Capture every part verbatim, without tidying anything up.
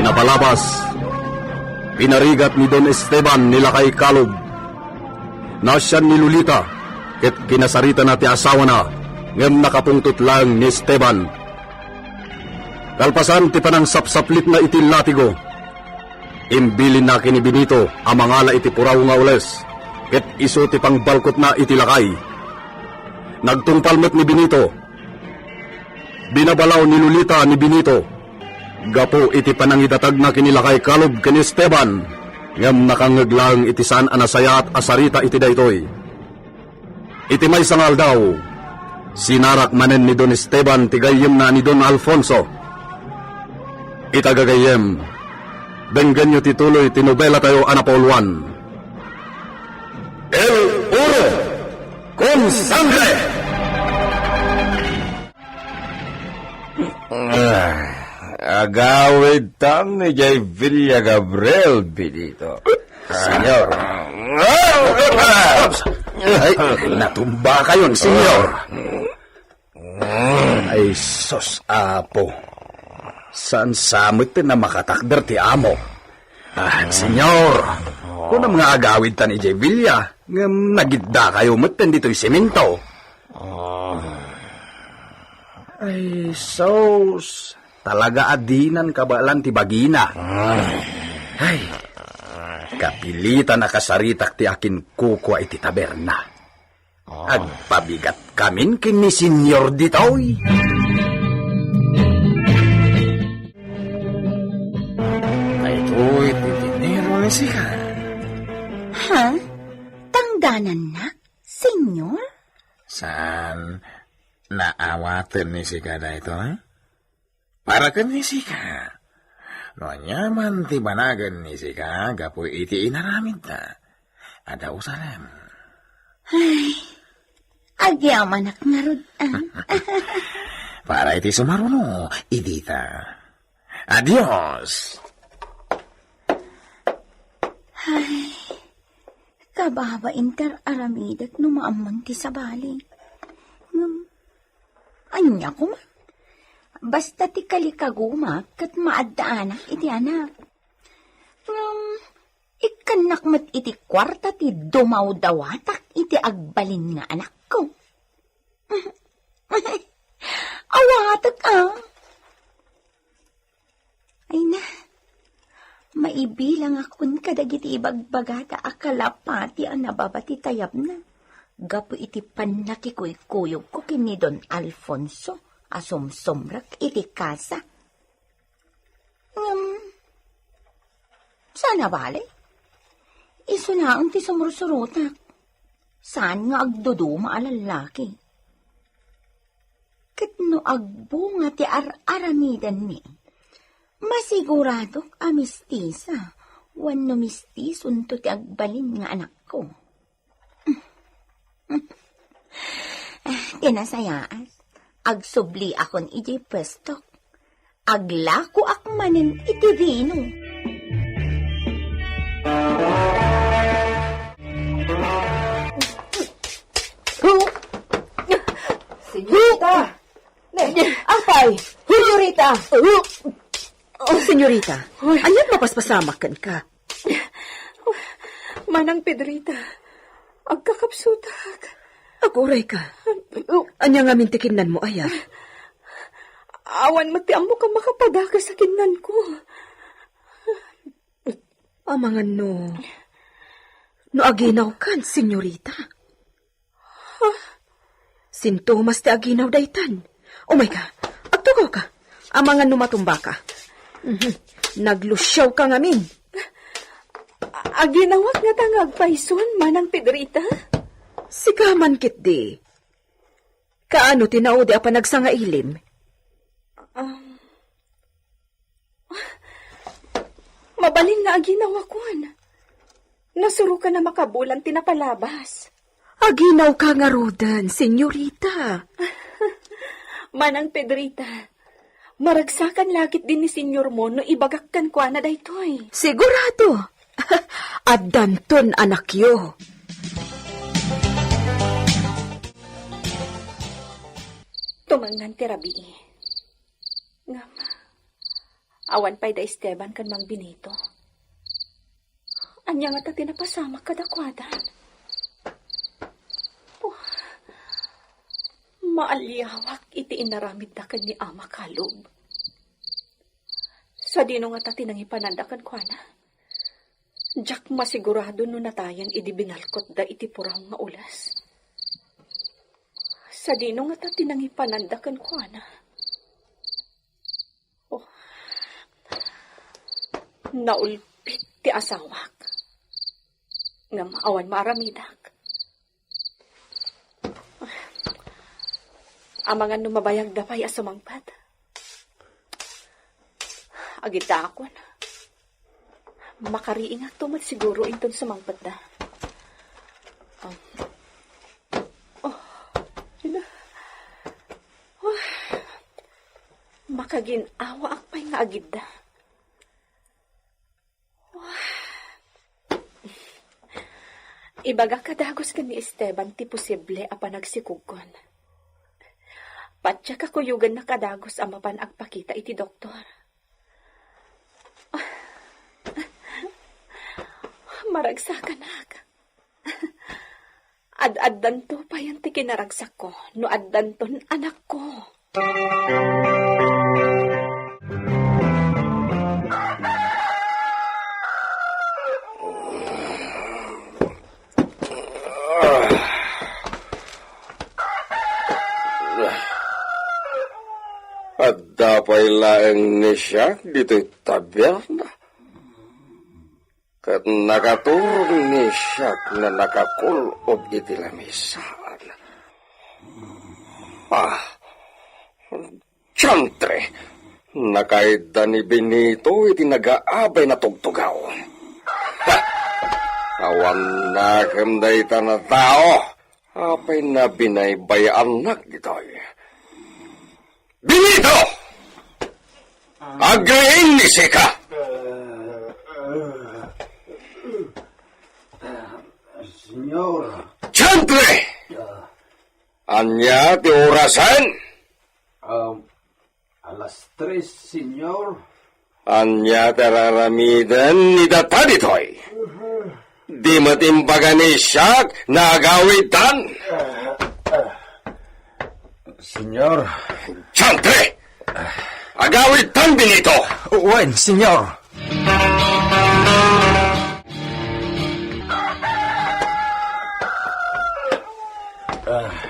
Napalabas, pinarigat ni Don Esteban ni Lakay Calub. Naasian ni Lolita ket kinasaritana ti asawana, ngem nakapungtot laeng ni Esteban. Kalpasan ti panangsapsaplitna iti latigo, imbilinna ken ni Benito a mangala iti puraw nga ules, ket isu ti pangbalkotna iti lakay. Nagtungpal met ni Benito. Binabalaw ni Lolita ni Benito gapu iti panangidatagna ken ni Lakay Calub ken Esteban, ngem nakangngeg laeng iti saan a nasayaat a sarita iti daytoy. Iti maysa nga aldaw, sinarak manen ni Don Esteban ti gayyemna ni Don Alfonso. Ita gagayyem, denggenyo ti tuloy ti nobelatayo a napauluan, El Oro con Sangre! Ah, agawidtan idiay Villa Gabriel, Benito. Senyor. Ay, natumba kayon, senyor. Ay, sus, Apo. Saan sa met na makatakder ti amo? Ah, senyor. Kunam nga agawidtan idiay Villa, ngem nagidda kayo met ditoy semento. Ay, sus. Talaga a dinan kabaelan ti bagina. Ay, kapilitan a kasaritak ti akinkukua iti taberna. Agpabigat kamin ken ni Senyor ditoy. Daytoy ti dinero ni sika. Ha? Tangdanannak, Senyor? Saan, naawaten ni sika daytoy? Para ken ni sika. No aniaman ti banagen ni sika gapu iti inaramidta, adda usarem. Ay, agyamanak ngarud, ah. Para iti sumaruno, idita. Adios! Ay, kababain ti ar-aramidek no maammoen ti sabali. Ngem, ania koma? Basta ti kalikagumak ket maaddaanak iti anak. Ngem, ikkannak met iti kuarta ti dumawdawatak iti agbalin nga anakko. Awatek, ah. Ay na, maibilangakon kadagiti ibagbagada a kalapati a nababa ti tayabna gapu iti pannakikuykuyogko ken ni Don Alfonso a sumsumrek iti kasa. Ngem, saan a bale? Isu laeng ti sumursurotak. Saan nga agduduma a lallaki. Ket no agbunga ti ar-aramidenmi, masiguradok a mistisa wenno mistisonto ti agbalin nga anakko. Ah, ti nasayaat, agsubliakon idiay puestok. Aglakoak manen iti vino. Senyorita! Ne, apay! Senyorita! Senyorita, ania't mapaspasamak kenka? Manang Pedrita, agkakapsutak. Aguray ka. Ania ngamin ti kinnanmo, aya? Awan met ti ammok a makapadagas a kinnanko. Amangan no, no aginawkan, senyorita. Sintomas ti aginaw daytan. Umay ka, agtugaw ka. Amangan no matumba ka. Mhm. Naglusiaw ka ngamin. Aginawak ngata nga agpayson, Manang Pedrita? Sika man ketdi. Kaano ti naudi a panagsangailim? Um, Mabalin nga aginawakon. Nasurokan a makabulan ti napalabas. Aginawka ngaruden, senyorita. Manang Pedrita, maragsakan la ketdi ni senyormo no ibagak kenkuana daytoy. Sigurado. Addanton anakyo. Tumengngan ti rabii. Ngem, Awan pay da Esteban ken Mang Benito. Ania ngata ti napasamak kadakuada? Oh, maaliawak iti inaramidda ken ni Ama Kalub. Sadino ngata ti nangipananda kenkuana? Diak masigurado no natayen idi binalkotda iti puraw nga ules. Sadino ngata ti nangipananda kenkuana? Oh. Naulpit ti asawak. Ngem awan maaramidak. Amangan no mabayagda pay a sumangpet. Agiddaakon. Makariingakto met siguro inton sumangpetda. Um. Oh, ina. Oh. Makagin-awaak pay nga agidda. Ibagak a dagus ken ni Esteban ti posible a panagsikogkon. Patiek a kuyogennak a dagus a mapan agpakita iti doktor. Maragsakanak. Ad-addanto payen ti kinaragsakko no addanton anakko. Adda pay laeng ni siak ditoy taberna. Ket nakaturong ni siak nga nakakul-ob iti lamisaan. Ah, diantre! Nakaidda ni Benito iti nagaabay a tugtugaw. Ha! Awan nakem dayta a tao. Apay nabinaybay-annak ditoy? Benito! Agriing ni sika! Senyor. Diantre! Ania ti orasen? Um, Alas tres, Senyor. Ania ti ar-aramiden ni data ditoy? Di met imbaga ni siak nga agawidtan? Senyor. Diantre! Agawidtan, Benito! Wen, Senyor.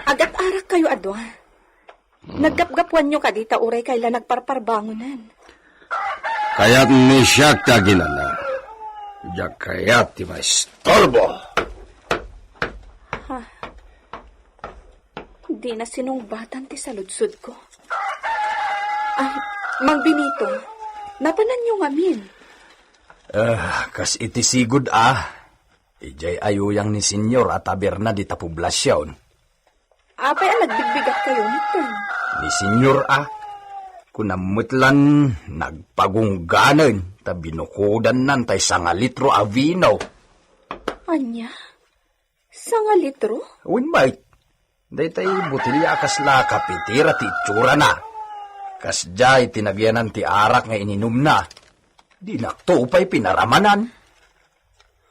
Agat-arak kayo a dua. Naggapgapuanyo kadi ta uray kayla nagparparbangonen. Kayat ni siak ti aginana. Diak kayat ti maistorbo. Ha? Di na sinungbatan ti saludsodko. Ah, Mang Benito, napananyo ngamin? Ah, kas iti sigud a. Idiay ayuyang ni Senyor a taberna dita poblasion. Apay a nagbigbigak kayo niten? Ni Senyor a, kunam met lan nagpagungganen ta binukodannan tay sangalitro a vino. Ania? Sangalitro? Wen met. Daytay botelya a kasla kapitira ti itsurana. Kasdiay ti nagyanan ti arak nga ininumna. Dinakto pay pinaramanan.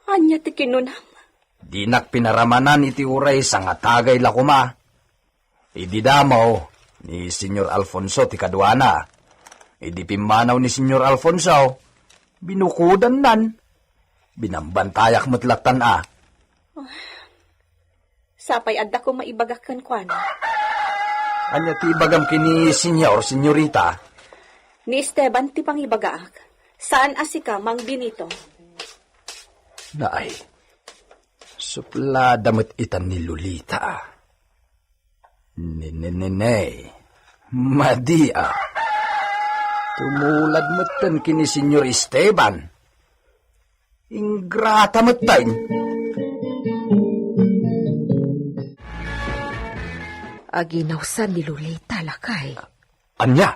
Ania ti kinunam? Dinak pinaramanan iti uray sangatagay la koma. Idi damo, ni Senyor Alfonso ti kaduana. Idi pimmanaw ni Senyor Alfonso, binukodannan. Binambantayak met lattan a. Sapay adda koma ibagak kenkuana. Ania ti ibagam ken ni Senyor, Senyorita? Ni Esteban ti pangibagaak. Saan a sika, Mang Benito. Naay, suplada met itan ni Lolita. Ne, ne, ne, ne. Madi a. Tumulad metten ken ni Senyor Esteban. Ingrata metten. Aginawsan ni Lolita, lakay. Ania?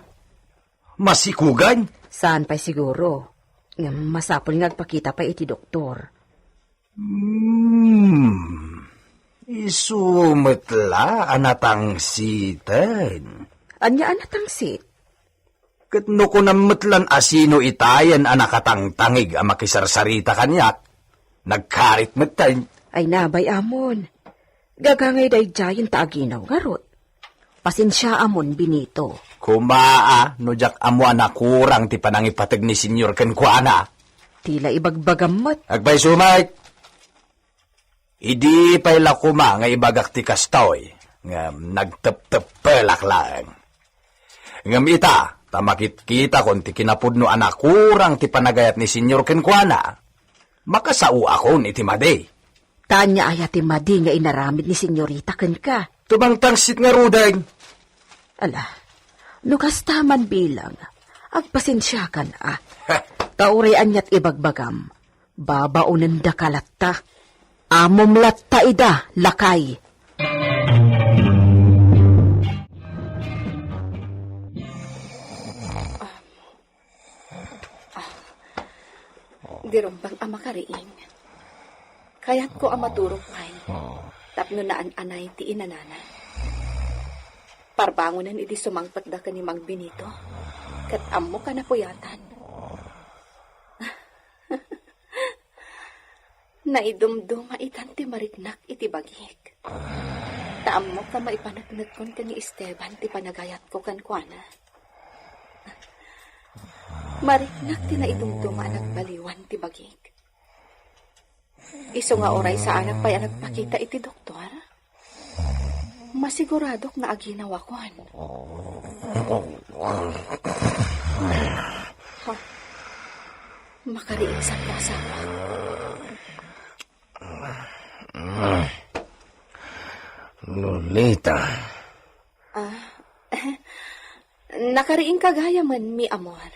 Masikugan? Saan pay siguro. Ngem masapul nga agpakita pay iti doktor. Hmm. Isu met la a natangsiten. Ania a natangsit? Ket no kunam met lan a sino itayen a nakatangtangig a makisarsarita kaniak, nagkarit metten. Ay, nabay, Amon. Gagangay daydiayen ta aginaw ngarud. Pasensia, Amon, Benito. Kumaa, no diak ammo a nakurang ti panangipateg ni Senyor kenkuana. Ti la ibagbagam met. Agpayso met. Idi pay la koma nga ibagak ti kastoy, ngem nagtepteppelak laeng. Ngem ita, ta makitkitakon ti kinapudno a nakurang ti panagayat ni Senyor kenkuana, makasaoakon iti madi. Ta ania aya ti madi nga inaramid ni Senyorita kenka? Tumangtangsit ngaruden. Ala, no kasta man bilang, agpasensiakan a. Ta uray aniat ibagbagam, babaonendaka latta. Amom latta ida, lakay. Di rumbeng a makariing. Kayatko a maturog pay tapno naan-anay ti inanana. Parbangonen idi sumangpetda ken ni Mang Benito, ket ammok a napuyatan. Naidumduma itan ti mariknak iti bagik. Ta ammok a maipaneknekkon ken ni Esteban ti panagayatko kenkuana. Mariknak ti naidumduma a nagbaliwan ti bagik. Isu nga uray saanak pay a nagpakita iti doktor, masiguradok nga aginawakon. Ha? Makariingsan ko, asawa. Lolita. Ah, nakariing ka gayamen, mi amor.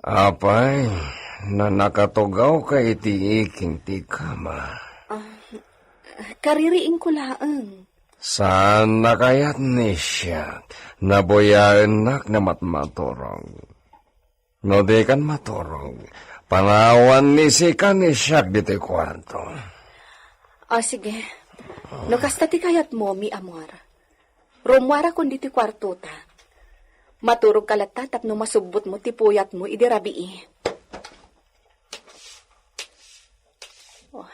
Apay, nanakatugawka iti iking ti kama. Ah, kaririingko laeng. Saan na kayat ni siak? Nabuyaennak na matmaturog. No di kan maturog, panawan ni sika ni siak ditoy kuarto. Ah, sige. No kasta ti kayatmo, mi amor. Rummuarakon ditoy kuartota. Maturogka latta tapno masubbotmo ti puyatmo idi rabii. Oh.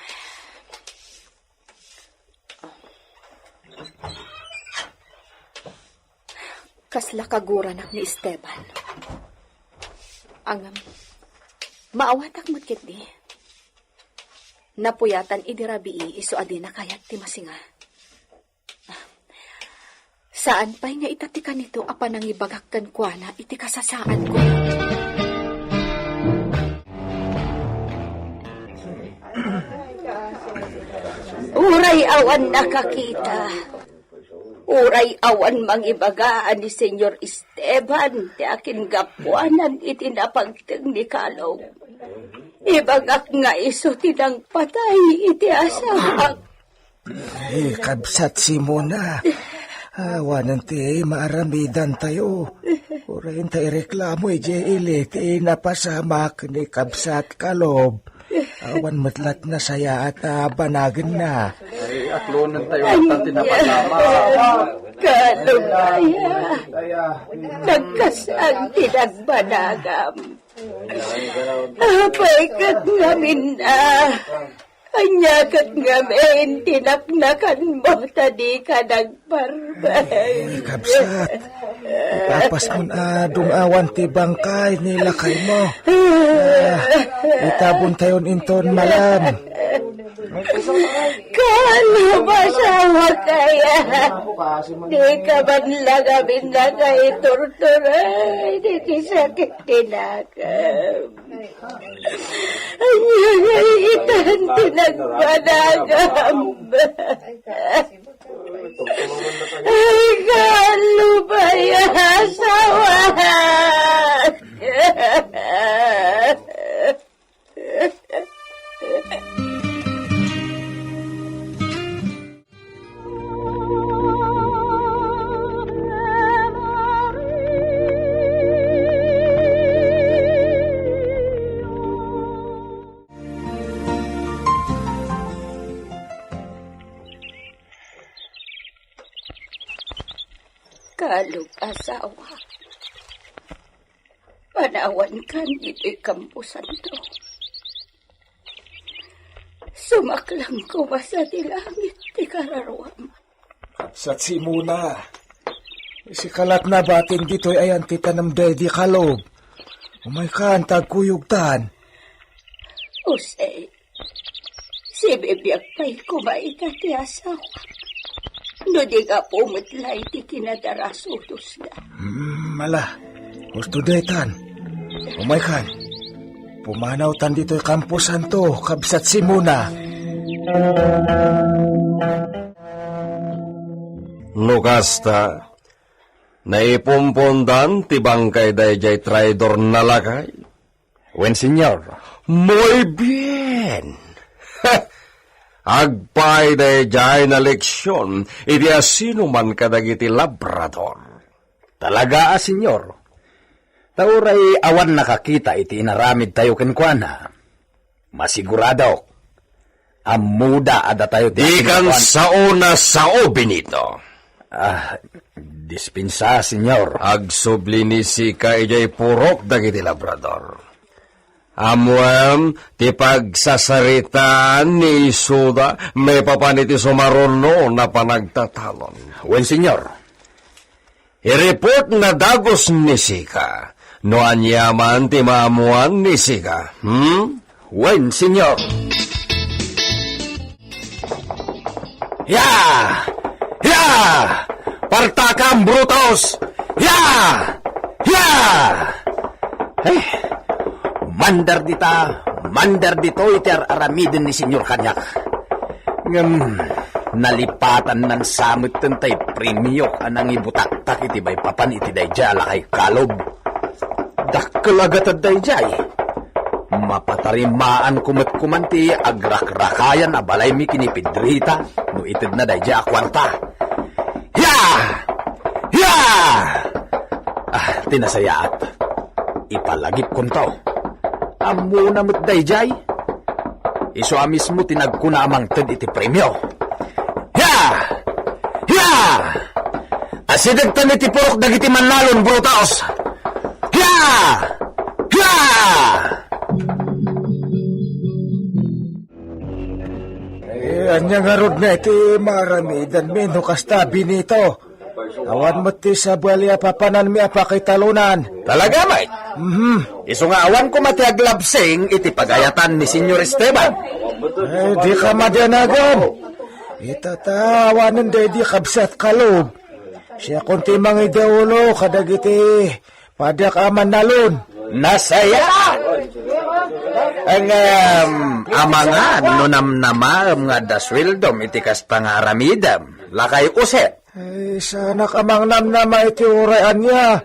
Kasla kaguranak ni Esteban. Ngem, maawatak met ketdi. Napuyatan idi rabii isu a dina kayat ti masinga. Saan pay nga ita ti kanito a panangibagak kenkuana iti kasasaadko. Uray awan nakakita, uray awan mangibaga a ni Senyor Esteban ti akingapuanan iti napagteng ni Caleb, ibagak nga isu ti nangpatay iti asawak. Ay, Kabsat Simona, awanen ti maaramidantayo. Uray ta ireklamo idiay ili ti napasamak ni Kabsat Caleb. Awan met latta nasayaat a banagenna. Ay, aklonentayo latta ti napasamak. Caleb aya, nagkasaan ti nagbanagam. Apay ket ngamin a. Ania ket ngamin ti naknakanmo ta dika nagparbeng? Ay, kabsat, ipapasmon a dung-awan ti bangkay ni lakaymo. Ah, itabontayon inton malam. Kalub, asawak aya. Dika man la ngamin nakaiturturay diti sakit ti nakam. Ania ngay itan ti nagbanagam? Ay, kalub aya, asawak! Kalub, asawak. Panawankan ditoy kamposanto. Sumaklang koma sadi langit ti kararuam. Kabsat Simona, sika latna batin ditoy ayan ti tanem daydi Kalob. Umaykan, ta agkuyogtan. Jose, sibibiag pay koma ita ti asawak. No di gapu met la iti kinadarasudosda. Hmm, ala, husto daytan. Umaykan. Pumanawtan ditoy kamposanto, kabsat Simona. No kasta, naipumpondan ti bangkay daydiay traidor a lakay? Wen, Señor. Muy bien! Agpaay daydiay a leksion iti asinoman kadagiti labrador. Talaga a, Señor. Ta uray awan nakakita iti inaramidtayo kenkuana, masiguradok, ammoda a datayo ti Dikan asinoman. Sao na sao, Benito. Ah, dispensa, Señor. Agsubli ni sika idiay purok dagiti labrador. Ammoem ti pagsasaritaan ni isuda maipapan iti sumaruno a panagtatalon. Wen, Señor. Ireport na dagus ni sika no aniaman ti maammoan ni sika, hmm? Wen, Señor. Ya! Ya! Partakam, Brutus! Ya! Ya! Eh, mandar dita, mandar ditoy ti ar-aramiden ni Señor kaniak. Ngem nalipatan nan samet tay premio a nangibutaktak iti maipapan iti daydiay a lakay Kalob. Dakkel a gatad daydiay. Mapatarimaanko met koman ti agrakrakayan a balaymi ken ni Pedrita no itedna daydiay a kuarta. Ya! Ya! Ah, ti nasayaat. Ipalagipkonto. Ammona met daydiay. Isu a mismo ti nagkuna a mangted iti premio. Ya! Ya! Asidegtan iti purok dagiti mannalon, Brutus! Ya! Ya! Eh, ania ngarud nga iti maaramidanmi no kasta, Benito? Awan met ti sabali a papananmi a pakitalonan. Talaga met? Mhm. Isu nga awan koma ti aglabsing iti pagayatan ni Señor Esteban. Eh, dika madanagan. Ita ta awanen daydi kabsat Kalob. Siakon ti mangidaulo kadagiti padiak a mannalon. Nasayaat! Ngem, amangan no namnamaem nga adda sueldom iti kasta nga aramidem, lakay Jose. Ay, saanak a mangnamnama iti uray ania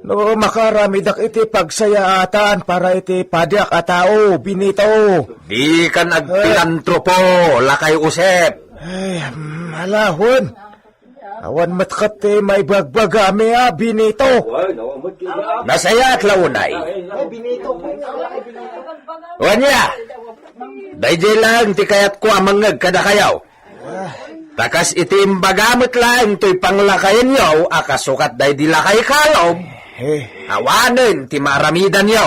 no makaaramidak iti pagsayaatan para iti padiak a tao, Benito. Dikan agpilantropo, lakay Josep. Ay, mm, ala wen. Awan met ket ti maibagbagami a, Benito. Nasayaat la unay. Wen aya, daydiay laeng ti kayatko a mangngeg kadakayo. Ta kas iti imbaga met laeng toy panglakayenyo a kasukat daydi lakay Kalob, eh, awanen ti maaramidanyo.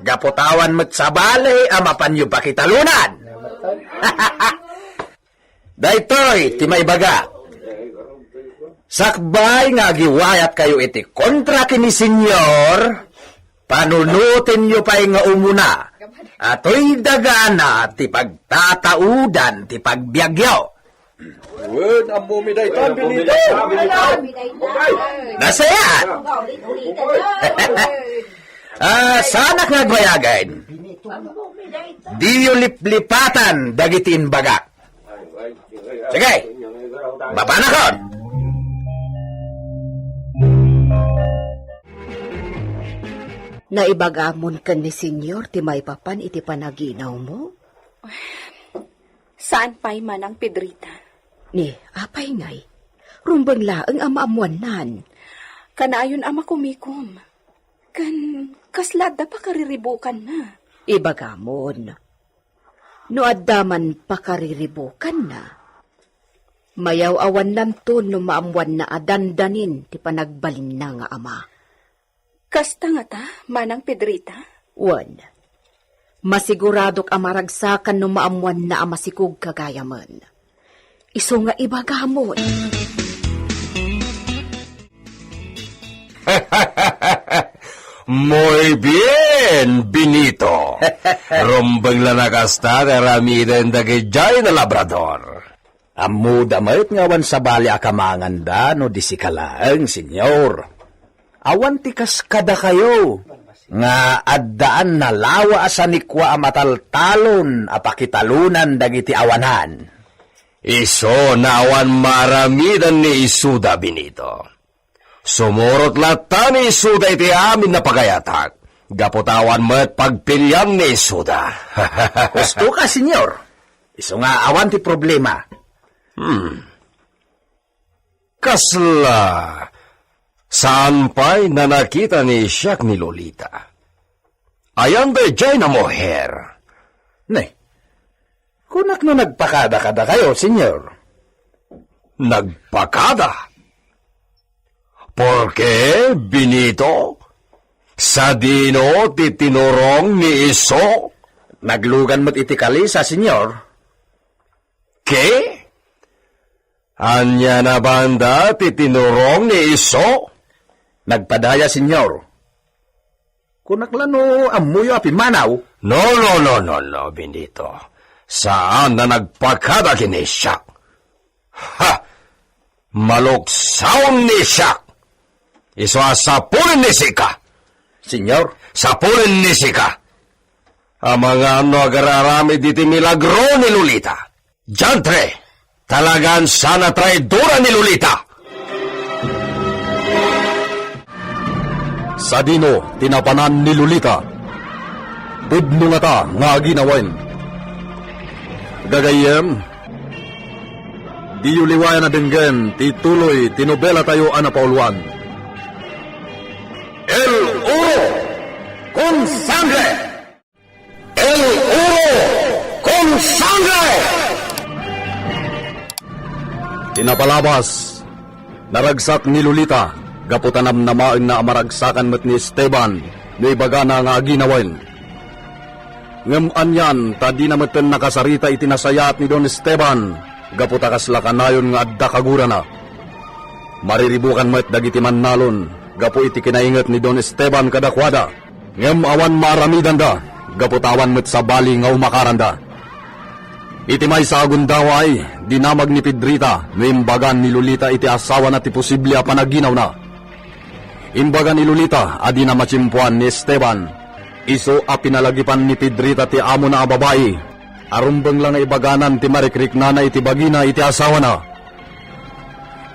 Gapu ta awan met sabali a mapanyo pakitalonan. Daytoy ti maibaga. Sakbay nga agiwayatkayo iti kontra ken ni Señor, panunotenyo pay nga umuna, a toy dagana ti pagtataudan ti pagbiagyo. Wen, ammomi dayta, Benito. Nasayaat. Ah, saanak nga agbayagen. Diyo liplipatan dagiti imbagak. Sige, mapanakon. Naibagamon ken ni Señor ti maipapan iti panaginawmo? Saan pay manang, Pedrita. Ni, apay ngay? Rumbeng laeng a maammoannan. Kanayon a makumikom. Ken kasla adda pakariribukanna. Ibagamon. No adda man pakariribukanna, mayaw-awannanto no maammoanna a dandanin ti panagbalinna nga ama. Kasta ngata, Manang Pedrita? Wen, masiguradok a maragsakan no maammoanna a masikog gagayamen. Isu nga ibagamon. Muy bien, Benito. Rumbeng la a kasta ti aramiden dagijay nga labrador. Ammoda met nga awan sabali a kamanganda no di sika laeng, Señor. Awan ti kas kadakayo nga addaan nalawa a sanikua a mataltalon a pakitalonan dagiti awanan. Isu nga awan maaramidan ni isuda, Benito. Sumurot latta ni isuda iti amin a pagayatak. Gapu ta awan met pagpilian ni isuda. Husto ka, Señor. Isu nga awan ti problema. Hmm. Kasla, saan pay a nakita ni siak ni Lolita? Ayan daydiay a muher. Ne, kunak no nagpakada kadakayo, Señor. Nagpakada? Porke, Benito, sadino ti tinurong ni isu? Naglugan met iti kalesa, Señor. Ke? Ania a banda ti tinurong ni isu? Nagpadaya, Señor. Kunak la no ammoyo a pimmanaw? No, no, no, no, no, Benito. Saan a nagpakada ken ni siak. Ha! Maluksaon ni siak. Isu a sapulen ni sika. Señor? Sapulen ni sika. Amangan no agar-aramid iti milagro ni Lolita. Diantre! Talagan saan a traidora ni Lolita! Sadino ti napanan ni Lolita? Pudno ngata nga aginawen. Gagayyem, diyo liwayan a denggen ti tuloy ti nobelatayo a napauluan. El Oro con Sangre! El Oro con Sangre! Ti napalabas, naragsak ni Lolita gapu ta namnamaenna a maragsakan met ni Esteban no ibagana nga aginawen. Ngem anian ta dina metten nakasarita iti nasayaat ni Don Esteban gapu ta kasla kanayon nga adda kagurana. Mariribukan met dagiti mannalon gapu iti kinainget ni Don Esteban kadakuada. Ngem awan maaramidanda, gapu ta awan met sabali nga umakaranda. Iti maysa a gundaway, dinamag ni Pedrita no imbagan ni Lolita iti asawana ti posible a panaginawna. Imbaga ni Lolita a dina matiempoan ni Esteban. Isu a pinalagipan ni Pedrita ti amona a babai, a rumbeng la nga ibaganan ti marikriknana iti bagina iti asawana.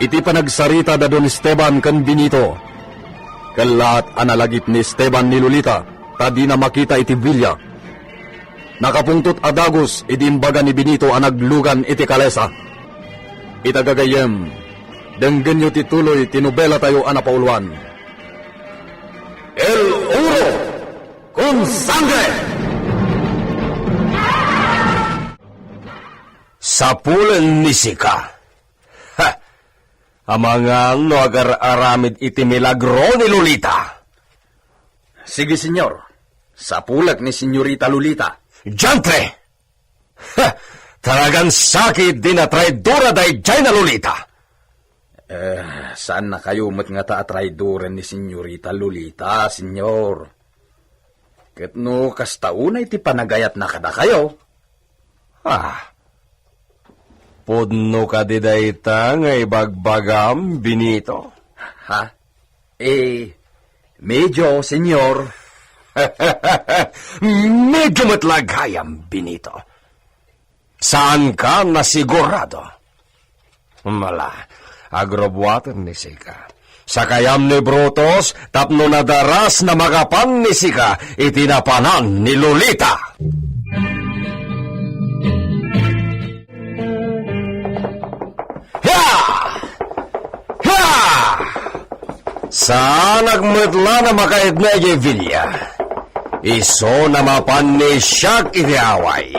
Iti panagsarita da Don Esteban ken Benito, kellaat a nalagip ni Esteban ni Lolita ta dina makita iti bilia. Nakapungtot a dagus idi imbaga ni Benito a naglugan iti kalesa. Ita gagayyem, denggenyo ti tuloy ti nobelatayo a napauluan. El Oro con Sangre! Sapulen ni sika. Ha! Amangan no agar-aramid iti milagro ni Lolita. Sige, Señor. Sapulek ni Señorita Lolita. Diantre! Ha! Talagan sakit di natraidora daydiay na Lolita. Eh, saan na kayo met ngata a traidoren ni Señorita Lolita, Señor? Ket no kasta unay ti panagayatna kadakayo? Ah, pudno kadi dayta nga ibagbagam, Benito? Ha? Eh, medyo, Señor. Medyo met la gayam, Benito. Saanka nasigurado? Mala, agrubbuaten ni sika. Sakayam ni Brutus tapno nadaras na makapan ni sika iti napanan ni Lolita. Hia! Hia! Saanak met la a makaidna idiay bilia. Isu a mapan ni siak iti away.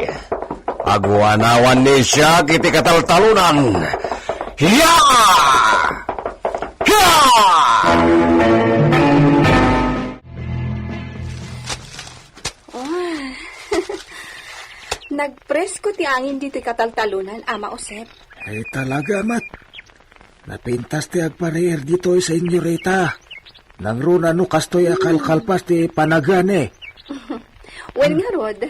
Aguanawan ni siak iti kataltalonan. Hia! Hia! Presko ti angin ditoy kataltalonan, Ama Josep. Ay, talaga met. Napintas ti agpariir ditoy, senyorita. Nangruna no kastoy a kalkalpas ti panagani. Wen ngarud,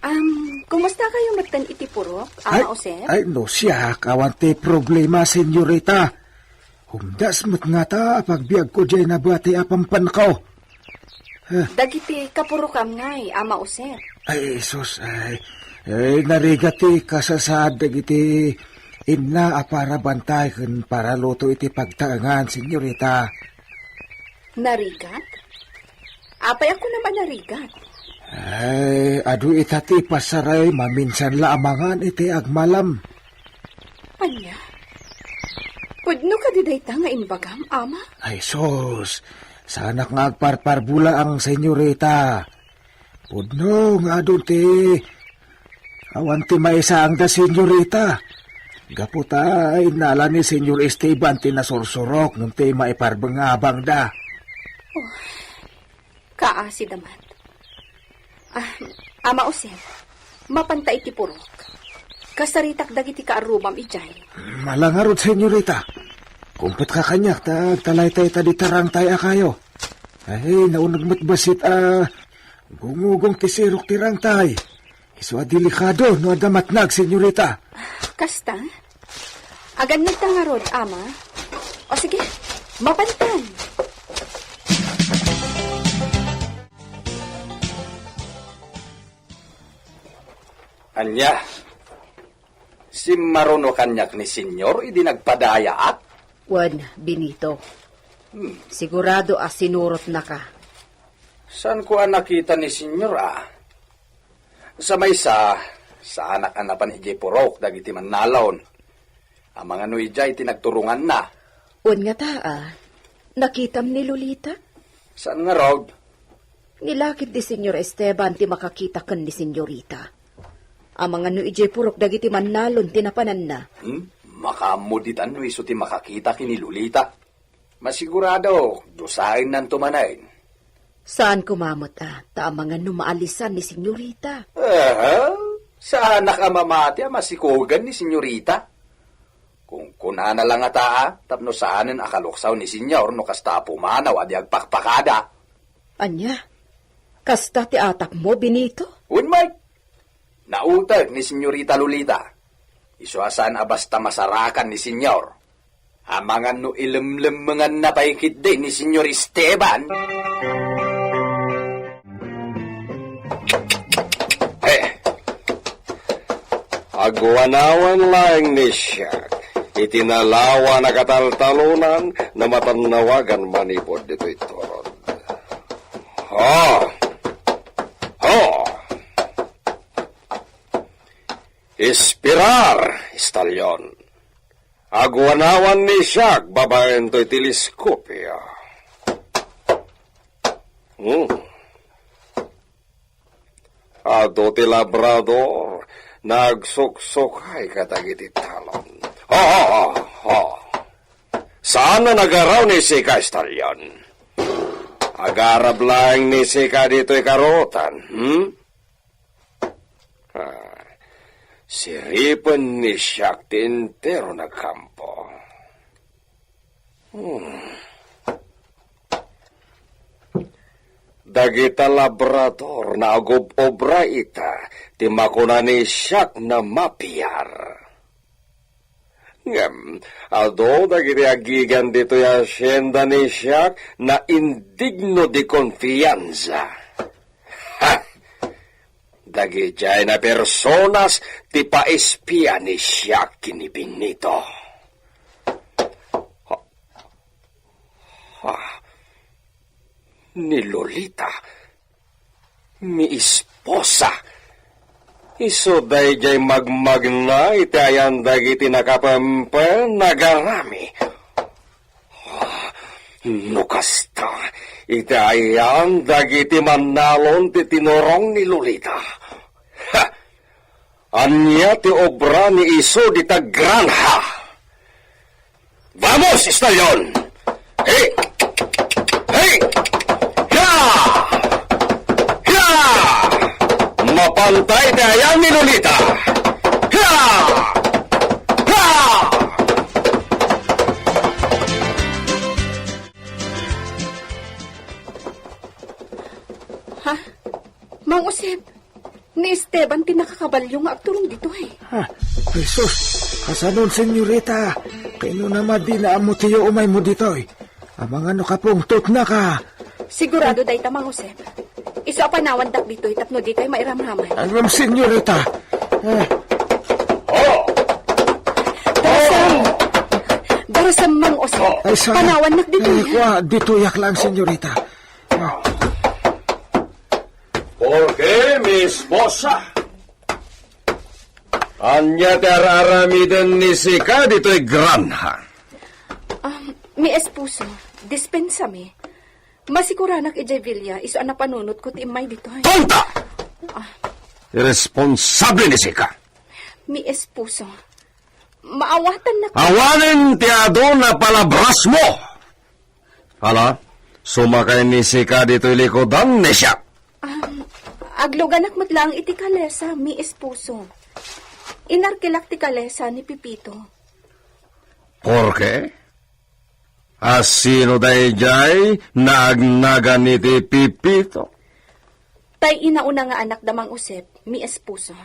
um, kumusta kayo metten iti purok, Ama Josep? Ay, no siak, awan ti problema, senyorita. Humdas met ngata a pagbiagko diay nabati a pampanko. Dagiti kapurokam ngay, Ama Josep. Ay, sus, ay, ay, narigat ti kasasaad dagiti inna a para bantay ken para luto iti pagtaengan, senyorita. Narigat? Apay a kunam a narigat? Ay, adu ita ti pasaray, maminsan la a mangan iti agmalam. Ania? Pudno kadi dayta nga imbagam, Ama? Ay, sus! Saanak nga agparparbulaang, senyorita. Pudno nga adun ti awan ti maisaangda, senyorita. Gapu ta innala ni Senyor Esteban ti nasursurok ngem ti maiparbengabangda. Oh, kaasi damat. Ah, Ama Jose, mapanta iti purok. Kasaritak dagiti kaarrubam idiay. Ala ngarud, senyorita. Kumpet ka kaniak ta agtalaytay ta di tarangtay a kayo. Ay, nauneg met bassit a gungugong ti sirok ti rangtay. Isu a delikado no adda matnag, senyorita. Kasta? Agannad ta ngarud, Ama. O sige, mapantan. Ania? Simmaruno kaniak ni Senyor idi nagpadayaak? Wen, Benito. Hmm. Sigurado a sinurotnaka. Saanko a nakita ni Senyor, a? Sa maysa, saanak a napan idiay purok dagiti mannalon. Amangan no idiay ti nagturonganna. Wen ngata, a, nakitam ni Lolita? Saan ngarud? Ni lakip di Senyor Esteban ti makakita ken ni Senyorita. Amangan no idiay purok dagiti mannalon ti napananna. Hmm? Makaammo ditan no isu ti makakita ken ni Lolita. Masigurado, dusaennanto manen. Saan koma met, a, ta amangan no maalisan ni Senyorita. Aha, saanak a mamati a masikogen ni Senyorita. Kunkunana la ngata, a, tapno saanen a kaluksaw ni Senyor no kasta a pumanaw a di agpakpakada. Ania? Kasta ti atapmo, Benito? Wen met. Nautek ni Senyorita Lolita. Isu a saan a basta masarakan ni Senyor. Amangan no ilemlemmenganna pay ketdi ni Senyor Esteban. Eh. Aguanawan laeng ni siak iti nalawa a kataltalonan a matannawagan manipud ditoy turod. Ha! Ha! Esperar, Estalion. Aguanawan ni siak babaen toy teleskopio. Hmm. Adu ti labrador nga agsuksukay kadagiti talon. Ha, ha, ha, ha. Saan a nagaraw ni sika, Estalion? Agarab laeng ni sika ditoy karutan, hmm? Ah, siripen ni siak ti entero nga kampo. Hmm. Dagita labrador nga agub-obra ita ti makuna ni siak nga mapiar. Ngem, adu dagiti agigan ditoy asienda ni siak nga indigno di konfiansa. Ha! Dagidiay a personas ti paispia ni siak ken ni Benito. Ha? Ha? Ni Lolita, miesposa. Isu daydiay magmagna iti ayan dagiti nakapempen nga agarami. No kasta, iti ayan dagiti mannalon ti tinurong ni Lolita. Ha! Ania ti obra ni isu dita granja? Vamos, Estalion! Hey! Hey! Ya! Ya! Mapa Pantay ti ayan ni Lolita. Ha! Ha! Ha? Mang Josep, ni Esteban ti nakakabalio nga agturong ditoy. Ah, Jesus, kasanon, senyorita? Kainona madi nga ammo ti umaymo ditoy? Amangan no kapungtotnaka. Sigurado dayta, Mang Josep. Isu a panawandak ditoy tapno dikay mairamraman. Ngem, senyorita. Eh. Oh! Darasam. Darasam, Mang Josep. Oh! Ay, sa- Panawannak ditoy. Eh, kua, ditoyak lang, senyorita. Ah. Porque mi esposa. Ania ti ar-aramiden ni sika ditoy granja? Ah, mi esposo, dispensami. Masikuranak idiay villa, isu a napanunotko ti immay ditoy. Tonta! Ah. Irresponsable ni sika. Mi esposo, maawatannak. Awanen ti adu a palabrasmo. Ala, sumakay ni sika ditoy likudan, nesia. Um, agluganak met laeng iti kalesa, mi esposo. Inarkelak ti kalesa ni Pepito. Porque? A sino daydiay naagnagan iti Pepito? Tay inauna nga anakda, Mang Josep, mi esposo.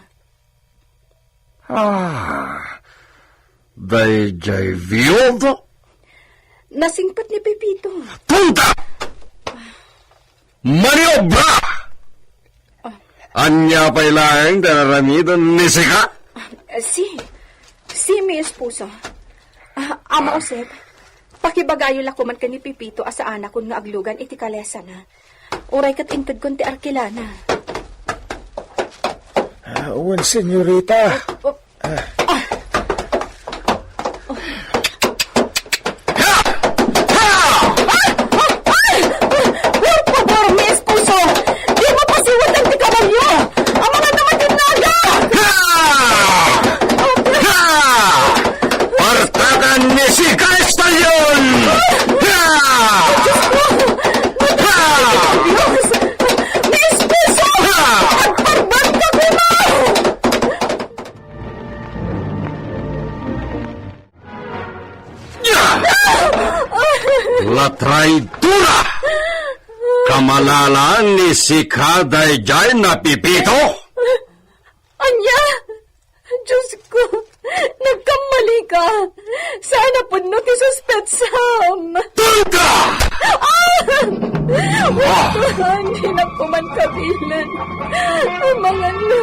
Ah, daydiay viudo? Nasingpet ni Pepito. Tonta! Maniobra! Ah. Ania pay laeng ti ar-aramiden ni sika? Ah, si, si mi esposo. Ah, Ama Josep, pakibagayo la koma ken ni Pepito a saanakon nga aglugan iti kalesana. Uray ket intedkon ti arkelana. Ah, wen, senyorita. Oh, oh. Ah. Ah. Ha! Ha! Ay! Ay! Por favor, mi esposo! Dimo pasiwatan ti kabalio! Amangan no matinnaga! Ha! Ha! Partakan ni sika, Estalyon! Ha! Diyos ko! Ha! Diyos! Mi esposo! Ha! Agparbanta ko na! La traidora! Kamalala ni sika daydiay a Pepito? Ania? Diyos ko, nagkammalika. Saan a pudno ti suspetsam. Tulda! Ah! Ah! Ania, dinak koma kabilen. Amangan na.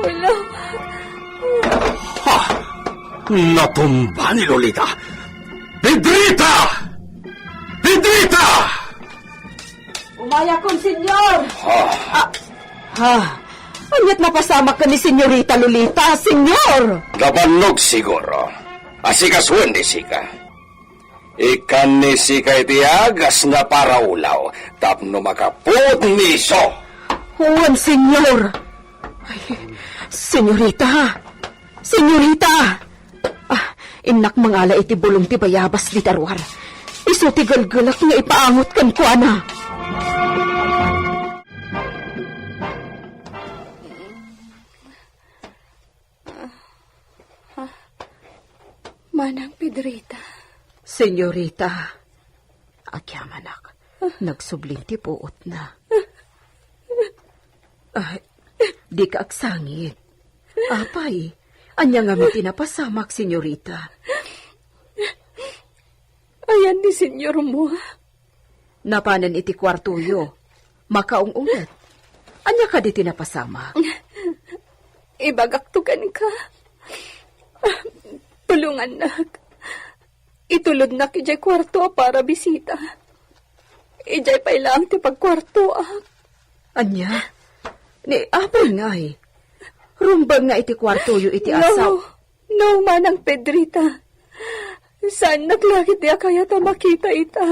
Wala. Ha! Natumba ni Lolita! Pedrita! Pedrita! Umayakon, senyor! Ah. Ah, ah, ania't napasamak ken ni Senyorita Lolita, senyor? Nabannog siguro. Asikasuen ni sika. Ikkan ni sika iti agas nga paraulaw tapno makapuot ni isu. Wen, senyor. Ay, senyorita. Senyorita! Ah, innak mangala iti bulong ti bayabas dita ruar. Isu ti gelgelak nga ipaangot kenkuana. Manang Pedrita. Senyorita, agyamanak, nagsubling ti puotna. Ay, dika agsangit. Apay, ania ngamin ti napasamak, senyorita? Ayan ni senyormo. Napanen iti kuartoyo. Makaung-unget. Ania kadi ti napasamak? Ibagakto kenka. Tulongannak. Itulodnak idiay kuarto a para bisita. Idiay pay laeng ti pagkuartoak. Ania? Ni apay ngay? Rumbeng nga iti kuartoyo iti No. asap. No, Manang Pedrita. Saannak la ketdi a kayat a makita ita.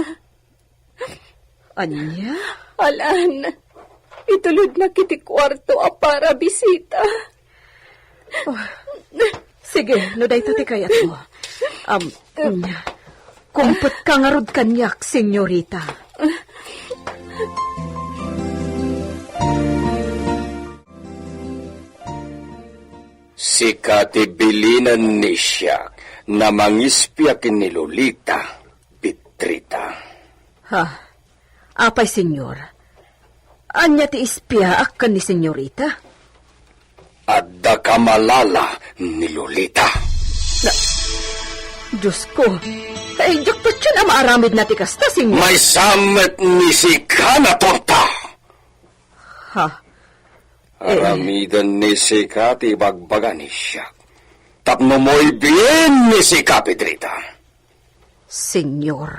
Ania? Alan, itulodnak iti kuarto a para bisita. Oh, sige, no dayta ti kayatmo. Um, kumpetka ngarud kaniak, senyorita. Sika ti bilinen ni siak a mangispia ken ni Lolita, Pedrita. Ha? Apay, Señor? Ania ti ispiaak ken ni Señorita? Adda kamalala ni Lolita. Na, Diosko, ay, diak patien a maaramidna ti kasta, Señor. Maysa met ni sika, natonta! Ha? Eh. Aramiden ni sika ti ibagbaga ni siak. Tapno moy bien ni sika, Pedrita. Señor.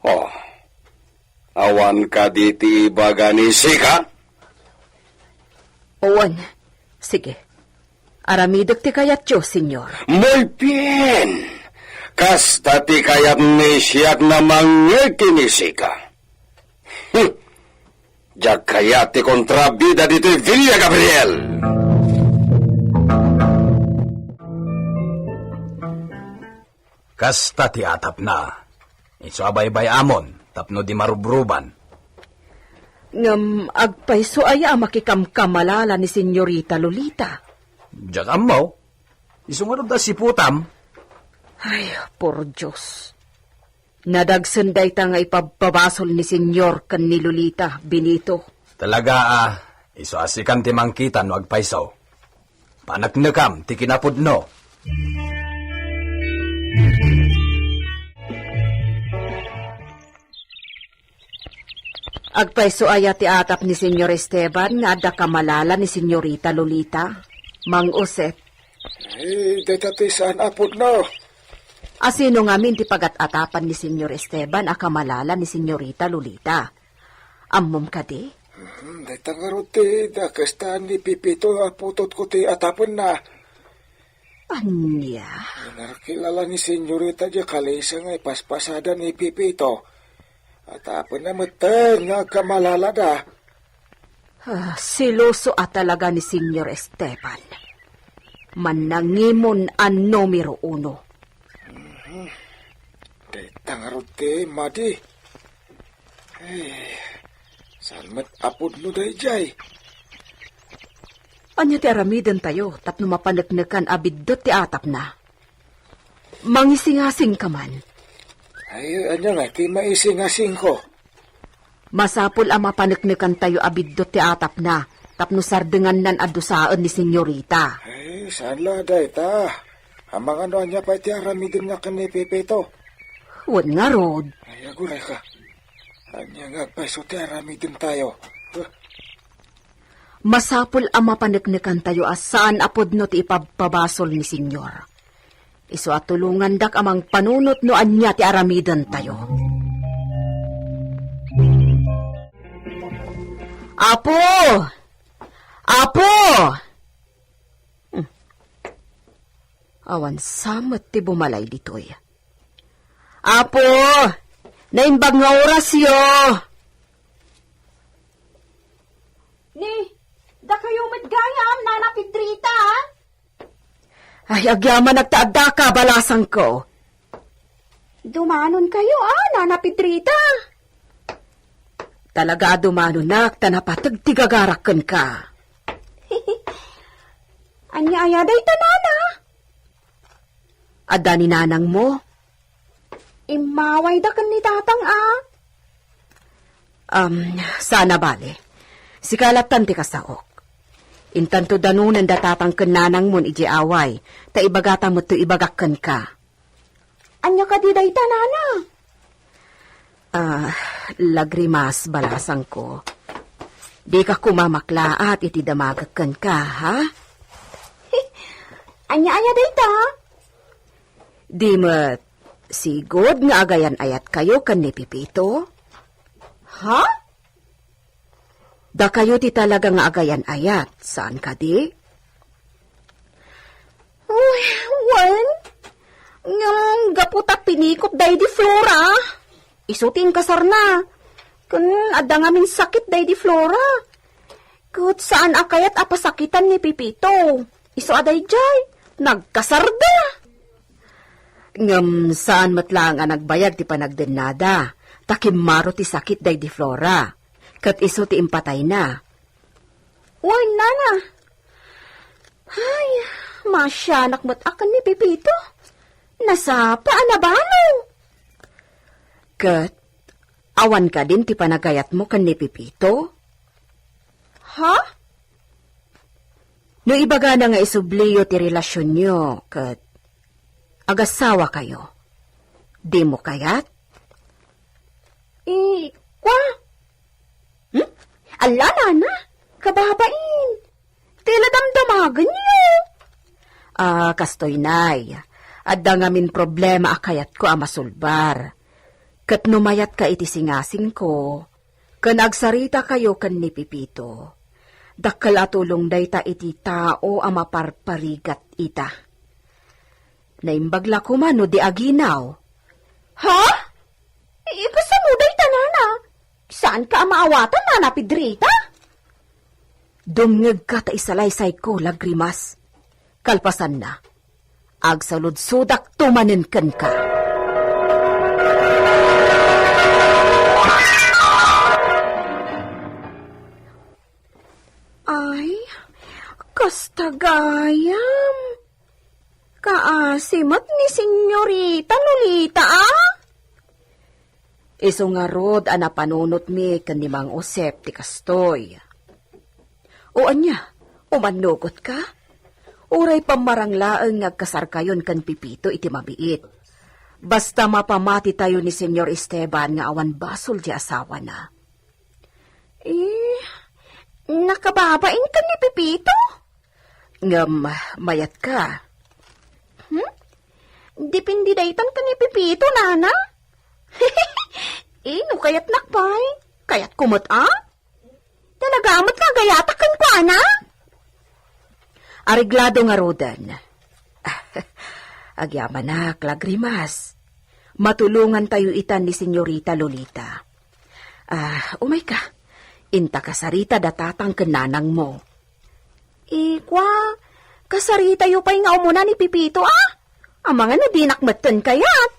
Oh, awan kadi ti ibaga ni sika? Wen, sige. Aramidek ti kayatyo, Señor. Muy bien! Kasta ti kayat ni siak a mangngeg ken ni sika. Hmm. Diak kayat ti kontrabida ditoy Villa Gabriel. Kasta ti atapna. Isu a baybay-amon tapno di marubruban. Ngem agpayso aya a makikamkamalala ni Señorita Lolita? Diak ammo. Isu ngarud a siputam. Ay, por Dios. Nadagsen dayta nga ipabpabasol ni Señor ken ni Lolita, Benito. Talaga a, isu a sikan ti mangkita no agpayso. Paneknekam ti kinapudno. Agpayso aya ti atap ni Señor Esteban nga adda kamalala ni Señorita Lolita, Mang Jose? Ay, dayta ti saan a pudno. Asino ngamin ti pagat-atapan ni Señor Esteban a kamalala ni Señorita Lolita? Ammom kadi? Hmm, dayta ngarud ti dakes ta ni Pepito a putotko ti atapenna. Ania? Narkilala ni Señorita diay kalesa nga ipaspasada ni Pepito. Atapenna metten nga agkamalalada. Ah, seloso a talaga ni Señor Esteban. Mannangimon a numero uno. Mhm. Dayta ngarud ti madi. Ay, saan met a pudno daydiay? Ania ti aramidentayo tapno mapaneknekan a biddut ti atapna? Mangisingasingka man. Ay, ania nga ti maisingasingko? Masapul a mapaneknekantayo a biddut ti atapna tapno sardengannan a dusaen ni Señorita. Ay, saan la dayta? Amangan no ania pay ti aramidenna ken ni Pepito. Wen ngarud. Ay, agurayka. Ania nga agpayso ti aramidentayo? Huh? Masapul a mapaneknekantayo a saan a pudno ti ipabpabasol ni Señor. Isu a tulongandak a mangpanunot no ania ti aramidentayo. Apo! Apo! Hmm. Awan sa met ti bumalay ditoy. Apo! Naimbag nga orasyo! Ni, dakayo met gayam, Nana Pedrita? Ay, agyamanak ta addaka, balasangko. Dumanonkayo, a, Nana Pedrita. Talaga a dumanonak ta napateg ti gagarak kenka. Ania aya dayta, Nana? Adda ni nanangmo? Immawayda ken ni tatang a. Um, sana bale. Sika lattan ti kasaok. Intanto danonen da tatang ken nanangmon idiay away, ta ibagata met ti ibagak kenka. Ania kadi dayta, Nana? Ah, lagrimas, balasangko. Dika koma maklaat iti damagek kenka, ha? Ania aya dayta? Di met sigud nga agayan-ayatkayo ken ni Pepito? Ha? Dakayo ti talaga nga agayan-ayat, saan kadi? Uy, wen, ngem gapu ta pinikot daydi Flora. Isu ti inkasarna. Ken adda ngamin sakit daydi Flora. Ket saan a kayat a pasakitan ni Pepito. Isu a daydiay, nagkasarda. Ngem saan met laeng a nagbayag ti panagdennada, ta kimmaro ti sakit daydi Flora, ket isu ti impatayna. Wen, Nana. Ay, maasianak met a ken ni Pepito. Nasapa a nabalo. Ket, awan kadin ti panagayatmo ken ni Pepito? Ha? No ibagana nga isubliyo ti relasionyo ket agasawakayo, dimo kayat? I, kwa? Hmm? Alla, nana, kababain. Ti la damdamagenyo. Ah, kastoy, nay. Adda ngamin problema a kayatko a masulbar. Ket no mayatka iti singasingko, ken agsaritakayo ken ni Pepito, dakkel a tulong dayta iti tao a maparparigat ita. Naimbag la koma no di aginaw. Ha? Ikasano dayta, nana? Saanka a maawatan, nana Pedrita? Dumngegka ta isalaysayko, Lagrimas. Kalpasanna, agsaludsodakto manen kenka. Ay, kasta gayam. Kaasi met ni Senyorita Lolita, a? Isu ngarud a napanunotmi ken ni Mang Josep ti kastoy. O ania, umannugotka? Uray pammarang laeng nga agkasarkayon ken Pepito iti mabiit. Basta mapamatitayo ni Senyor Esteban nga awan basol ti asawana. Eh, nakababain ken ni Pepito? Ngem, mayatka. Hmm? Depende daytan ken ni Pepito, nana? Eh, no kayatnak pay, kayatko met, a? Talaga met nga agayatak kenkuana? Areglado ngaruden. Agyamanak, Lagrimas. Matulongantayo itan ni Senyorita Lolita. Ah, umayka. Inta kasarita da tatang ken nanangmo. Ikua, kasaritayo pay nga umuna ni Pepito, a? Amangan no dinak metten kayat.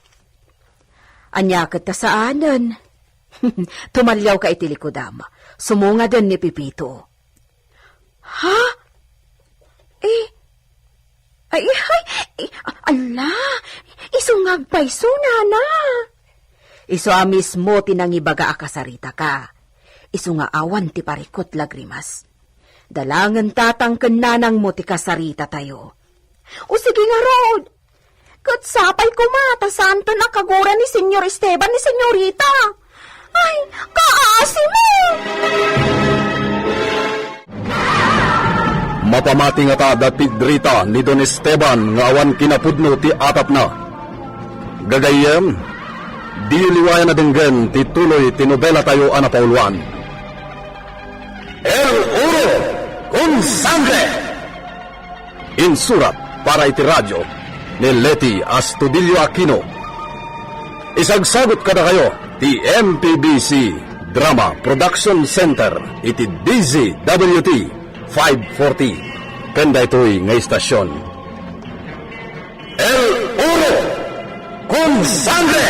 Ania ket ta saanen? Tumaliawka iti likudam. Sumungaden ni Pepito. Ha? Eh, ay, ay, eh, a-, ala, isu nga agpayso, nana. Isu a mismo ti nangibaga a kasaritaka. Isu nga awan ti parikut, Lagrimas. Dalaengen tatang ken nanangmo ti kasaritatayo. O sige ngarud, ket sapay koma ta saanton a kagura ni Senyor Esteban ni Senyorita. Ay, kaasi mo! Mapamati ngata da Pedrita ni Don Esteban nga awan kinapudno ti atapna. Gagayyem, diyo liwayan a denggen ti tuloy ti nobelatayo a napauluan. El Oro con Sangre! Insurat para iti radio ni Leti Astudillo Aquino. Isagsagut kadakayo ti M P B C Drama Production Center iti D Z W T five forty. Ken daytoy nga istasyon. El Oro con Sangre!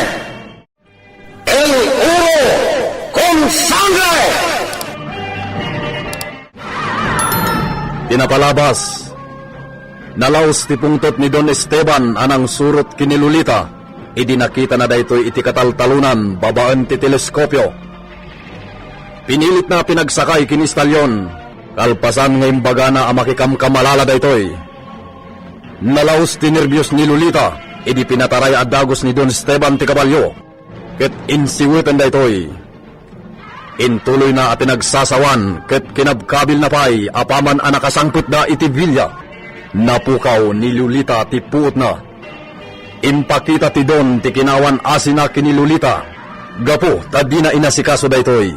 El Oro con Sangre! Ti napalabas, nalaus ti pungtot ni Don Esteban a nangsurot ken ni Lolita idi nakitana daytoy iti kataltalonan babaen ti teleskopio. Pinilitna a pinagsakay ken ni Stallion, kalpasan nga imbagana a makikamkamalala daytoy. Nalaus ti nerbios ni Lolita idi pinataray a dagus ni Don Esteban ti kabalio. Ket insiweten daytoy. Intuloyna a pinagsasawan ket kinabkabilna pay apaman a nakasangpetda iti villa. Napukaw ni Lolita ti puotna. Impakita ti Don ti kinawan asina ken ni Lolita gapu ta dina inasikaso daytoy.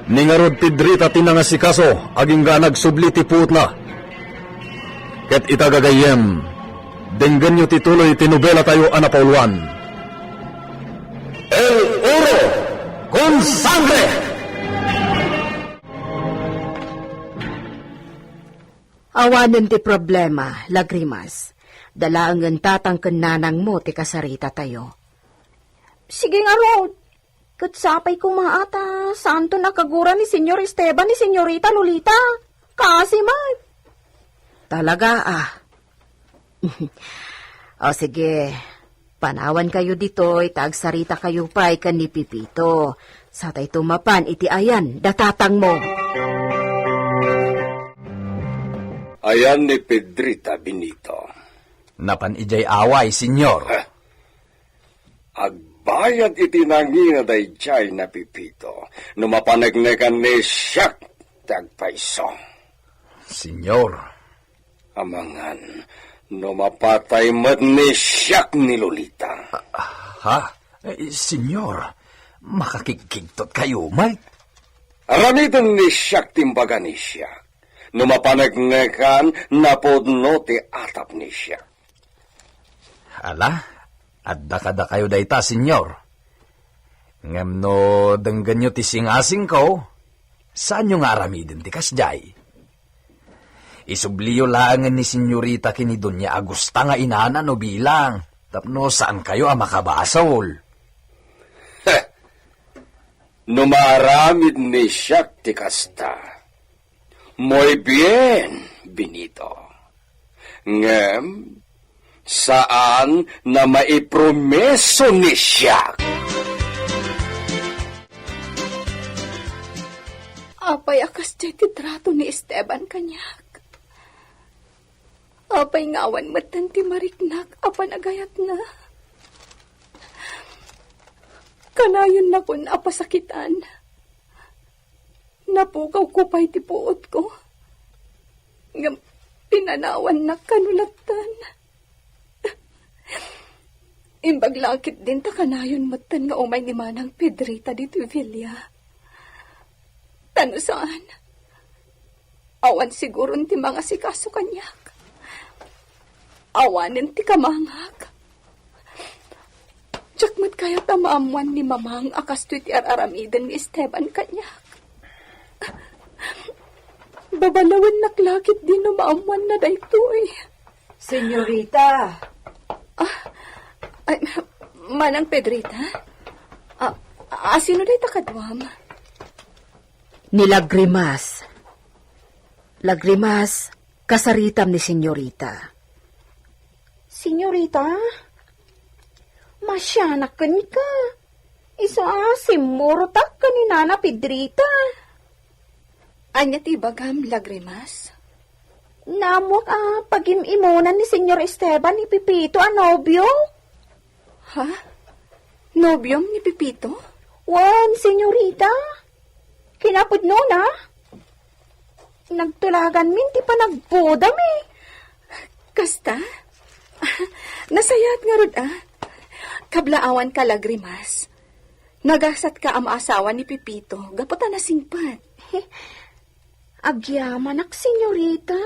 Ni ngarud Pedrita ti nangasikaso agingga nagsubli ti puotna. Ket ita gagayyem, denggenyo ti tuloy ti nobelatayo a napauluan. El Oro con Sangre! Awanen ti problema, Lagrimas. Dalaengen tatang ken nanangmo ti kasaritatayo. Sige ngarud. Ket sapay koma a ta saanton a kagura ni Senyor Esteban ni Senyorita Lolita. Kaasi met. Talaga, ah. O sige, panawankayo ditoy ta agsaritakayo pay ken ni Pepito. Satayto mapan iti ayan da tatangmo. Ayan ni Pedrita, Benito. Napan idiay away, Senyor. Agbayad iti nangina daydiay ni Pepito no mapaneknekan ni siak ti agpayso. Senyor. Amangan no mapatay met ni siak ni Lolita. Ah, ha? Eh, Senyor, makakigkigtot kayo met. Aramiden ni siak ti imbaga ni siak no mapaneknekan napudno ti atap ni siak. Ala, adda kadakayo dayta, Senyor. Ngem no denggenyo ti singasingko, saanyo nga aramiden ti kasdiay. Isubliyo laengen ni Senyorita ken ni Doña Agusta nga inana no bilang, tapno saankayo a makabasol. Heh! No maaramid ni siak ti kasta, muy bien, Benito. Ngem, saan na maipromeso ni siak. Apay a kasdiay ti trato ni Esteban kaniak? Apay nga awan metten ti mariknak a panagayatna? Kanayonnakon a pasakitan. Napukawko pay ti puotko. Ngem pinanawannak kano latten. Imbag la ketdin ta kanayon metten nga umay ni Manang Pedrita ditoy villa. Ta no saan, awan siguron ti mangasikaso kaniak. Awanen ti kamangak. Diak met kayat a maammoan ni Mamang a kastoy ti ar-aramiden ni Esteban kaniak. Babalawennak la ketdi no maammoanna daytoy. Senyorita. Ah, ay, Manang Pedrita? Ah, asino dayta kaduam? Ni Lagrimas. Lagrimas, kasaritam ni Senyorita. Senyorita? Masianak kenka. Isu a simmurotak ken ni Nana Pedrita. Ania ti ibagam, Lagrimas? Naammoak a pagim-imunan ni Senyor Esteban ni Pepito a nobio. Ha? Nobiom ni Pepito? Wen, senyorita. Kinapudnona, nagtulaganmin ti panagpudam, eh. Kasta? Nasayaat ngarud, ah. Kablaawanka, Lagrimas. Nagasatka a maasawa ni Pepito gapu ta nasingpet. Agyamanak, senyorita.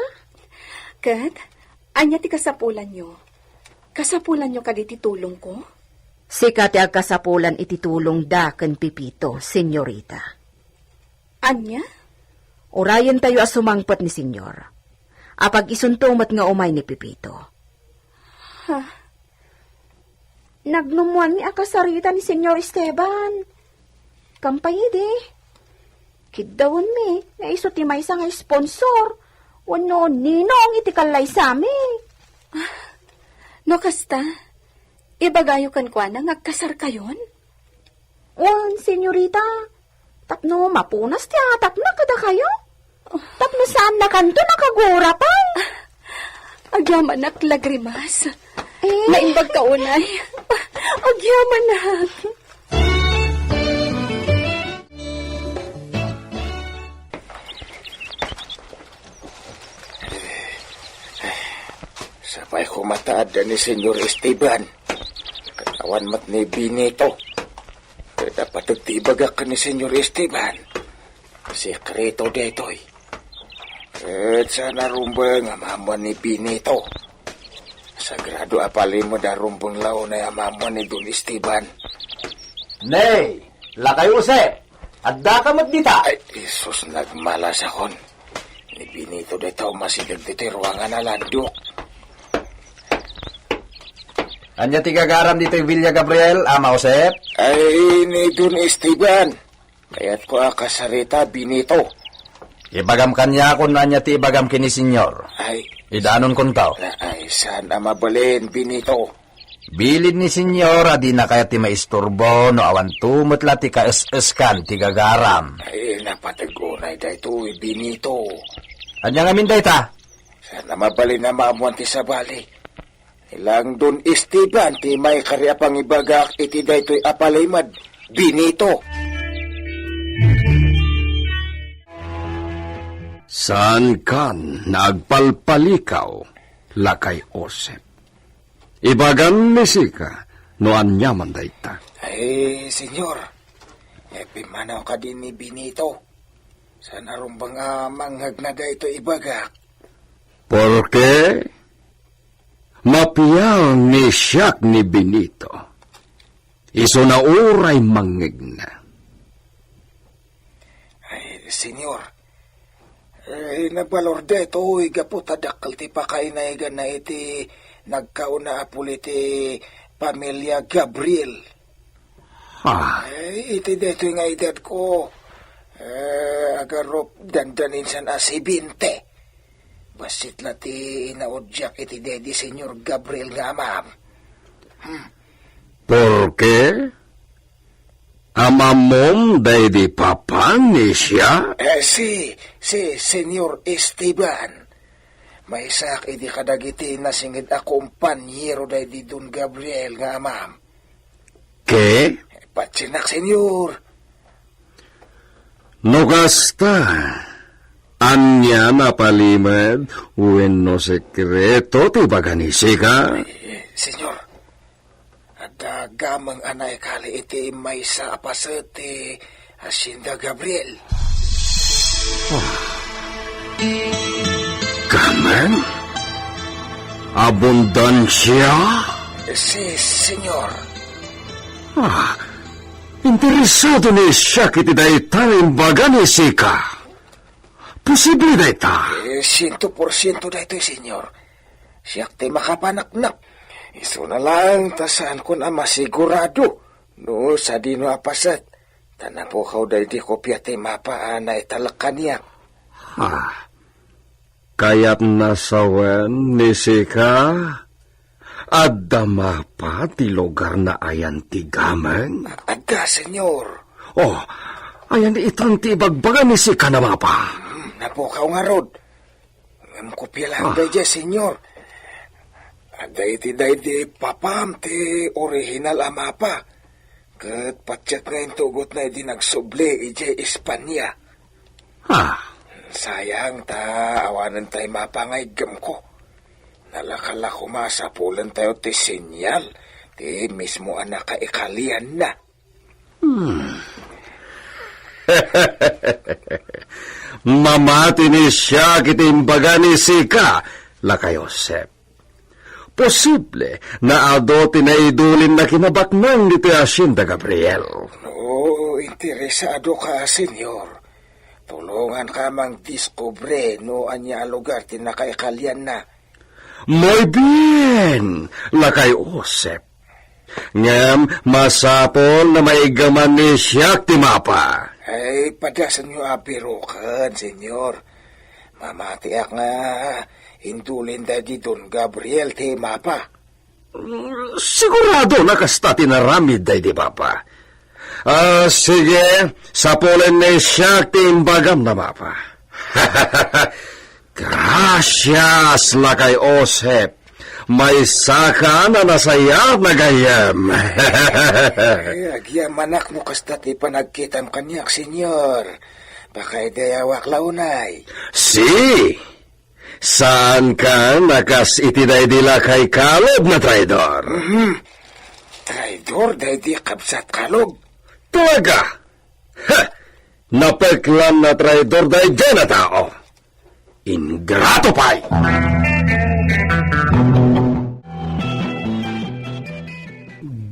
Ket, ania ti kasapulanyo? Kasapulanyo kadi ti tulongko? Sika ti agkasapulan iti tulongda ken Pepito, senyorita. Ania? Urayentayo a sumangpet ni Senyor. Apag-isunto met nga umay ni Pepito. Ha? Nagnummoanmi a kasarita ni Senyor Esteban. Kampay idi, kiddawenmi nga isu ti maysa nga sponsor wenno ninong iti kallaysami. Ah, no kasta, ibagayo kenkuana nga agkasarkayon? Wen, senyorita, tapno mapunas ti atapna kadakayo. Tapno saannakanto nakagura pay. Agyamanak, Lagrimas. Eh? Naimbagka unay. Agyamanak. Sapay koma ta adda ni Senyor Esteban. Ket awan met ni Benito. Ket apateg ti ibagak ken ni Senyor Esteban. Sekreto daytoy. Ket saan a rumbeng a maammuan ni Benito. Sagrado a palimed a rumbeng la unay a maammuan ni Don Esteban. Nay, Lakay Jose, addaka met dita? Ay, Jesus, nagmalasakon. Ni Benito dayta umasideg ditoy ruangan a landok. Ania ti gagaram ditoy Villa Gabriel, Ama Josep? Ay, ni Don Esteban. Kayatko a kasarita, Benito. Ibagam kaniak no ania ti ibagam ken ni Senyor. Ay, Idanon kunto. Ay, saan a mabalin, Benito? Bilin ni Senyor a dina kayat ti maisturbo no awan to met la ti kaes-eskan ti gagaram. Ay, napateg unay daytoy, Benito. Ania ngamin dayta? Saan a mabalin a maammuan ti sabali. Ni lang Don Esteban ti maikari a pangibagak iti daytoy a palimed, Benito. Saankan nga agpalpalikaw, lakay Josep. Ibagan ni Sika no aniaman dayta. Ay, Senyor, eh, pimmanaw kadi ni Benito. Saan a rumbeng a mangngegna daytoy ibagak? Porke mapiang ni siak ni Benito. Isuna uray mangngegna. Ay, Senyor, eh, nabalor daytoy gapu ta dakkel ti pakainaigana iti nagkauna a puli ti pamilia Gabriel. Ah. Ay, iti daytoy nga edadko, eh, agarup dandaninsan a sebente. Bassit la ti inaudiak iti daydi Senyor Gabriel nga amam. Hmm. Porke? Amamom daydi papa ni sia? Eh, si, si Senyor Esteban. Maysaak idi kadagiti nasinged a kompanyero daydi Don Gabriel nga amam. Ke? Patienak, Senyor. No kasta, ania napalimed wenno sekreto ti ibaga ni Sika? Eh, Senyor, adda gameng a naikali iti maysa a paset ti Hacienda Gabriel. Ah. Gameng? Abundansia? Si, Senyor. Ah, interesado ni siak iti dayta nga imbaga ni Sika. Posible dayta? Eh, siento por siento daytoy, Senyor. Siak ti makapaneknek. Isuna laeng ta saankon a masigurado no sadino a paset. Ta napukaw daydi kopia ti mapa a naitalek kaniak. Ah, kayatna sawen ni Sika? Adda mapa ti lugar na ayan ti gameng? Adda, Senyor. Oh, ayan itan ti ibagbaga ni Sika a mapa? Hmm, napukaw ngarud. Ngem kopia laeng daydiay, Senyor. Adda iti daydi papam ti orihinal a mapa. Ket patiek nga intugotna idi nagsubli idiay Espania. Ah. Sayang ta awanen tay mapa nga iggemko. Nalaka la koma a sapulentayo ti senyal ti mismo a nakaikalianna. Hmm. Mamati ni siak iti imbaga ni Sika, lakay Josep. Posible nga adu ti naidulinna kinabaknang ditoy Hacienda Gabriel. No interesadoka, Senyor, tulonganka a mangdiskubre no ania a lugar ti nakaikalianna. Muy bien, lakay Josep. Ngem masapul a maiggaman ni siak ti mapa. Ay, padasenyo a biroken, Senyor. Mamatiak nga indulin daydi Don Gabriel ti mapa. Sigurado a kasta ti inaramid daydi papa. Ah, sige, sapulen ni siak ti imbagam a mapa. Gracias, lakay Josep. Maysakan a nasayaat nga gayyem. Ay, agyamanak no kasta ti panagkitam kaniak, Senyor. Pakaidayawak la unay. Si, saankan a kas iti daydi lakay Caleb a traidor. Mhm. Traidor daydi kabsat Caleb? Talaga? Ha! Napeklan a traidor daydiay a tao. Ingrato pay!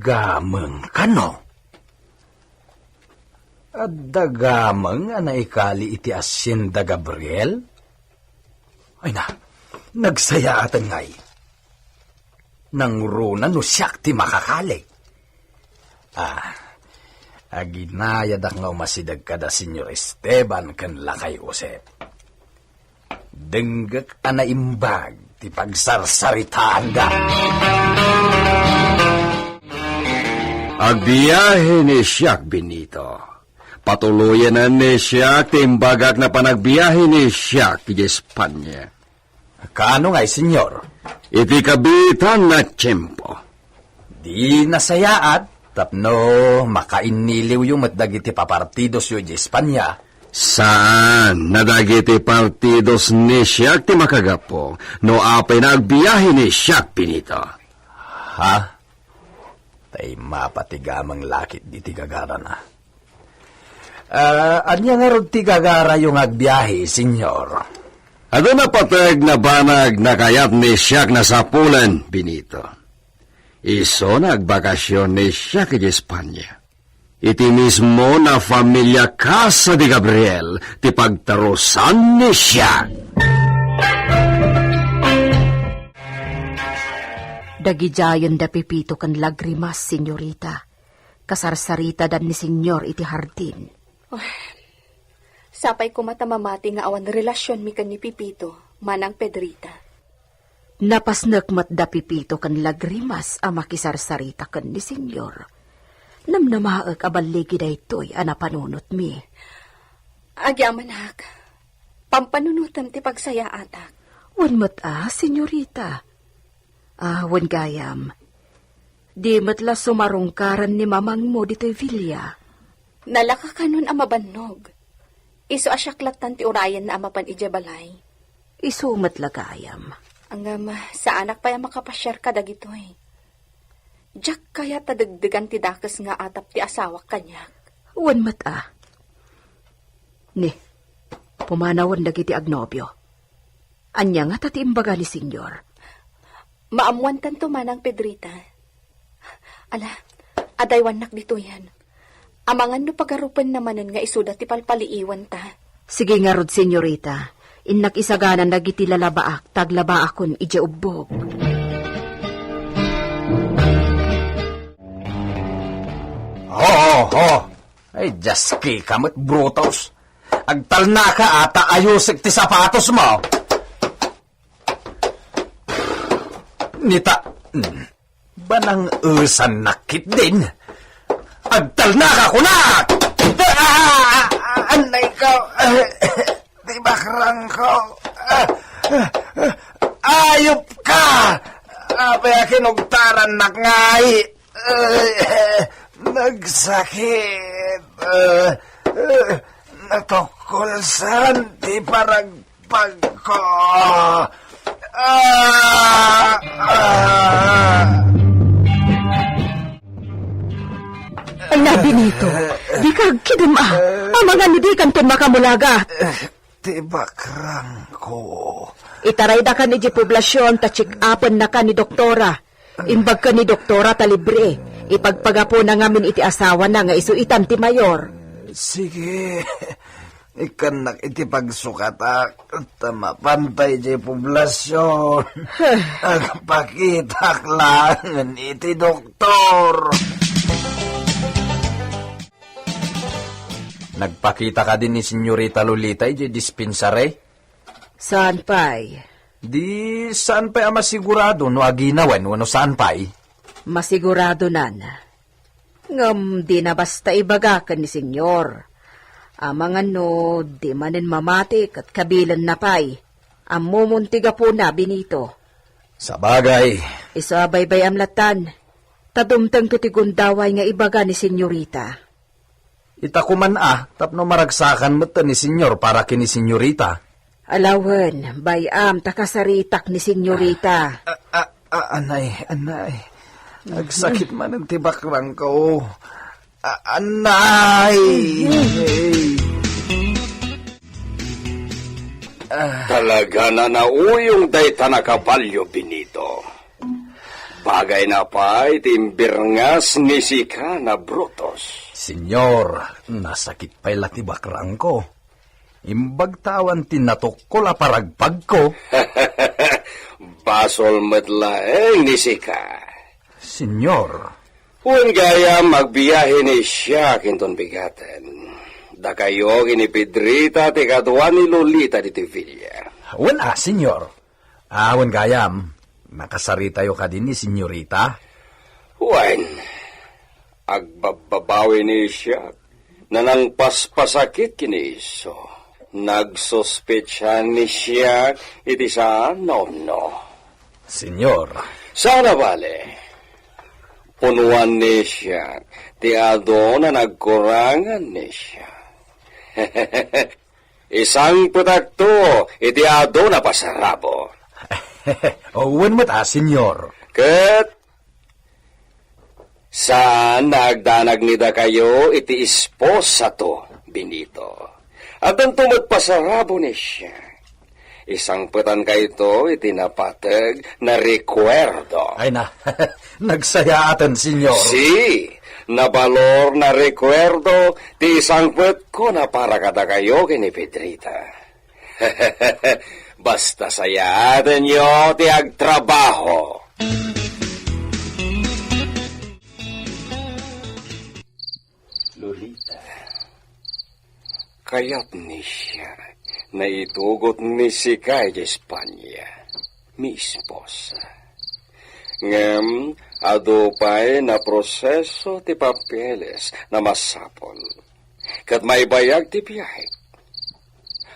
Gameng kano? Adda gameng a naikali iti Hacienda Gabriel? Ay na, nagsayaaten ngay. Nangruna no siak ti makakali. Ah, aginayadak nga umasideg kada Senyor Esteban ken lakay Josep. Denggek a naimbag ti pagsarsaritaanda. Agbiahe ni siak, Benito. Patuloyen ni siak ti imbagak a panagbiahe ni siak idiay Espanya. Kaano ngay, Señor? Iti kabiitan a tiempo. Di nasayaat tapno makainniliwyo met dagiti papartidosyo idiay Espanya. Saan a dagiti partidos ni siak ti makagapu no apay nga agbiahe ni siak, Benito. Ha? Tay mapatigamang lakit diti gagarana. Ah, ania ngarud ti gagarayo nga agbiahe, Señor? Adu napateg a banag a kayat ni siak a sapulen, Benito. Isu nga agbakasion ni siak idiay Espanya. Iti mismo a familia Casa de Gabriel ti pagtarusan ni siak. Dagidiayen da Pepito ken Lagrimas, Señorita. Kasarsaritadan ni Señor iti hardin. Oh, sapay koma ta mamati nga awan relasionmi ken ni Pepito, Manang Pedrita. Napasnek met da Pepito ken Lagrimas a makisarsarita ken ni Señor. Namnamaek a balligi daytoy a napanunotmi. Agyamanak, pampanunotem ti pagsayaatak. Wen met a, Señorita. Ah, wen gayam. Di met la sumarungkaran ni mamangmo ditoy villa. Nalaka kanon a mabannog. Isu a siak lattan ti urayenna a mapan idiay balay. Isu met la gayam. Ngem, saanak pay a makapasiar kadagitoy. Diak kayat ta degdegan ti dakes nga atap ti asawak kaniak. Wen met a. Ni, pumanawen dagiti agnobio. Ania ngata ti imbaga ni Señor? Maammoantanto, Manang Pedrita. Ala, adaywannak ditoyen. Amangan no pagarupenna manen nga isuda ti palpaliiwanta. Sige ngarud, Señorita. Innak isaganan dagiti lalabaak, ta aglabaakon idiay ubbog. Ho, ho, ho! Ay, diaski ka met, Brutus. Agtalnaka a ta ayusek ti sapatosmo. Nita, banang esannak ketdin. Agtalnaka kunak! Ah, anay ko. Ti bakrangko. Ah, ah, ayop ka! Apay a kinugtarannak ngay? Ah, nagsakit. Ah, ah, natukkolsan ti parag- pagko. Ah! Ah! Ala, Benito, dika agkidem a. Amangan no dikanton makamulagat. Ti bakrangko. Itaraydakan idiay poblasion ta check-upennaka ni doktora. Imbag ken ni doktora ta libre. Ipagpagapuna ngamin iti asawana nga isu itan ti mayor. Sige. Ikkannak iti pagsukatak, ta mapantay diay poblasion. Agpakitak laengen iti doktor. Nagpakita kadi ni Señorita Lolita idiay dispensary? Saan pay? Di saan pay a masigurado no aginawen wenno saan pay? Masiguradonan. Ngem dina basta ibaga ken ni Señor. Amangan no di manen mamati ket kabilenna pay. Ammomon ti gapuna, Benito. Sabagay. Isu a baybay-am lattan. Ta dumtengto ti gundaway nga ibaga ni Señorita. Ita koman a, tapno maragsakan met ni Señor para ken ni Señorita. Ala wen, bay-am ta kasaritak ni Señorita. A, a, a, anay, anay. Agsakit manen ti bakrangko. A, anay! Ah. Talaga a nauyong dayta a kabalio, Benito. Bagayna pay ti imbirngas ni sika a Brutus. Señor, nasakit pay la ti bakrangko. Imbag ta awan ti natukkol a paragpagko. Basol met laeng ni sika. Señor. Wen gayam, agbiahe ni siak inton bigaten. Dakayo ken ni Pedrita ti kadua ni Lolita ditoy villa. Wen a, Señor. Awan gayam, nakasaritayo kadi ni Senyorita? Wen, agbabbabawi ni siak. Nanangpaspasakit ken ni isu. Nagsuspetsa ni siak iti saan nga umno. Senyor. Saan a bale. Punuan ni siak ti adu nga nagkurangan ni siak. Isangpetakto iti adu nga pasarabo. Wen met a, Senyor. Ket saan nga agdanag ni dakayo iti esposato, Benito. Addanto met pasarabo ni siak. Isangpetankayto iti napateg nga rekuerdo. Ay na, nagsayaaten, Senyor. Si, nabalor nga rekuerdo ti isangpetko nga para kadakayo ken ni Pedrita. Basta sayaatenyo ti agtrabaho. Lolita, kayatmi siak nga itugot ni sika idiay Espania, mi esposa. Ngem adu pay nga proseso ti papeles nga masapul. Ket maibayag ti biahek.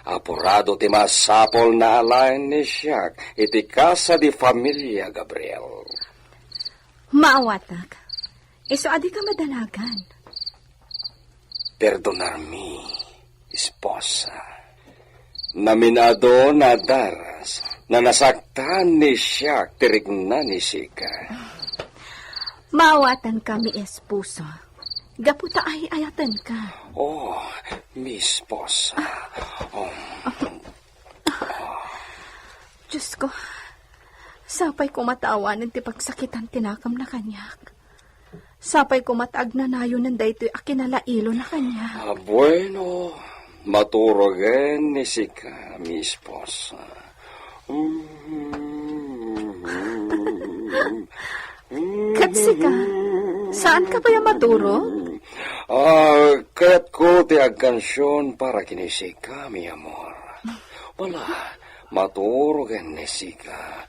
Apurado ti masapul nga alaen ni siak iti Casa de Familia Gabriel. Maawatak. Isu a dika madanagan. Perdonarmi, esposa. Namin-adu nga daras nga nasaktan ni siak ti rikna ni sika. Maawatanka, mi esposa. Gapu ta ay-ayatenka. Oh, mi esposa. Oh. Diyos ko, sapay koma ta awanen ti pagsakitan ti nakemna kaniak. Sapay koma ta agnanayonen daytoy a kinalailona kaniak. Ah, bueno, maturogen ni sika, mi esposa. Ket sika, saanka pay a maturog? Ah, kayatko ti agkansion para ken ni sika, mi amor. Wala, maturogen ni sika.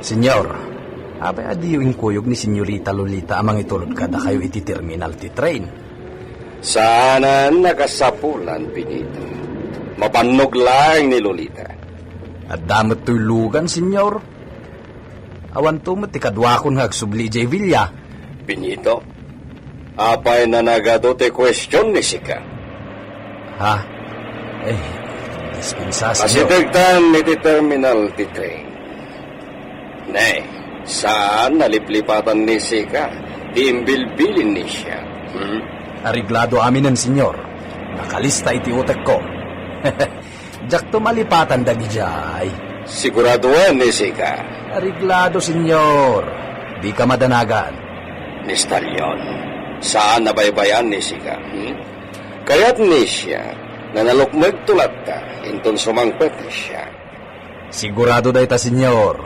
Senyor, apay a diyo inkuyog ni Senyorita Lolita a mangitulod kadakayo iti terminal ti train? Saanen a kasapulan, Benito. Mabannog laeng ni Lolita. Adda met toy lugan, Senyor. Awanto met ti kaduakon nga agsubli idiay villa. Benito, apay a nagadu ti question ni sika? Ha? Eh, dispensa, Senyor. Asitegtan iti terminal ti train. Ne, saan a liplipatan ni sika ti imbilbilin ni siak, hmm? Areglado aminen, Senyor. Nakalista iti utekko. Diakto malipatan dagidiay. Siguradoen ni sika. Areglado, Senyor. Dika madanagan. Ni Stallion, saan a baybay-an ni sika, hmm? Kayat ni siak nga nalukmegto latta inton sumangpet ni siak. Sigurado dayta, Senyor.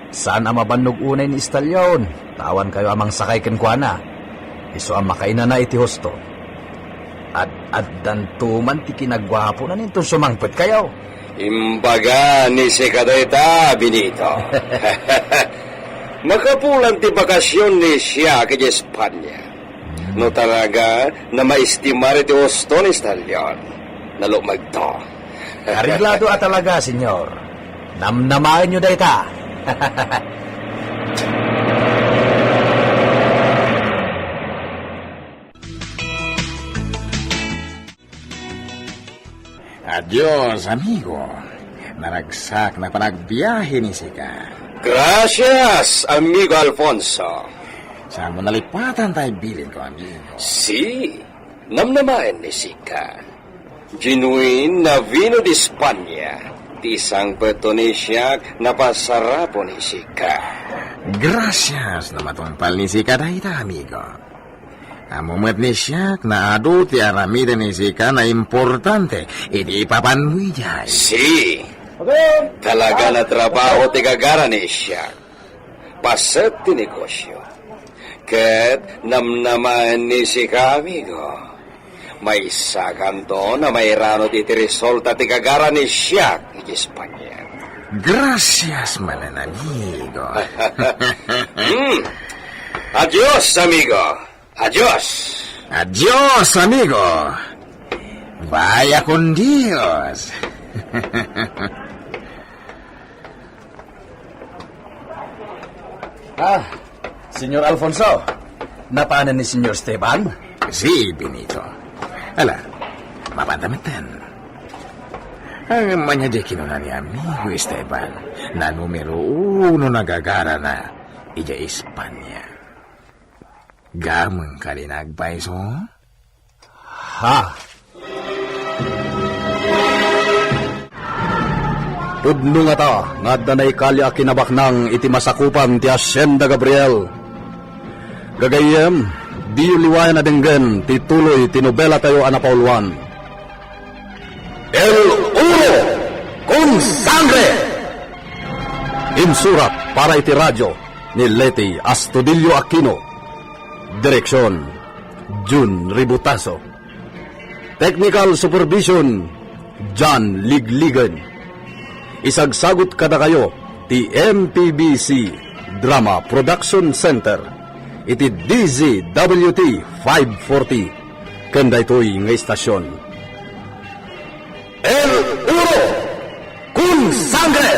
Saan a mabannog unay ni Stallion, ta awankayo a mangsakay kenkuana. Isu a makainana iti husto. Ad-addanto man ti kinaguapona inton sumangpetkayo. Imbaga ni sika dayta, Benito. Makapulan ti bakasion ni siak idiay Espanya. No talaga nga maestimar iti husto ni Stallion, nalukmegto. Areglado a talaga, Senyor. Namnamaenyo dayta. Adios, amigo. Naragsak nga panagbiahe ni sika. Gracias, amigo Alfonso. Saanmo nalipatan tay bilinko, amigo? Si, namnamaen ni sika. Genuine nga vino de España. Ti sangpetto ni siak nga pasarapo ni sika. Gracias no matungpal ni sika dayta, amigo. Ammo met ni siak nga adu ti aramiden ni sika nga importante iti ipapanmo idiay. Si, talaga nga trabaho ti gagara ni siak. Paset ti negosio. Ket namnamaen ni sika, amigo. Maissakanto a mairano ti iti resulta ti gagara ni siak iti Espanya. Gracias, manen amigo. Hmm. Adios, amigo. Adios. Adios, amigo. Vaya con Dios. Ah, Senyor Alfonso, napanen ni Senyor Esteban? Si, Benito. Ala, mapanta metten. Ang manya di kinuna ni amigo Esteban, na numero uno na gagara na ija Espanya. Gameng ka di nagpaiso? Ha? Pudno ngata nga adda naikali a kinabaknang iti masakupan ti Hacienda Gabriel. Gagayyem, diyo liwayan a denggen ti tuloy ti nobelatayo a napauluan. El Oro con Sangre! Insurat para iti radyo ni Leti Astudillo Aquino. Direksyon, Jun Ributaso. Technical supervision, John Ligligan. Isagsagut kadakayo ti M P B C Drama Production Center iti D Z W T five forty ken daytoy nga istasyon. El Oro con Sangre!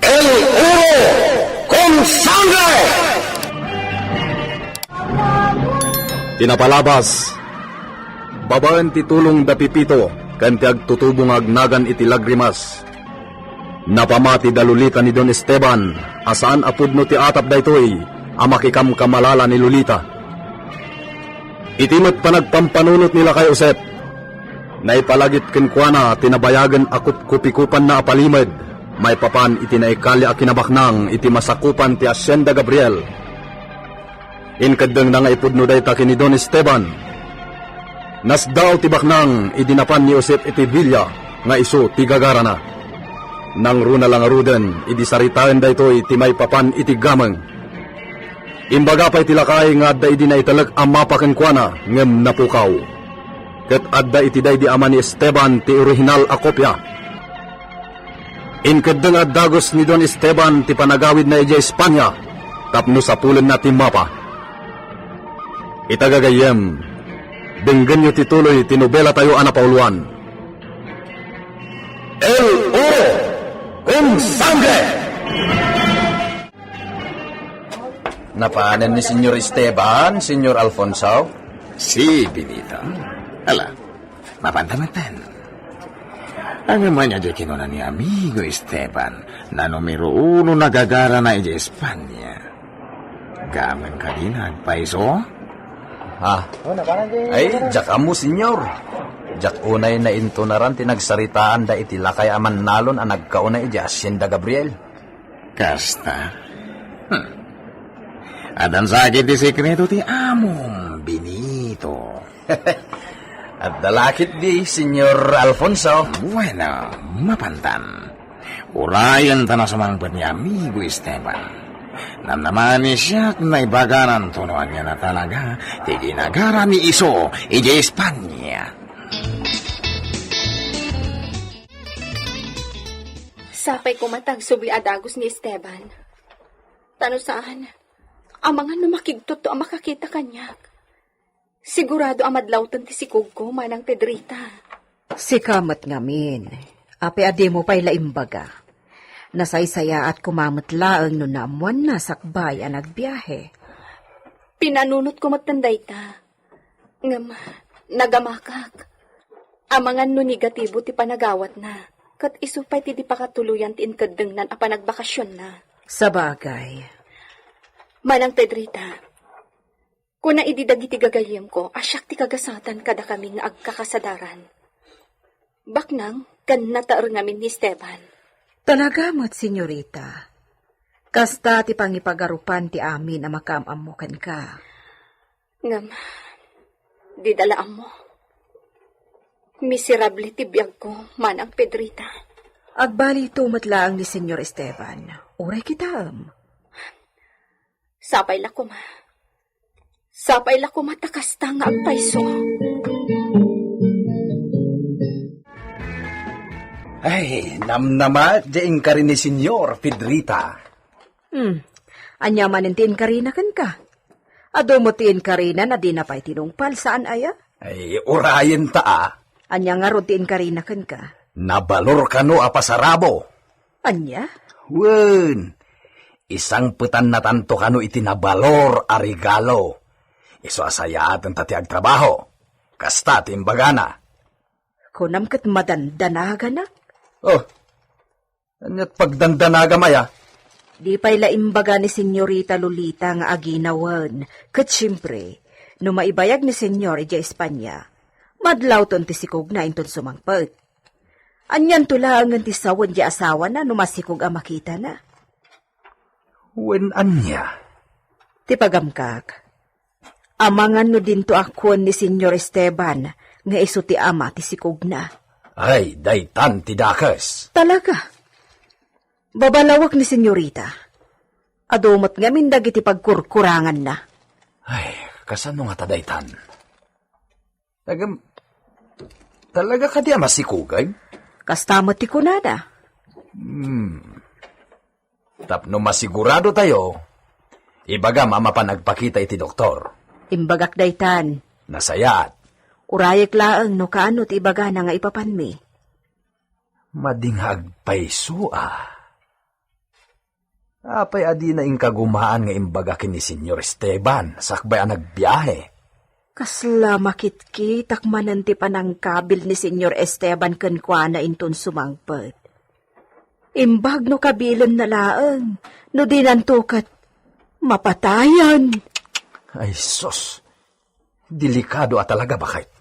El Oro con Sangre! Ti napalabas, babaen ti tulong da Pepito ken ti agtutubo nga agnagan iti lagrimas. Napamati da Lolita ni Don Esteban a saan a pudno ti atap daytoy a makikamkamalala ni Lolita. Iti met panagpampanunot ni Lakay Josep, naipalagip kenkuana ti nabayagen a kupkupikupanna a palimed maipapan iti naikali a kinabaknang iti masakupan ti Hacienda Gabriel. Inkeddengna nga ipudno dayta ken ni Don Esteban. Nasdaaw ti baknang idi napan ni Josep iti bilia nga isu ti gagarana. Nangruna la ngaruden idi saritaen daytoy ti maipapan iti gameng. Imbaga pay ti lakay nga adda idi naitelek a mapa kenkuana ngem napukaw. Ket adda iti daydi ama ni Esteban ti orihinal a kopia. Inkeddeng a dagus ni Don Esteban ti panagawidna idiay Espanya tapno sapulenna ti mapa. Ita gagayyem, denggenyo ti tuloy ti nobelatayo a napauluan. El Oro con Sangre! Napanen ni Senyor Esteban, Senyor Alfonso? Si, Benito. Ala, mapanta metten. Ang manya di kinuna ni amigo Esteban, na numero uno na gagarana iti Espanya. Gameng ka di nagpaiso? Ha? Ay, diak ammo, Senyor. Diak unay naintunaran ti nagsaritaan da iti lakay a mannalon a nagkauna iti Hacienda Gabriel. Kasta? Hmm. Addan sakit ti sekreto ti amom, Benito. Adda lakit di, Senyor Alfonso. Bueno, mapantan. Urayen ta nasumangpet ni amigo Esteban. Namnamani siak naibaganan to no ania na talaga ti ginagara ni isu idiay Espanya. Sapay koma ta agsubli a dagus ni Esteban. Ta no saan, amangan no makigtutto a makakita kaniak. Sigurado a madlawten ti sikogko, Manang Pedrita. Sika met ngamin, apay a dimo pay la imbaga? Nasaysayaat koma met laeng no naammoanna sakbay a nagbiahe. Pinanunotko metten dayta. Ngem, nagamakak. Amangan no negatibo ti panagawatna, ket isu pay ti di pakatuloyan ti inkeddengnan a panagbakasionna. Sabagay. Manang Pedrita, kuna idi dagiti gagayyemko a siak ti kagasatan kadakami nga agkakasadaran. Baknang ken nataer ngamin ni Esteban. Talaga met, senyorita. Kasta ti pangipagarupan ti amin a makaam-ammo kenka. Ngem, dida la ammo. Miserable ti biagko, Manang Pedrita. Agbalito met laeng ni Senyor Esteban. Uray kitaem. Sapay la koma. Sapay la koma ta kasta nga agpayso. Ay, namnama, di inkari ni Senyor Pedrita. Hmm. Ania manen ti inkarina kenka? Adu met ti inkarina na dina pay tinungpal, saan aya? Ay, urayen ta, a. Ania ngarud ti inkarina kenka? Nabalor kano a pasarabo. Ania? Wen, isangpetannatanto kano iti nabalor a regalo. Isu a sayaatenta ti agtrabaho. Kasta ti imbagana. Kunam ket madandanaganak? Oh, aniat pagdandanagam aya? Di pay la imbaga ni Senyorita Lolita nga aginawen, ket siempre, no maibayag ni Senyor idiay Espanya, madlawton ti sikogna inton sumangpet. Anianto laengen ti sawen ti asawana no masikog a makitana? Wen ania? Ti pagamkak, amangan no dinto a kuen ni Senyor Esteban nga isu ti ama ti sikogna. Ay, daytan ti dakes. Talaga? Babalawek ni Senyorita. Adu met ngamin dagiti pagkurkuranganna. Ay, kasano ngata daytan? Agam, talaga kadi a masikogay? Kasta met ti kunana. Hmm. Tapno masigurado tayo, ibagam a mapan agpakita iti doktor. Imbagak daytan. Nasayaat. Urayek laeng no kaano ti ibagana nga ipapanmi. Madi nga agpayso, a. Apay a dina inkagumaan nga imbaga ken ni Senyor Esteban sakbay a nagbiahe? Kasla makitkitak manen ti panangkabil ni Senyor Esteban kenkuana inton sumangpet. Imbag no kabilenna laeng, no dinanto ket mapatayan. Ay, sus. Delikado a talaga, baket.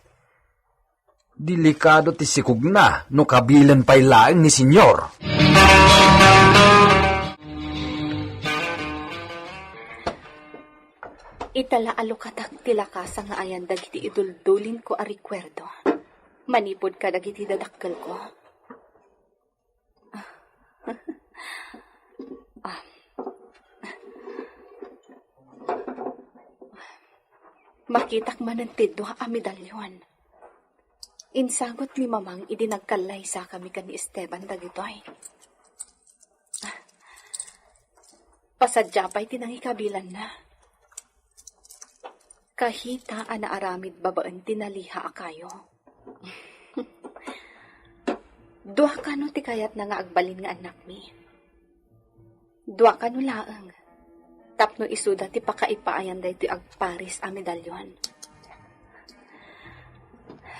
Delikado ti sikogna no kabilen pay laeng ni Senyor. Ita la a lukatak ti lakasa nga ayan dagiti iduldulinko a rekuerdo manipud kadagiti dadakkelko. Ah. Makitak manen ti dua a medalyon. Insagut ni Mamang idi nagkallaysakami ken ni Esteban dagitoy. Pasadia pay ti nangikabilanna. Kahita a naaramid babaen ti naliha a kayo. Dua kano ti kayatna nga agbalin nga annakmi. Dua kano laeng. Tapno isuda ti pakaipaayan daytoy agparis a medalyon.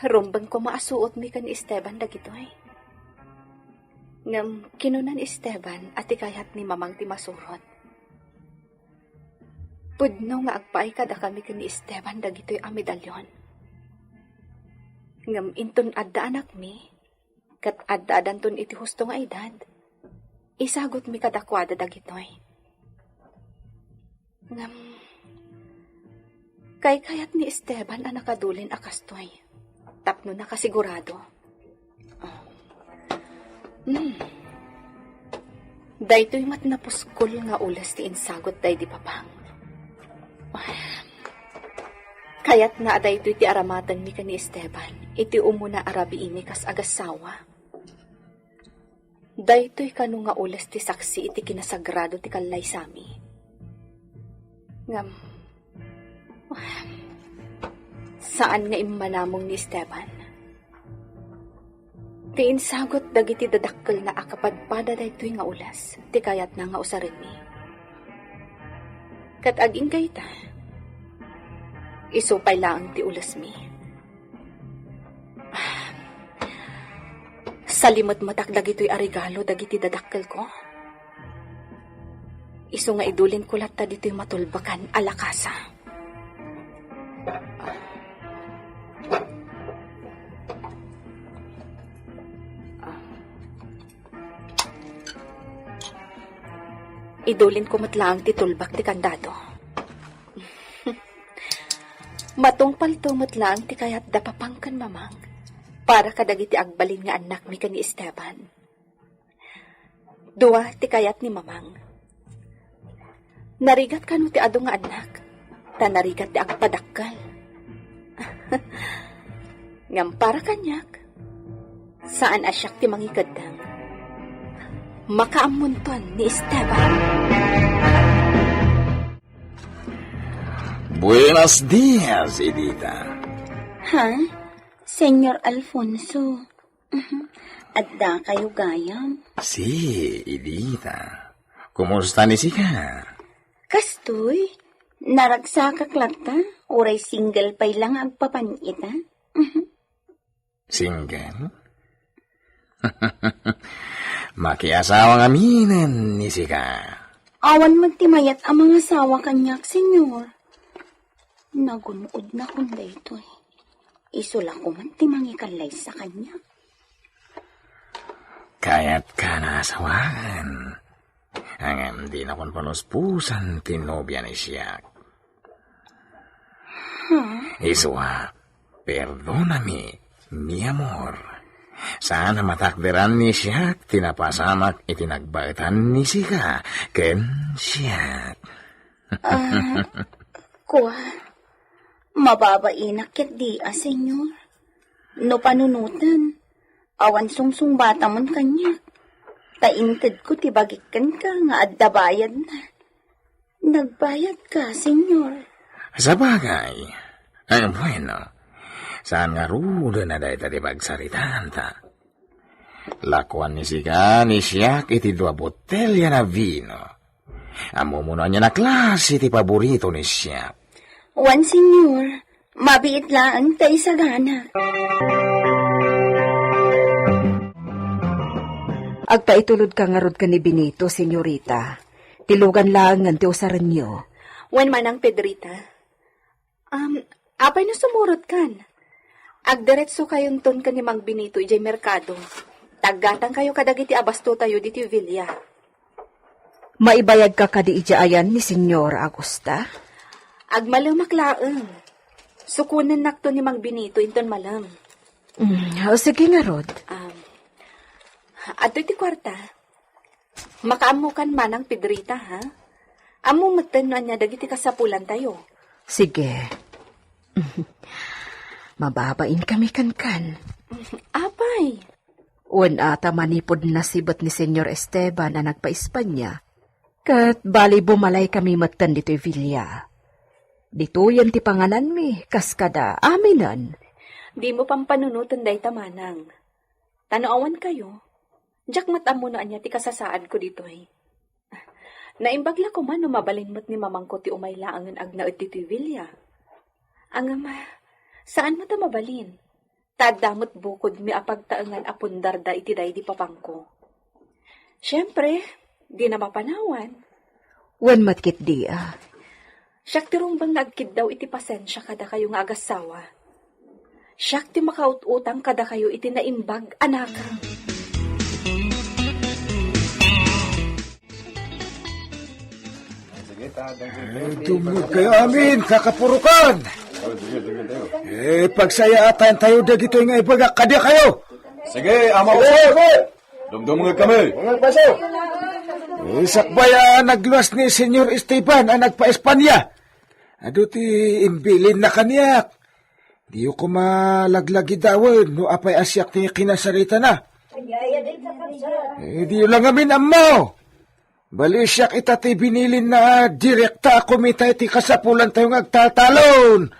Rumbeng koma a suotmi ken ni Esteban dagitoy. Ngem kinuna ni Esteban a ti kayat ni Mamang ti masurot. Pudno nga agpaay kadakami ken ni Esteban dagitoy a medalyon. Ngem inton adda anakmi, ket adda-adanton iti husto nga edad, isagutmi kadakuada dagitoy. Ngem, kaykayat ni Esteban a nakadulin a kastoy, tapno nakasigurado. Hmm. Daytoy met napuskol nga ules ti insagut daydi Papang. Kayatna a daytoy ti aramatenmi ken ni Esteban iti umuna a rabiimi kas agassawa. Daytoy kano nga ules ti saksi iti kinasagrado ti kallaysami. Ngem, saan nga immanamong ni Esteban. Ti insagut dagiti dadakkelna a kapadpada daytoy nga ules ti kayatna nga usarenmi. Ket agingga ita, isu pay laeng ti ulesmi. Salimetmetak dagitoy a regalo dagiti dadakkelko. Isu nga idulinko latta ditoy matulbakan a lakasa. Idulinko met laeng ti tulbak ti kandado. Matungpalto met laeng ti kayat da Papang ken Mamang para kadagiti agbalin nga annakmi ken ni Esteban. Dua ti kayat ni Mamang. Narigat kano ti adu nga annak, ta narigat ti agpadakkel. Ngem para kaniak, saan a siak ti mangikeddeng. Makaammonton ni Esteban. Buenos dias, Edita. Ha? Senyor Alfonso. Mhm. Adda kayo gayam? Si, Edita. Kumusta ni sika? Kastoy, naragsakak latta, uray single pay lang agpapan ita. Mhm. Single? Makiasawa ngaminen ni sika. Awan met ti mayat a mangasawa kaniak, senyor. Nagun-odnakon daytoy. Isu la koma ti mangikallaysa kaniak. Kayatka nga asawaen. Ngem dinakon paluspusan ti nobia ni siak. Isua, perdonami, mi amor. Saan a matakderan ni siak ti napasamak iti nagbaetan ni sika ken siak. Ah, kua, mababainak ketdi a, senyor. No panunoten, awan sungsungbatamon kaniak. Ta intedko ti bagik kenka nga adda bayadna. Nagbayadka, senyor. Sabagay. Ay, bueno. Saan ngaruden a dayta ti pagsaritanta? Lakuan ni sika ni siak iti dua botelya na vino. Ammomo no ania a klase ti paborito ni siak. Wen, senyor. Mabiit laeng ta isagana. Agpaitulodka ngarud ken ni Benito, senyorita. Ti lugan laengen ti usarenyo. Wen manang, Pedrita. Um, apay no sumurotkan? Agdiretsokayonton ken ni Mang Benito idiay merkado. Taggatangkayo kadagiti abastotayo ditoy villa. Maibayagka kadi idiay ayan ni Señora Augusta? Agmalemak laeng. Sukonennakto ni Mang Benito inton malem. Mm, o, sige ngarud. Um, adtoy ti kuarta. Makaammokan manang, Pedrita, ha? Ammo metten no ania dagiti kasapulantayo. Sige. Mababainkami kenkan. Apay? Wen ata manipud nasibet ni Señor Esteban a nagpa-Espanya, ket bali bumalaykami metten ditoy villa. Ditoyen ti pangananmi, kas kada aminen. Dimo pampanunoten dayta, manang. Ta no awan kayo, diak met ammo no ania ti kasasaadko ditoy. Naimbag la koma no mabalin met ni mamangko ti umay laengen agnaed ditoy villa. Ngem, saan met a mabalin. Ta adda met bukodmi a pagtaengan a pundarda iti daydi papangko. Siempre, dina mapanawan. Wen met ketdi a. Siak ti rumbeng nga agkiddaw iti pasensia kadakayo nga agassawa. Siak ti makaut-utang kadakayo iti naimbag a nakang. Eh, dumngegkayo amin, kakapurokan. Eh, pagsayaatan tayo dagitoy nga ibagak kadakayo. Sige, Ama Jose. Dumdumngegkami. Eh, sakbay a nagluas ni Señor Esteban a nagpa-Espanya, adu ti imbilinna kaniak. Diyo koma laglagidawen no apay a siak ti kinasaritana. Eh, diyo la ngamin ammo. Bali, siak ita ti binilinna a direkta a kumita iti kasapulantayo nga agtaltalon.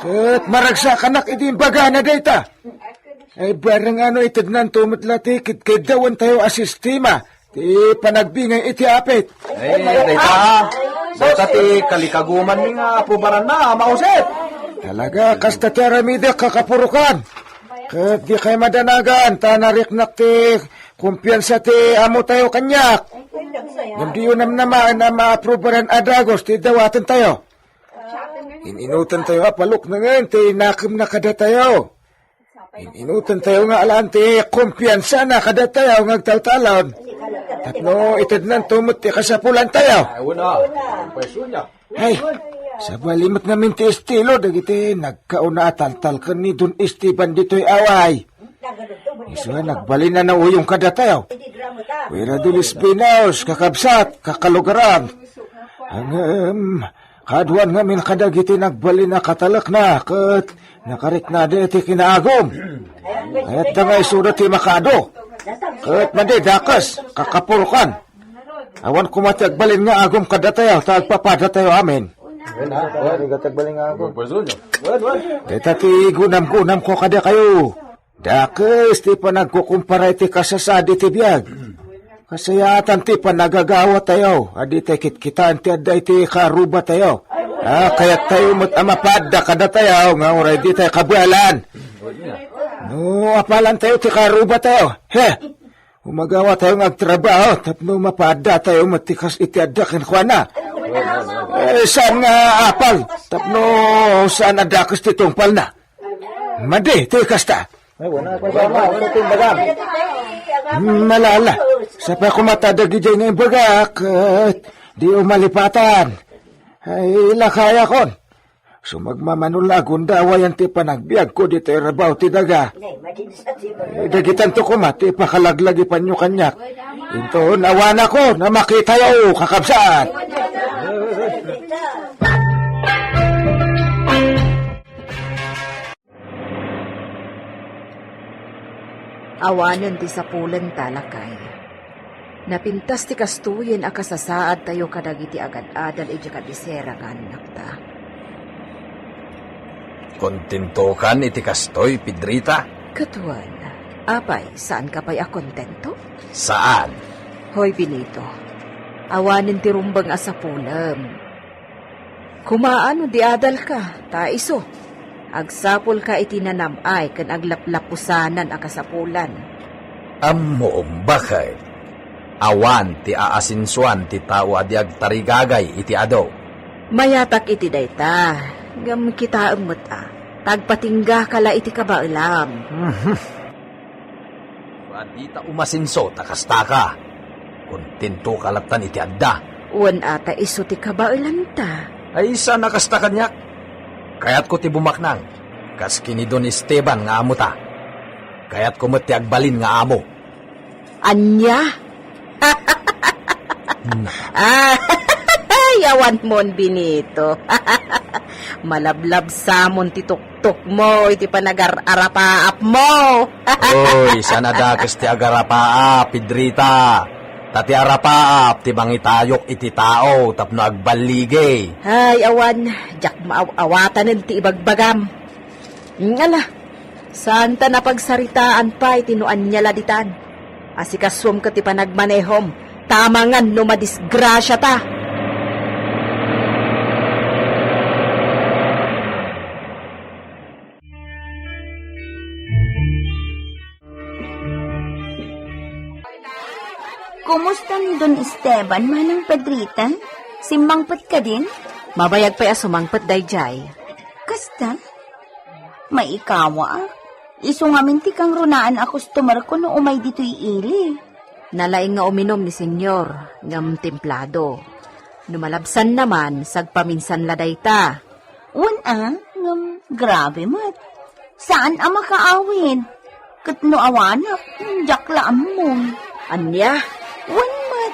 Ket maragsakanak idi imbagana dayta. Ay, bareng ano, itednanto met la ti kedkeddawentayo a sistema ti panagbingay iti apit. Ay, dayta, dayta ti kalikagumanmi nga aprobaranna, Ama Jose. Talaga, kasta ti aramidek, kakapurokan. Ket dikay madanagan, ta nariknak ti kumpiansa ti amotayo kaniak. Ngem diyo namnamaen a maaprobaran a dagus ti dawatentayo. In-inutentayo a paluknengen ti nakemna kadatayo. In-inutentayo nga alaan ti kumpiansana kadatayo nga agtaltalon. Tapno itednanto met ti kasapulantayo. Ay, una. Ay, sabali met ngamin ti estilo dagiti nagkauna a taltal ken ni Don Esteban ditoy away. Isu a nagbalin a nauyong kadatayo. Fuera de los Pinos, kakabsat, kakalugaran. Ngem, kaaduan ngamin kadagiti nagbalin a katalekna ket nakariknada iti kinaagum. Kayatda nga isuda ti makaadu. Ket madi, dakes, kakapurokan. Awan koma ti agbalin nga agum kadatayo, ta agpapadatayo amin. Wen, ha? Wen. Wen, wen. Wen, wen. Dayta ti gunam-gunamko kadakayo. Dakes ti panagkukumpara iti kasasaad iti biag. Kasayaatan ti panagagawatayo, a ditay kitkitaen ti adda iti karubatayo. A, kayattayo met a mapadda kadatayo nga uray ditay kabaelan. No, apalantayo ti karubatayo. He! Umagawa tayo nga agtrabaho tapno mapaadda tayo met ti kas iti adda kenkuana. Eh, saan nga apal tapno saan a dakes ti tungpalna? Madi ti kasta. Malala, sapay koma ta dagidiay nga imbagak, ket di umalipatan. Ay, lakayakon. Sumagmamano la a gundawayan ti panagbiagko ditoy rabaw ti daga. Eh, dagitanto koma ti pakalaglagipanyo kaniak. Inton awanakon a makitayo, kakabsat. Awanen ti sapulenta, lakay. Napintas ti kastoyen a kasasaadtayo kadagiti agad-adal idiay kabisera nga annakta. Kontentokan iti kastoy, Pedrita? Ket wen, apay, saanka pay a kontento? Saan. Hoy, Benito, awanen ti rumbeng a sapulem. Kumaa no di adalka, ta isu. Agsapulka iti nanam-ay ken aglaplapusanan a kasapulan. Ammom, baket. Awan ti aasensoan ti tao a di agtarigagay iti adu. Mayatak iti dayta, ngem kitaem met a, ta agpatinggaka la iti kabaelam. Mhm. Dita umasenso ta kastaka. Kontentoka lattan iti adda. Wen a ta isu ti kabaelanta. Ay, saan a kasta kaniak. Kayatko ti bumaknang, kas ken ni Don Esteban nga amota. Kayatko met ti agbalin nga amo. Ania? Ay, awanmon, Benito. Malablabsamon ti tuk- tukmo iti panagar-arapaapmo. Oy, saan a dakes ti agarapaap, Pedrita. Ta ti arapaap ti mangitayok iti tao tapno agballigi. Ay, awan, diak maaw-awatanen ti ibagbagam. Ngala, saanta napagsaritaan pay ti no ania la ditan. Asikasuem ket ti panagmanehom, ta amangan no madisgrasiata. Kumusta ni Don Esteban, Manang Pedrita? Simmangpet kadin? Mabayag pay a sumangpet daydiay. Kasta? Maikawa, a. Isu ngamin ti kangrunaan a customer ko no umay ditoy ili. Nalaing nga uminum ni Senyor, ngem templado. No malabsanna man, sagpaminsan la dayta. Wen a, ngem grabe met. Saan a makaawid. Ket no awanak, diak la ammon. Ania? Wen met.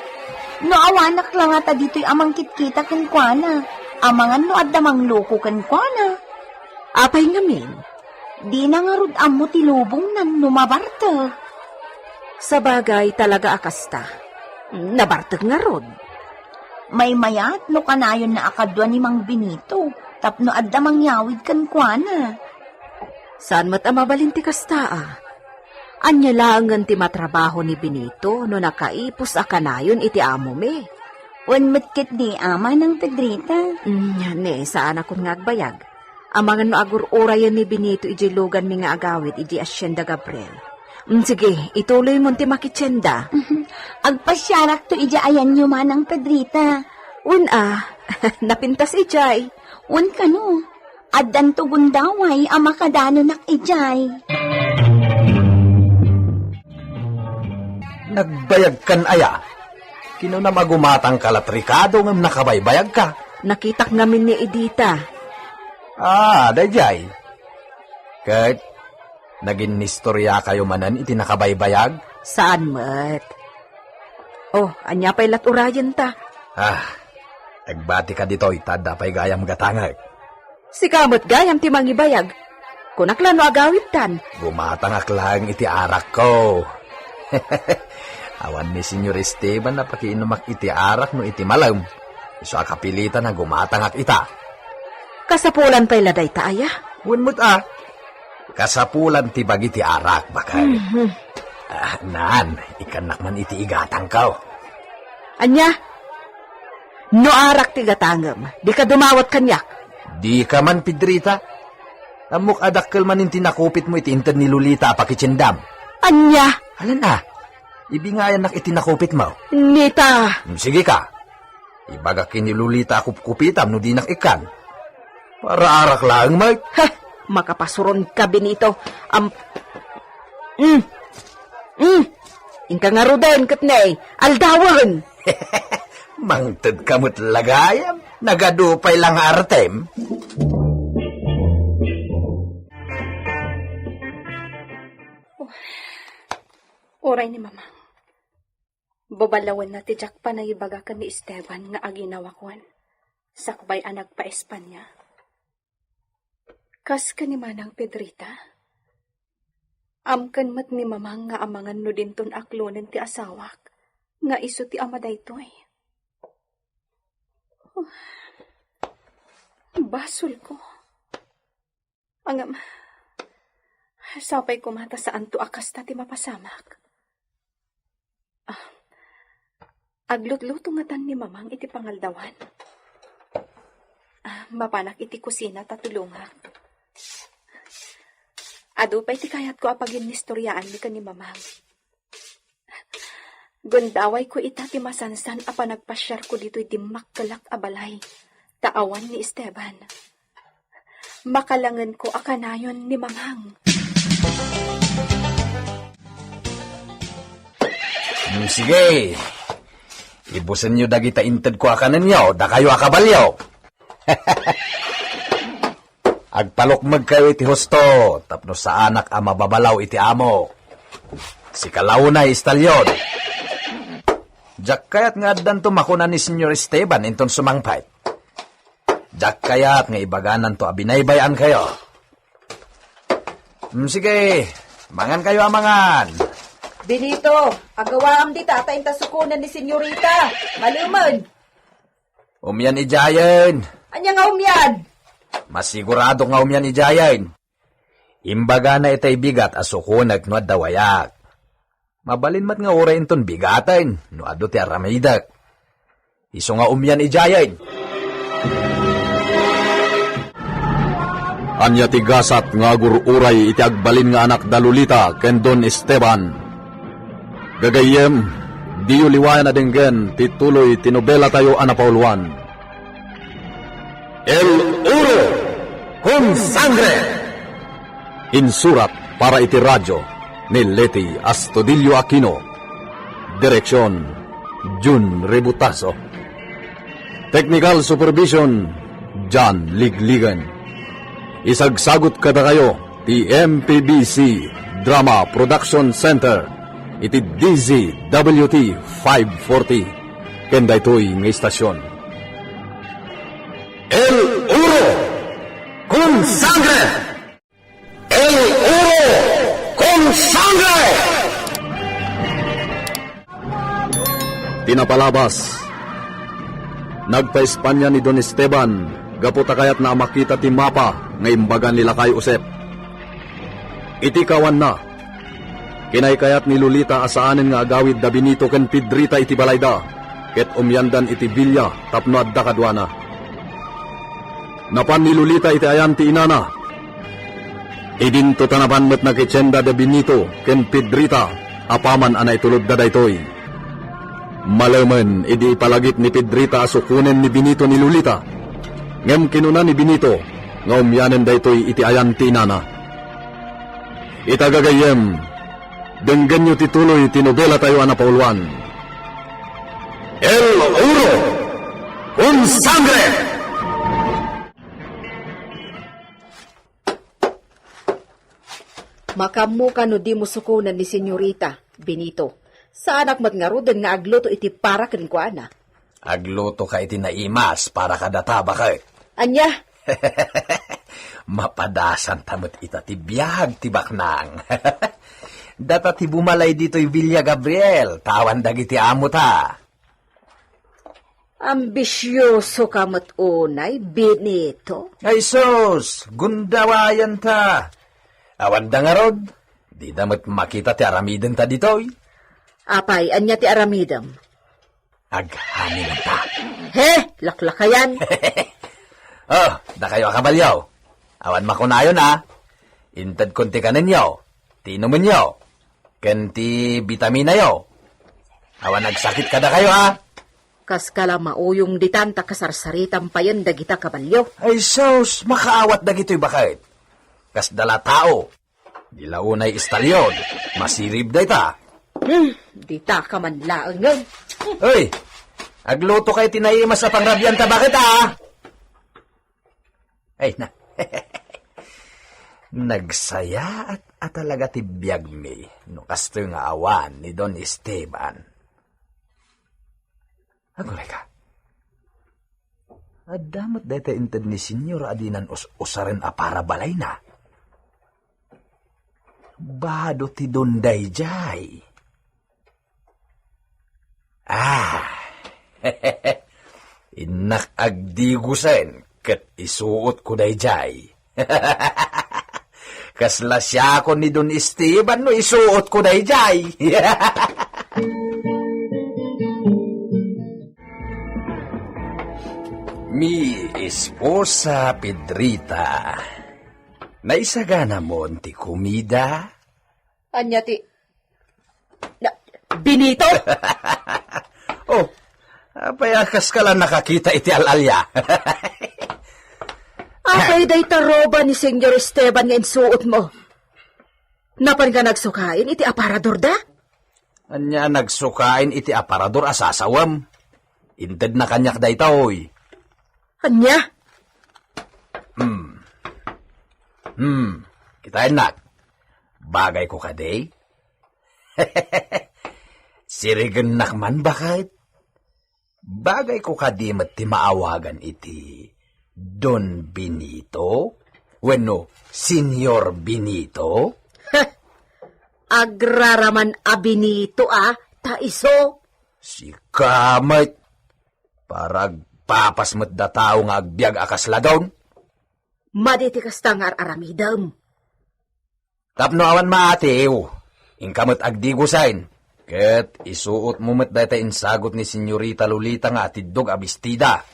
No awanak la ngata ditoy a mangkitkita kenkuana, amangan no adda mangloko kenkuana. Apay ngamin? Dina ngarud ammo ti lubongnan no mabartek. Sabagay, talaga a kasta. Nabartek ngarud. Maymayat no kanayonna a kadua ni Mang Benito tapno adda mangyawid kenkuana. Saan met a mabalin ti kasta a. Ania laengen ti matrabaho ni Benito no nakaipus a kanayon iti amomi? Wen met ketdi a, Manang Pedrita. Mm, ne, saanakon nga agbayag. Amangan no agur-urayen ni Benito idiay luganmi nga agawid idiay Hacienda Gabriel. Mm, sige, ituloymon ti makitienda. Agpasiarakto idiay ayanyo, Manang Pedrita. Wen a, napintas idiay. Wen kano, addanto gundaway a makadanonak idiay. Nagbayagkan aya? Kinunam a gumatangka la trikado ngem nakabaybayagka. Nakitak ngamin ni Edita. Ah, daydiay. Ket, naginnistoriakayo manen iti nakabaybayag? Saan met. Oh, ania pay lat urayenta? Ah, Agbatika ditoy, ta adda pay gayam gatangek. Sika met gayam ti mangibayag. Kunak la no agawidtan. Gumatangak laeng iti arakko. Awan ni Señor Esteban a pakiinumak iti arak no iti malem. Isu a kapilitan a gumatangak ita. Kasapulan pay la dayta aya? Wen met a. Kasapulan ti bagi ti arak, baket. Mhm. Ah, naan, ikkannak man iti igatangko. Ania? No arak ti gatangem, dika dumawat kaniak. Dika man, Pedrita. Ammok a dakkel manen ti nakupitmo iti inted ni Lolita a pakitiendam. Ania? Alan a, ibingayannak iti nakupitmo. Nita! Mm, sige ka. Ibagak ken ni Lolita a kupkupitam no dinak ikkan. Para arak laeng met. Ha! Makapasuronka, Benito. Am-, mm. Mm. Inka ngaruden ket ne, aldawen. Mangted ka met la gayam. Nagadu pay la nga artem. Uray ni Mamang. Babalawenna ti diak panangibaga ken ni Esteban nga aginawakon, sakbay a nagpa-Espania. Kas ken ni Manang Pedrita, amken met ni Mamang nga amangan no dinton aklonen ti asawak, nga isu ti ama daytoy. Basolko. Ngem, sapay koma ta saanto a kasta ti mapasamak. Ah, aglutluto ngatan ni Mamang iti pangaldawan. Ah, mapanak iti kusina ta tulongak. Adu pay ti kayatko a paginnistoriaanmi ken ni Mamang. Gundawayko ita ti masansan a panagpasiarko ditoy dimmakkelak a balay, ta awan ni Esteban. Makalangenko a kanayon ni Mamang. Mm, sige. Ibusenyo dagita intedko a kanenyo, dakayo a kabalio. Agpalukmegkayo iti husto, tapno saanak a mababalaw iti amo. Sika la unay, Istalyon. Diak kayat nga addanto makuna ni Señor Esteban inton sumangpet. Diak kayat nga ibagananto a binaybay-ankayo. Mm, sige, mangankayo a mangan. Benito, agawaam dita ta inta sukonen ni Senyorita. Malumen. Umian idiayen. Ania nga umian? Masigurado nga umian idiayen. Imbagana itay bigat a sukonek no adda wayak. Mabalin met nga uray inton bigaten no adu ti aramidek. Isu nga umian idiayen. Ania ti gasat nga agur-uray iti agbalin nga anak da Lolita ken Don Esteban? Gagayyem, diyo liwayan a denggen ti tuloy ti nobelatayo a napauluan, El Oro con Sangre. Insurat para iti radio ni Leti Astudillo Aquino. Direksyon, Jun Ributaso. Technical supervision, John Ligligan. Isagsagut kadakayo ti M P B C Drama Production Center iti D Z W T five forty ken daytoy nga istasyon. El Oro con Sangre! El Oro con Sangre! Ti napalabas, nagpa-Espanya ni Don Esteban gapu ta kayatna a makita ti mapa nga imbaga ni Lakay Josep. Iti kawanna, kinaykayat ni Lolita a saanen nga agawid da Benito ken Pedrita iti balayda, ket umiandan iti bilia tapno adda kaduana. Napan ni Lolita iti ayan ti inana. Idinto ta napan met nakitienda da Benito ken Pedrita apaman a naitulodda daytoy. Malemen idi ipalagip ni Pedrita a sukonen ni Benito ni Lolita, ngem kinuna ni Benito nga umianen daytoy iti ayan ti inana. Ita gagayyem, denggenyo ti tuloy ti nobelatayo a napauluan. El Oro con Sangre! Makaammoka no dimo sukonen ni Senyorita, Benito. Saanak met ngaruden nga agluto iti para kenkuana. Aglutoka iti naimas para kadata, baket. Ania? Mapadasanta met ita ti biag ti baknang. Data ti bumalay ditoy Villa Gabriel, ta awan dagiti amota. Ambisioso ka met unay, Benito. Ay sus, gundawayanta. Awan da ngarud, dida met makita ti aramidenta ditoy. Apay, ania ti aramidem? Aghaminenta. He, laklakayan. Oh, dakayo a kabalio. Awan makunayon a. Intedkon ti kanenyo, ti inumenyo, ken ti bitaminayo. Awan agsakit kadakayo, a. Kas kala mauyong ditan ta kasarsaritam payen dagita kabalio. Ay sus, makaawat dagitoy baket. Kasda la tao. Di la unay istalyon, masirib dayta. Hmm, dita ka man laengen. Uy, agluto kay ti naimas a pangrabianta baket, a. Ay na. Nagsayaat a talaga ti biagmi no kastoy nga awan ni Don Esteban. Aguray ka. Adda met dayta inted ni Senyor a dinan us-usaren a para balayna. Bado ti don dayjay. Ah. Innak agdigusen ket isuotko dayjay. Kasla siakon ni Don Esteban no isuotko dayjay. Mi esposa Pedrita, naisaganamon ti kumida? Ania ti Na, Benito? Oh, apay a kas ka la nakakita iti al-alia? Apay dayta roba ni Senyor Esteban nga insuotmo? Napan nga nagsukain iti aparador da? Ania nagsukain iti aparador a sasawem? Intedna kaniak daytoy. Ania? Hmm. Hmm. Kitaennak. Bagayko kadi? Sirigennak man, baket? Bagayko kadi met ti maawagan iti Don Benito? Wenno Senyor Benito? Heh! Agraraman a Benito a, ta isu. Sika met, para agpapas met da tao nga agbiag a kasla don. Madi ti kasta nga ar-aramidem. Tapno awan maatiw, inka met agdigusen, ket isuotmo met dayta insagut ni Senyorita Lolita nga atiddog a bestida.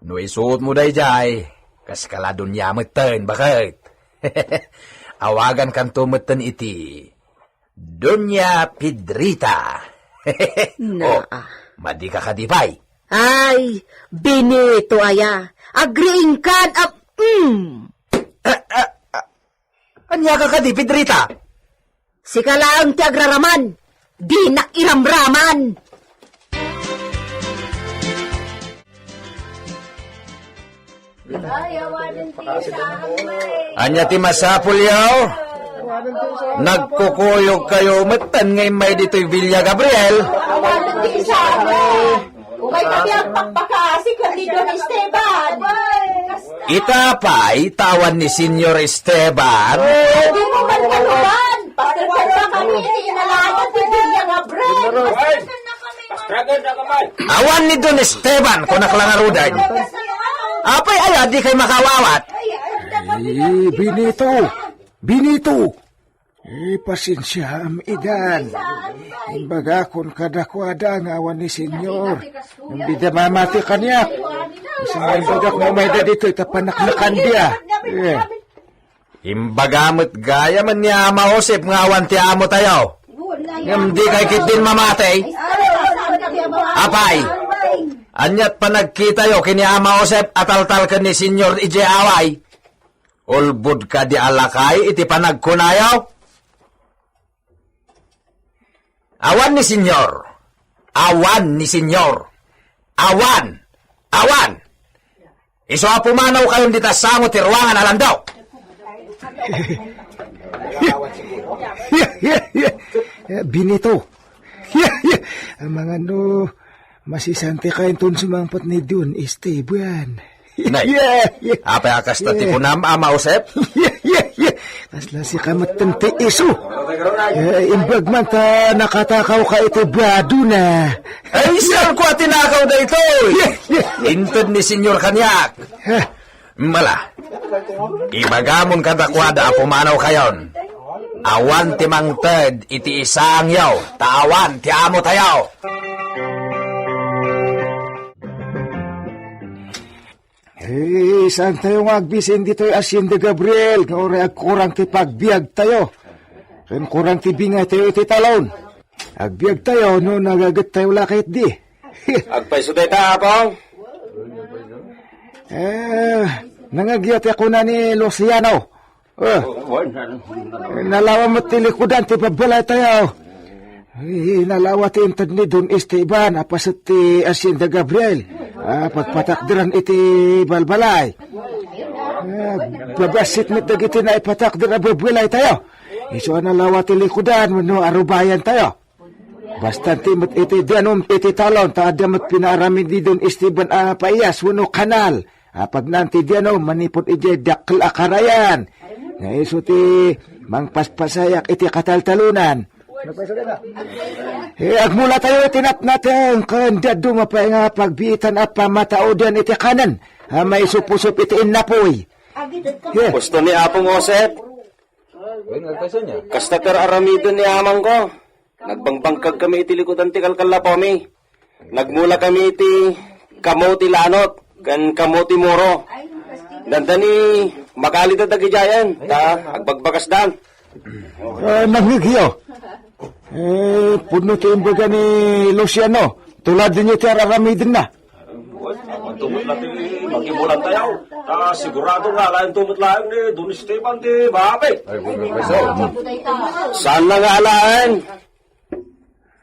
No isuotmo dayjay, kas kala donia metten, baket. Awagankanto metten iti Doña Pedrita. Naa. Oh, madika kadi pay? Ay, Benito aya. Agriingkan a, mm. Ah, ah, ah. Ania ka kadi, Pedrita? Sika laeng ti agraraman. Dinak iramraman. Ania ti masapulyo? Nagkukuyogkayo metten nga immay ditoy Villa Gabriel. Umay kami agpakpakasi ken ni Don Esteban. Ita pay, ta awan ni Senyor Esteban. Di mo man kaluban. Pastorkan kami iti inalagan ti Villa Gabriel. Awan ni Don Esteban, kunak la ngaruden. Apay aya, di kay makaawat? Eh, Benito! Benito! Eh, pasensiaam idan. Imbagakon kadakuada nga awan ni Senyor. Ngem dida mamati kaniak. Isu nga imbagak nga umayda ditoy ta panaknakandia. Eh. Imbaga met gayam ni Ama Josep nga awan ti amotayo. Ngem di kay ketdin mamati. Apay, aniat panagkitayo ken ni Ama Josep a taltalken ni Senyor idiay away? Ulbod kadi a lakay iti panagkunayo? Awan ni Senyor. Awan ni Senyor. Awan. Awan. Isu a pumanawkayon dita sango ti ruangan a landok. Benito. Amangan no Masisanti kayo inton sumangpet ni Don Esteban. Nay, apay a kasta ti kunam, Ama Josep? Kasla sika met ti isu. Eh, imbag man ta nakatakaw ka iti badona. Ay, sian ko a tinakaw daytoy. Inted ni Senyor kaniak. Mala, ibagamon kadakuada a pumanaw kayon. Awan ti mangted iti isangyo, ta awan ti amo tayo. Eh, saan tayo nga agbisin ditoy Hacienda Gabriel, nga uray agkurang ti pagbiag tayo? Ken kurang ti bingay tayo iti talon. Agbiag tayo no nagaget tayo la ketdi. Agpayso dayta, Apong? Eh, nangagyo ti kuna ni Luciano. Eh, nalawa met ti likudan ti babbalay tayo. Eh, nalawa ti inted ni Don Esteban a paset ti Hacienda Gabriel a pagpatakderan iti balbalay. Eh, babassit met dagiti naipatakder a babbalay tayo. Isu a nalawa ti likudan wenno arubayan tayo. Basta ti met iti dianom iti talon, ta adda met pinaaramid ni Don Esteban a paiyas wenno kanal. Apagna ti dianom manipud idiay dakkel a karayan. Nga isu ti mangpaspasayak iti kataltalonan. Eh, agmula tayo iti natnateng, ken dadduma pay nga pagbiitan a pamatauden iti kanen a maisupusup iti innapuy. Yeah. Gusto ni Apong Josep. Kasta ti aramiden ni amangko. Nagbangbangkag kami iti likudan ti kalkalapomi. Nagmula kami iti kamo ti lanot ken kamo ti muro. Dandani makalida dagidiayen, ta agbagbakasdan. Ah, nangngegyo. Eh, pudno ti imbaga ni Luciano. Tuladenyo ti ar-aramidenna. Awan tumot la ti magimulan tayo. Ta sigurado nga alaen tumot laeng ni Don Esteban ti maapi. Saan na nga alaen?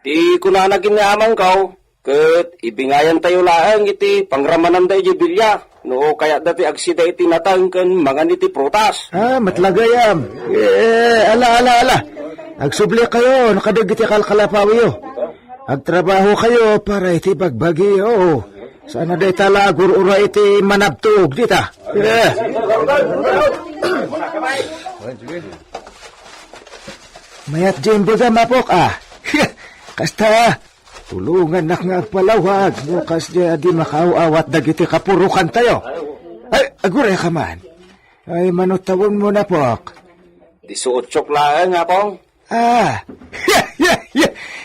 Ti kunana ken ni amangko, ket ibingayan tayo laeng iti pangramananda idiay bilia, no kayatda ti agsida iti nateng ken mangan iti prutas. Ah, met la gayam. Eh, ala, ala, ala. Agsubli kayo, no kadagiti kalkalapawiyo. Agtrabaho kayo para iti bagbagi, oo. Sana dayta la agur-ura iti manabtog, dita. Eh. Mayat di imbaga, Apok, ah. Kasta, tulongannak nga agpalawag, no kasdiay a di makaaw-awat dagiti kapurokan tayo. Ay, aguray ka man. Ay, mano tawenmo, Apok? Dieciocho laeng, Apong. Ah,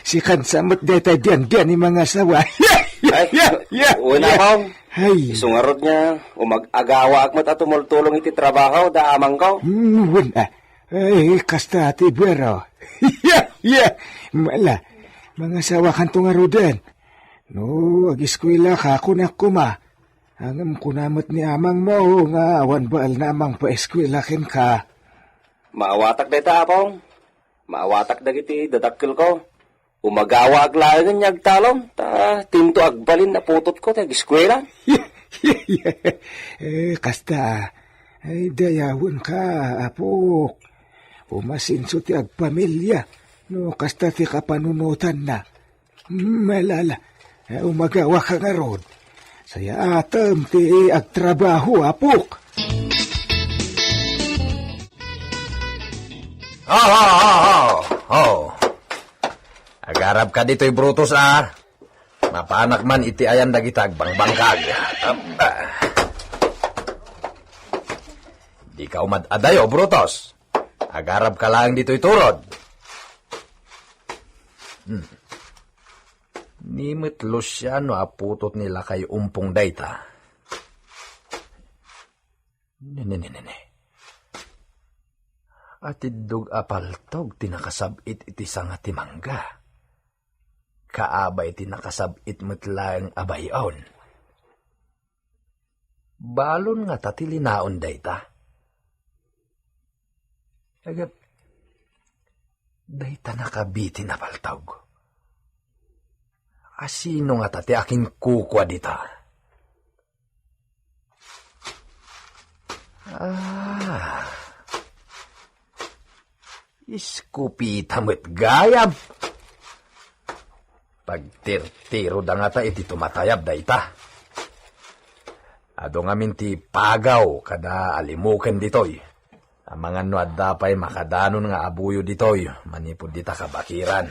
sikan sa met dayta diandian ni mangasawa. Ay, wen, Apong. Ay. Isu ngarud nga, umag-agawaak met a tumultulong iti trabaho, da amangko. Hmm, wen, ah. Ay, kasta ti bero. Mala, mangasawakanto ngaruden. No, agiskuela ka, kunak koma. Ngem kuna met ni amangmo nga awan baelna a mangpaeskuela kenka. Maawatak dayta, Apong. Maawatak dagiti dadakkelko. Umagawaak laengen nga agtalon, ta tinto agbalin a putotko ti agiskuela. Eh, kasta, ay, dayawenka, Apok. Umasinso ti agpamilia, no kasta ti kapanunotanna. Malala, eh, umagawaka ngarud. Sayaatem ti agtrabaho, Apok. Ho, ho, ho, ho, ho. Agarabka ditoy, Brutus, a. Mapanak man iti ayan dagita agbangbangkag. Appa. Dika umad-adayo, Brutus. Agarabka laeng ditoy turod. Hmm. Ni met Luciano a putot ni Lakay Umpong dayta. Ne, ne, ne, ne, ne. Atiddog a paltog ti nakasab-it iti sanga ti mangga. Kaabay ti nakasab-it met laeng a bay-on. Balon ngata ti linaon dayta? Agap, dayta nakabiti a paltog. Asino ngata ti akinkukua dita? Ah. Iskupita met gayam. Pagtirtiroda ngata iti tumatayab dayta. Adu ngamin ti pagaw kada alimuken ditoy. Amangan no adda pay makadanon nga abuyo ditoy manipud dita kabakiran.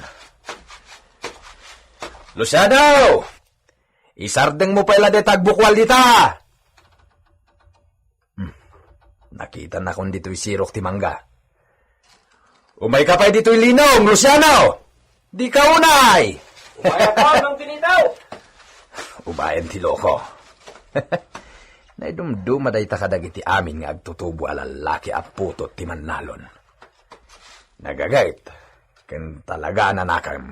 Luciano! Isardengmo pay la dayta agbukual dita! Hmm. Nakitanakon ditoy sirok ti mangga. Umayka pay ditoy linong, Luciano! Dika unay! Umayakon, Mang Benito! Umayen ti loko. Naidumduma dayta kadagiti amin nga agtutubo a lallaki a putot ti mannalon. Nagaget, ken talaga a nanakem.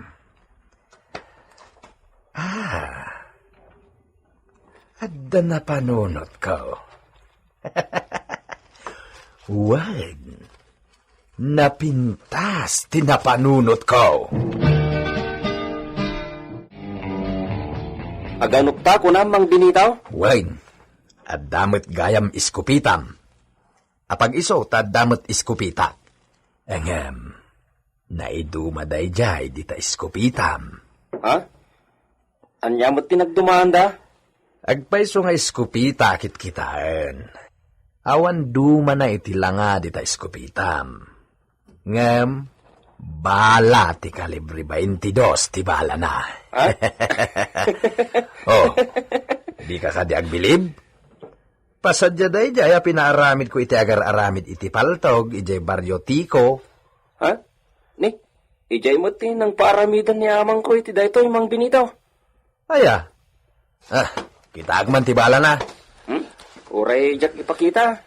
Ah, adda napanunotko. Wen, napintas ti napanunotko. Aganopta, kunam, Mang Benito? Wen, adda met gayam iskupitam. Apag-isu ta adda met iskupitak. Ngem, naiduma daydiay dita iskupitam. Ha? Ania met ti nagdumanda? Agpayso nga iskupita kitkitaen. Awan dumana iti langa dita iskupitam. Ngem, bala ti kalibre baintidos ti balana. Ha? Oh, dika kadi agbilib? Pasadiak daydiay a pinaaramidko iti agar-aramid iti paltog idiay Barrio Tico. Ha? Ni, idiay met ti nangpaaramidan ni amangko iti daytoy, Mang Benito. Aya? Ah, kitaak man ti balana. Hmm? Uray diak ipakita.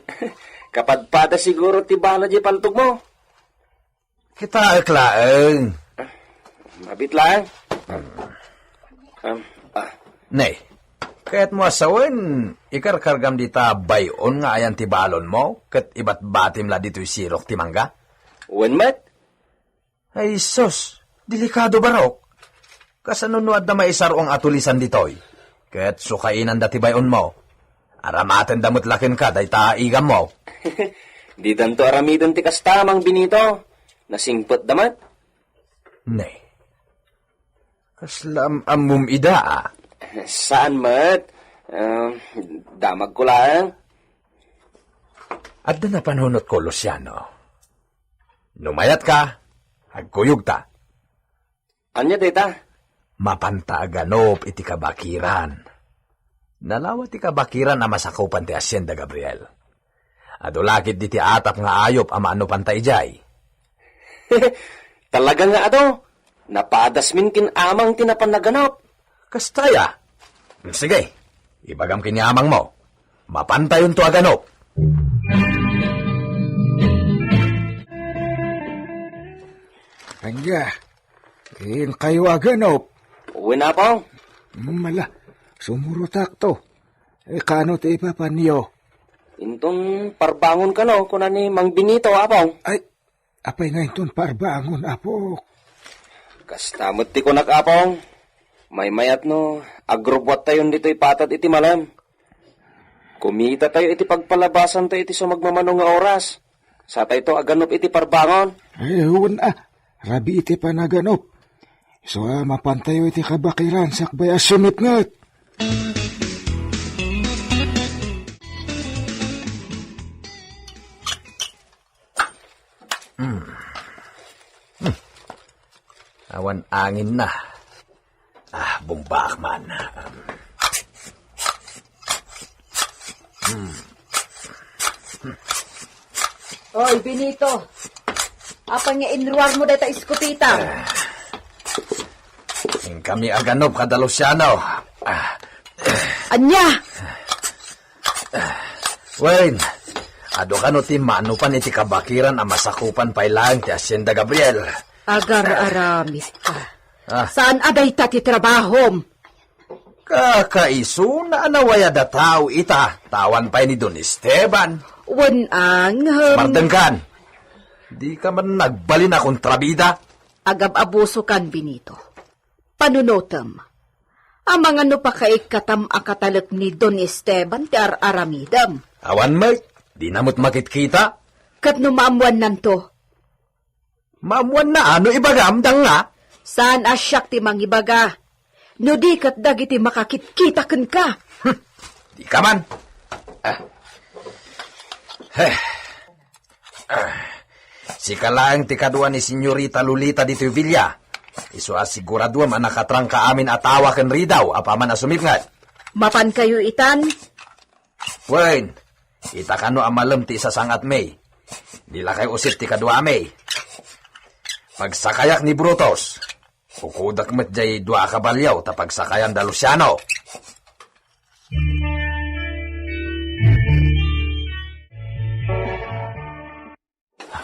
Kapadpada siguro ti bala diay paltogmo. Kitaek laeng. Mabit laeng. Um, ah. Ne, kayatmo a sawen, ikarkargam dita bay-on nga ayan ti balonmo, ket ibatbatim la ditoy sirok ti mangga? Wen met. Ay sus, delikado barok. Kasano no adda maisar-ong a tulisan ditoy? Ket sukainanda ti bay-onmo. Aramatenda met la kenka dayta a igammo. Didanto aramiden ti kasta, Mang Benito. Nasingpetda met. Ne. Kasla am-ammom ida, a? Saan met. Ah, damagko laeng. Adda napanunotko, Luciano. No mayatka, agkuyogta. Ania dayta? Mapanta a ganop iti kabakiran. Nalawa ti kabakiran a masakupan ti Hacienda Gabriel. Adu la ketdi ti atap nga ayup a maanupanta idiay. Talaga nga adu, napadasmin ken amang ti napan a ganop. Kasta aya? Sige, ibagam ken ni amangmo. Mapantayonto a ganop. Ania, inkayo a ganop? Wen, Apong. Mala, sumurotakto. E, kano ti ipapanyo? Inton parbangon kano, kuna ni Mang Benito, Apong. Ay, apay nga inton parbangon, Apok? Kasta met ti kunak, Apong. Maymayat no agrubbuattayon ditoy patad iti malem. Kumitatayo iti pagpalabasanto iti sumagmamano nga oras. Satayto a ganop iti parbangon. Ay, wen a, rabii ti panaganop. Isu a mapantayo iti kabakiran sakbay a sumipnget. Hmm. Hmm. Awan anginna. Ah, bumbaak man. Hmm. Oy, Benito. Apay nga inruarmo dayta iskopeta? Inkami a ganop kada Luciano. Ah. Ania? Wen, adu kano ti manupan iti kabakiran a masakupan pay laeng ti Hacienda Gabriel? Agar-aramidka. Ah. Saan a dayta ti trabahom? Kakaisuna a nawayad a tao ita, ta awan pay ni Don Esteban. Wen, angem. Sumardengkan. Dika man nagbalin a kontrabida. Agab-abusokan, Benito. Panunotem. Amangan no pakaikkatam a katalek ni Don Esteban ti ar-aramidem. Awan met, dina met makitkita. Ket no maammuannanto? Maammuanna a no ibagam, danga. Saan a siak ti mangibaga. No di ket dagiti makakitkita kenka. Dika man. Ah. Heh. Ah. Sika laeng ti kadua ni Senyorita Lolita ditoy villa. Isu a siguraduem a nakatrangka amin a tawa ken ridaw apaman a sumipnget. Mapankayo itan? Wen, ita kano a malem ti isasangatmi. Ni lakay Josep ti kaduami. Pagsakayak ni Brutus. Ukudek met jay dua a kabalio ta pagsakayan da Luciano.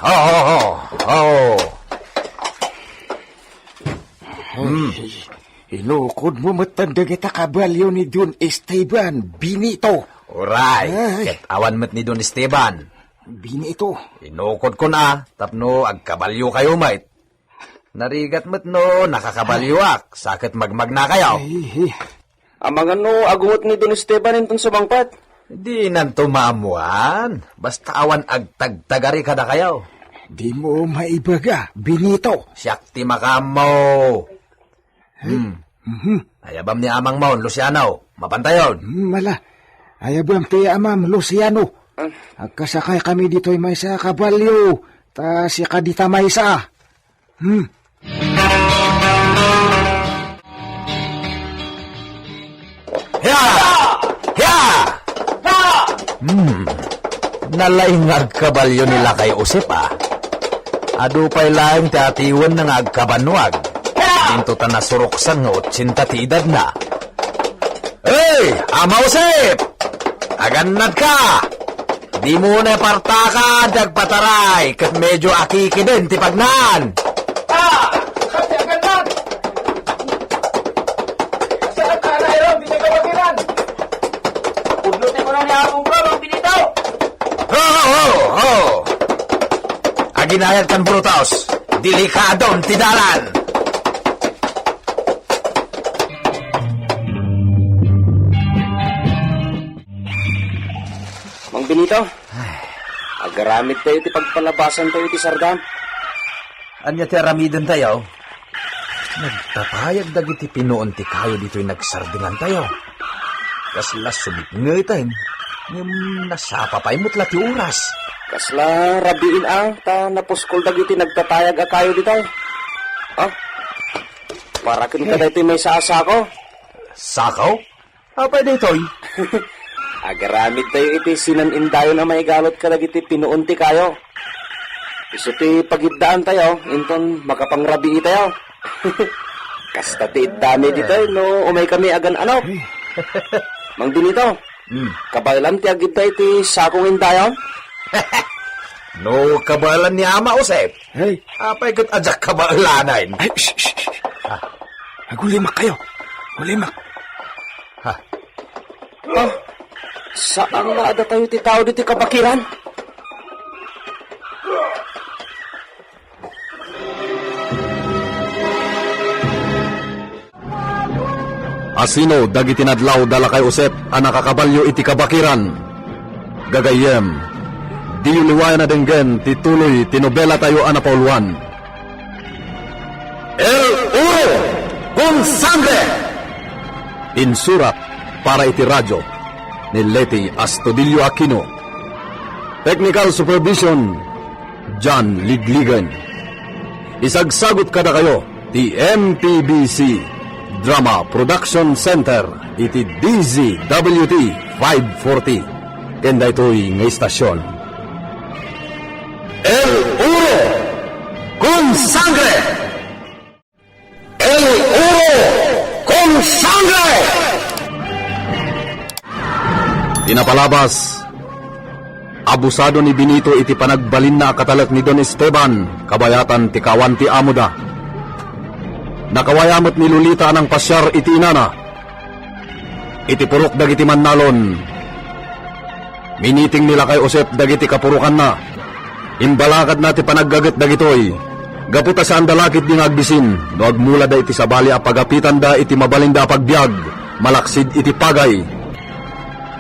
Ho, ho, ho, ho. Hmm. Ay, inukodmo met dagita kabalio ni Don Esteban, Benito. Uray, Ay. Ket awan met ni Don Esteban. Benito. Inukodkon a, tapno agkabaliokayo met. Narigat met no nakakabalioak, sa ket magmagnakayo. Ay, ay. Amangan no agunget ni Don Esteban inton sumangpet? Dinanto maammuan. Basta awan agtagtagari kadakayo. Dimo maibaga, Benito. Siak ti makaammo. Hmm. Mhm. Ayabam ni amangmon, Luciano. Mapantayon. Hmm, ala. Ayabam ti amam, Luciano. Ah. Agkasakay kami ditoy maysa a kabalio. Ta sika dita maysa. Hmm. Hiya! Hiya! Hmm. Nalaing nga agkabalio ni lakay Josep, a. Adu pay laeng ti atiwenna nga agkabannuag. Dinto ta nasuruksan nga otsenta ti edadna. Hey, Ama Josep! Agannadka! Dimo unay partaka ti agpataray ket medyo akikiden ti pagnaan. Ah! Kasi agannad! Saan ka na, Aaron? Di ka kabagiran! Pudno ti kuno ni Apo Bro, Mang Benito! Ho, ho, ho, ho! Aginayad kan Brutus! Delikadon ti dalan! Mang Benito, agaramid tayo ti pagpalabasan tayo ti sardam. Ania ti aramiden tayo? Nagtatayag dagiti pinuon ti kayo ditoy nagsardingan tayo. Kasla sumipngeten, ngem nasapa pay met la ti oras. Kasla rabiin a, ta napuskol dagiti nagtatayag a kayo ditoy. Ah, para ken ka daytoy maysa a sako. Sako? Apay daytoy? Agaramid tayo iti sinan-indayon a maigalot kadagiti pinuon ti kayo. Isu ti pagiddaan tayo, inton makapangrabii tayo. Kasta ti iddami ditoy no umay kami agan-anok. Mang Benito, Hmm. kabaelan ti agidda iti sakong indayon? No kabaelan ni Ama Josep, Hey. Apay ket ajak kabaelanen. Ay, shh, shh, shh. Ah. Agulimak kayo. Agulimak. Ha? Ah, saan nga adda tayo ti tao ditoy kabakiran? Asino dagiti nadlaw da lakay Josep a nakakabalio iti kabakiran? Gagayyem, diyo liwayan a denggen ti tuloy ti nobela tayo a napauluan. El Oro con Sangre! Insurat para iti radyo ni Leti Astudillo Aquino. Technical supervision, John Ligligan. Isagsagut kadakayo ti M P B C Drama Production Center iti D Z W T five forty. Ken daytoy nga istasyon, El Oro con Sangre! El Oro con Sangre! Ti napalabas, abusado ni Benito iti panagbalinna a katalek ni Don Esteban, kabayatan ti kaawan ti amoda. Nakawaya met ni Lolita a nangpasiar iti inana. Iti purok dagiti mannalon, miniting ni lakay Josep dagiti kapurokanna. Imbalakadna ti panaggaget dagitoy, gapu ta saanda la ketdi nga agbisin no agmulada iti sabali a pagapitanda iti mabalinda a pagbiag malaksid iti pagay.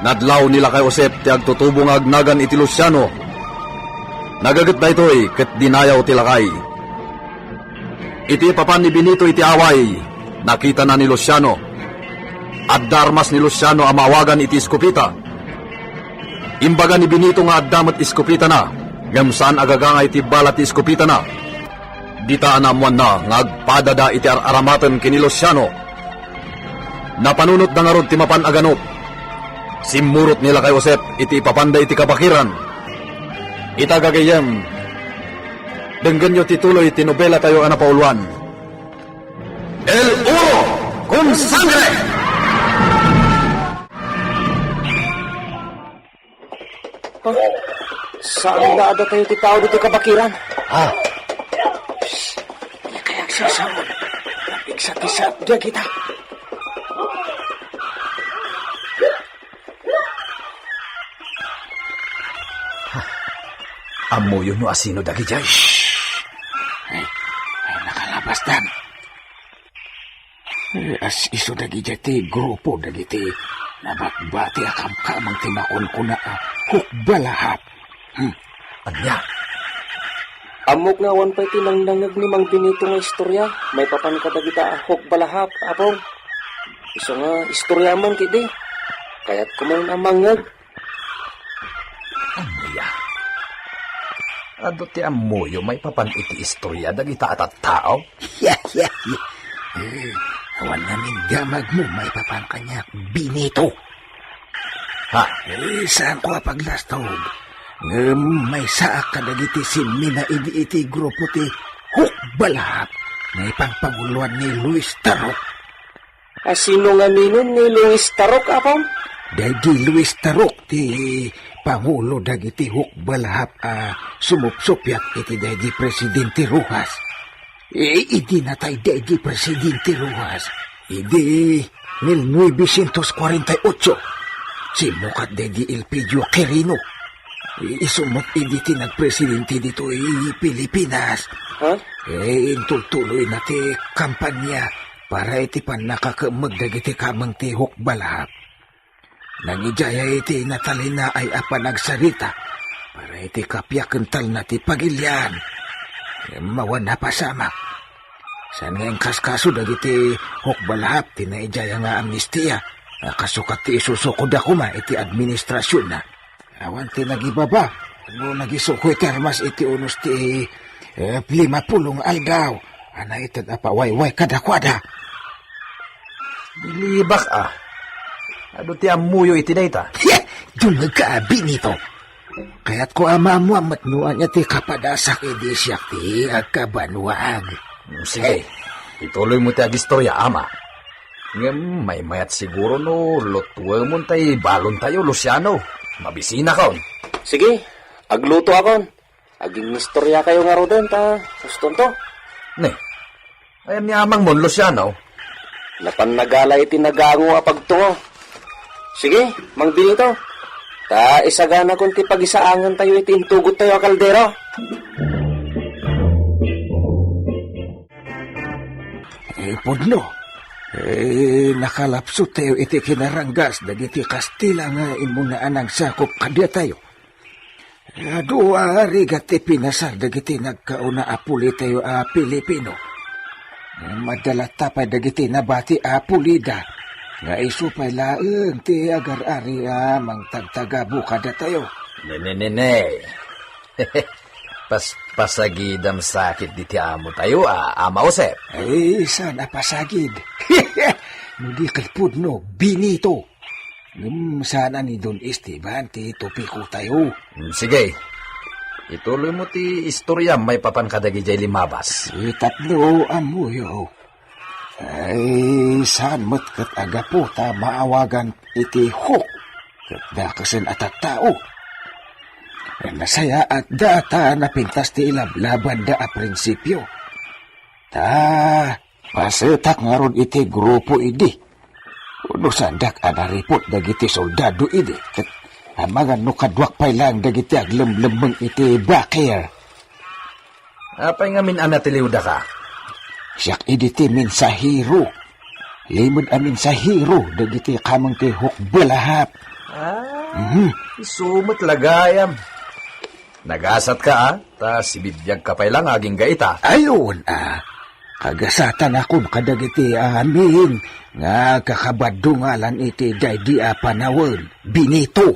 Nadlaw ni lakay Josep ti agtutubo nga agnagan iti Luciano. Nagaget daytoy ket dinayaw ti lakay. Iti ipapan ni Benito iti away, nakitana ni Luciano Adda armas ni Luciano a maawagan iti eskopeta. Imbaga ni Benito nga adda met eskopetana, ngem saan a gagangay ti bala ti eskopetana. Dita a naammoanna nga agpadada iti ar-aramaten ken ni Luciano. Napanunotda ngarud ti mapan a ganop. Simmurot ni Lakay Josep iti ipapanda iti kabakiran. Ita, gagayyem, denggenyo ti tuloy ti nobelatayo a napauluan. El Oro con Sangre! Ah, saan nga adda tayo ti tao ditoy kabakiran? Ah. Shh! Di kaya agsasaon. Napigsa ti saat dagita. Ha, ammoyo no asino dagidiay? Shh! Ay, ay, nakalabasdan. Eh, as isu dagidiay ti grupo dagiti nabatbati a kamkameng ti makunkuna a hukbalahap. Hmm. Ania? Ammok nga awan pay ti nangnangngeg ni Mang Benito nga istoria maipapan kadagita a hukbalahap, Apong. Isu nga istoria man ketdi. Kayatko man a mangngeg. Ania? Adu ti ammoyo maipapan iti istoria dagita a tattao? Ya, ya, ya. Eh, awan ngamin damagmo maipapan kaniak, Benito. Ha? Eh, saanko a paglastog. Ngem maysaak kadagiti simmina idi iti grupo ti hukbalahap nga ipangpanguloan ni Luis Tarok. Asino ngaminen ni Luis Tarok, Apong? Daydi Luis Tarok ti pangulo dagiti hukbalahap a sumupsupiat iti daydi Presidente Rojas. E, idi natay daydi Presidente Rojas, idi mil novecientos cuarenta y ocho, simmukat daydi Elpidio Quirino. Isu met idi ti nagpresidente ditoy Pilipinas. Ha? E, intultuloyna ti kampanya para iti pannakakemmeg dagiti kameng ti hukbalahap. Nangidiayay ti natalinaay a panagsarita para iti kapiakentalna ti pagilian. Ngem awan napasamak. Saan nga inkaskaso dagiti hukbalahap ti naidiay nga amnistia a kasukat ti isusukoda koma iti administrasionna. Awan ti nagibaba no nagisuko iti armas iti unos ti, eh, lima pulo nga aldaw a naited a pawayway kadakuada. Bilibak a. Adu ti ammoyo iti dayta? Dumagka, Benito. Kayatko a maammoan met no ania ti kapadasak idi siak ti agkabanuag. Sige, ituloymo ti agistoria, ama. Ngem maymayat siguro no lutuemon tay balontayo, Luciano. Mabisinakon. Sige, aglutoakon. Aginnistoriakayo ngaruden ta hustonto. Ne, ayam ni amangmon, Luciano? Napan nagala iti nagango a pagtungo. Sige, Mang Benito. Ta isaganakon ti pagisaangantayo iti intugottayo a kaldero. Eh, pudno. Eh, nakalapso tayo iti kinaranggas dagiti Kastila nga immuna a nangsakop kadiatayo. Adu a rigat ti pinasar dagiti nagkauna a pulitayo a Pilipino. Madala ta pay dagiti nabati a pulida nga isu pay laeng ti agar-ari a mangtagtagabo kadatayo. Ne, ne, ne, ne. Pas-, pasagidam sakit diti amo tayo, a, Ama Josep. Ay, saan a pasagid? No di kay pudno, Benito. Ngem saan a ni Don Esteban ti topiko tayo. Mm, sige. Ituloy mo ti istorya maipapan kadagijay limabas. Itapno, ammoyo. Ay, saan met ket a gapu ta maawagan iti huk ket dakesen a tattao. Nasayaat da ta napintas ti ilablabanda a prinsipio. Ta pasetak ngarud iti grupo idi. Unusandak a naripot dagiti soldado idi, ket amangan no kaduak pay laeng dagiti aglemlemmeng iti bakir. Apay ngamin a natiliwdaka? Siak idi ti mensahero. Limed a mensahero dagiti kameng ti hukbalahap. Ah, mhm. Isu met la gayam. Nagasatka, a, ta sibibiagka pay laeng agingga ita. Ay, wen, a. Kagasatanakon kadagiti amin nga kakabaddungalan iti daydi a panawen, Benito.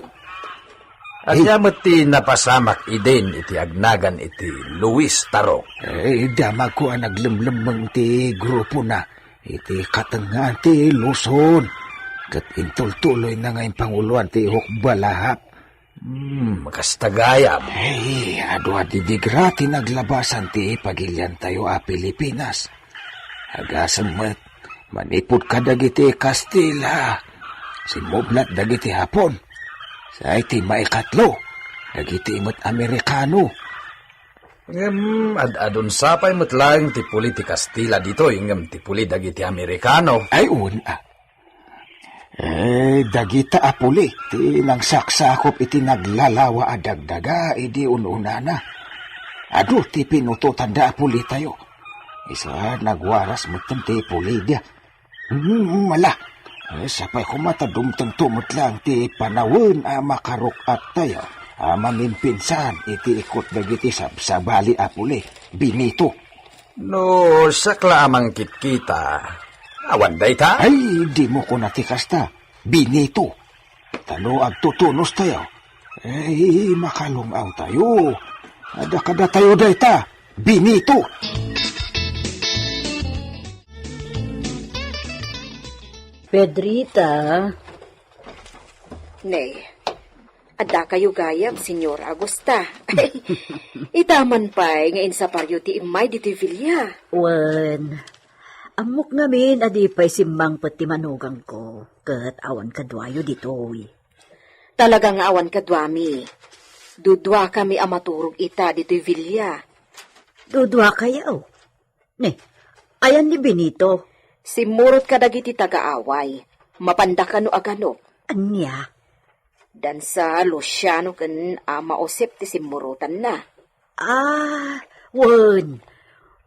Ania met ti napasamak idin iti agnagan iti Luis Tarok? Eh, damagko a naglemlemmeng ti grupona iti katengngaan ti Luzon, ket intultuloyna nga impanguloan ti hukbalahap. Hmm, kasta gayam. Eh, adu a didigra ti naglabasan ti pagiliantayo a Pilipinas. Agasem met, manipud kadagiti Kastila, simmublat dagiti Hapon. Sa iti maikatlo, dagiti met Amerikano. Ngem ad-adun sapay met laeng ti puli ti Kastila ditoy ngem ti puli dagiti Amerikano. Ay, wen a. Eh, dagita a puli ti nangsaksakup iti naglalawa a dagdaga idi un-unana. Adu ti pinutotanda a pulitayo. Isu a nagwaras metten ti pulidia. Hmm, ala. Eh, sapay koma ta dumtengto met laeng ti panawen a makaruk-attayo a mamimpinsan iti ikut dagiti sabsabali a puli, Benito. No siak la a mangkitkita, awan dayta? Ay, dimo kuna ti kasta, Benito. Ta no agtutunostayo, eh, makalung-awtayo. Adda kadatayo dayta, Benito. Pedrita. Ne, addakayo gayam, Señor Augusta. Ita man pay nga insaparyo ti immay ditoy villa. Wen, ammok ngamin a di pay simmangpet ti manugangko, ket awan kaduayo ditoy. Talaga nga awan kaduami. Duduakami a maturog ita ditoy villa. Duduakayo? Ne, ayan ni Benito? Simmurot kadagiti taga-away. Mapanda kano a ganop. Ania? Dansa Luciano ken Ama Josep ti simmurotanna. Ah, wen.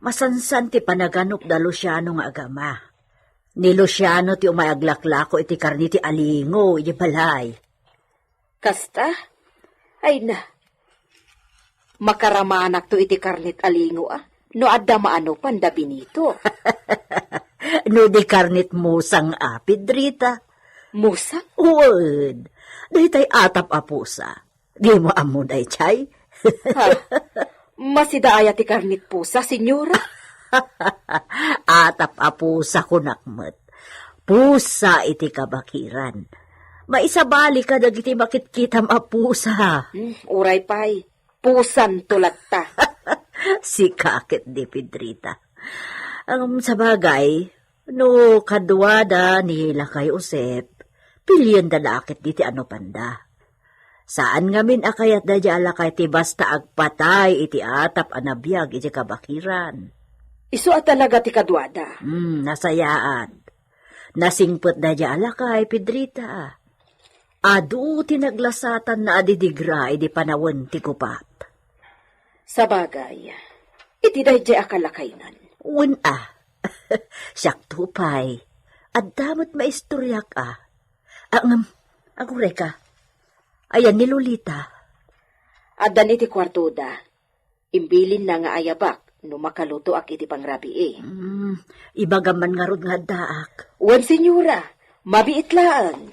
Masansan ti panaganop da Luciano nga agama. Ni Luciano ti umay aglaklako iti karne ti alingo iti balay. Kasta? Ay na. Makaramanakto iti karnet a lingo a, no adda maanopan da Benito. No di karnet musang a, Pedrita. Musang? Wen, daytay atap a pusa. Dimo ammo daytay? Ha? Masida aya ti karnet pusa, señora? Atap a pusa kunak met. Pusa iti kabakiran. Maisabali kadagiti makitkitam a pusa. Hmm, uray pay. Pusanto latta. Sika ket di, Pedrita. Ngem sabagay, no kaduada ni lakay Josep, pilienda da ket diti anopanda. Saan ngamin a kayat daydi a lakay ti basta agpatay iti atap a nabiag iti kabakiran. Isu a talaga ti kaduada. Hmm, nasayaat. Nasingpet daydi a lakay, Pedrita. Adu ti naglasatanna a didigra idi panawen ti gubat. Sabagay, iti daydi a kalakaynan. Wen a. Siakto pay. Adda met maistoriak a. Ah, ngem, agurayka. Ayan ni Lolita? Addan iti kuartoda. Imbilinna nga ayabak no makalutoak iti pangrabii. Mm, ibagam man ngarud nga addaak. Wen, señora, mabiit laeng.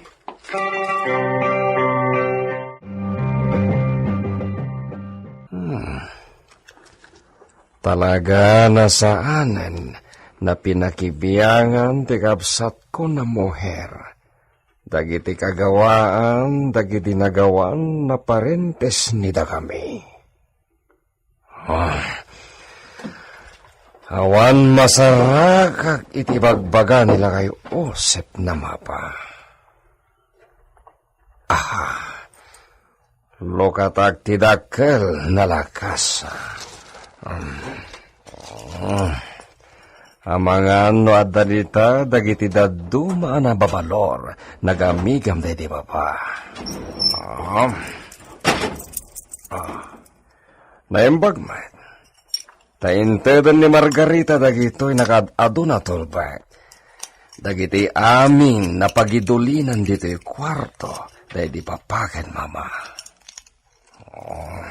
Hmm. Talaga nasaanen a pinakibiangan ti kabsatko a muher. Dagiti kagawaan dagiti nagawan a parentes ni dakami. Ah, awan masarakak iti bagbaga ni lakay Josep a mapa. Aha, lukatak ti dakkel a lakas. Um, oh. Amangan no adda dita dagiti dadduma a nababalor, nagamigam daydi baba. Ah. Ah. Naimbag met. Ta inteden ni Margarita dagitoy nakaad-adu a tulbek. Dagiti amin a pagidulinan ditoy kuarto daydi papa ken mama. Oh.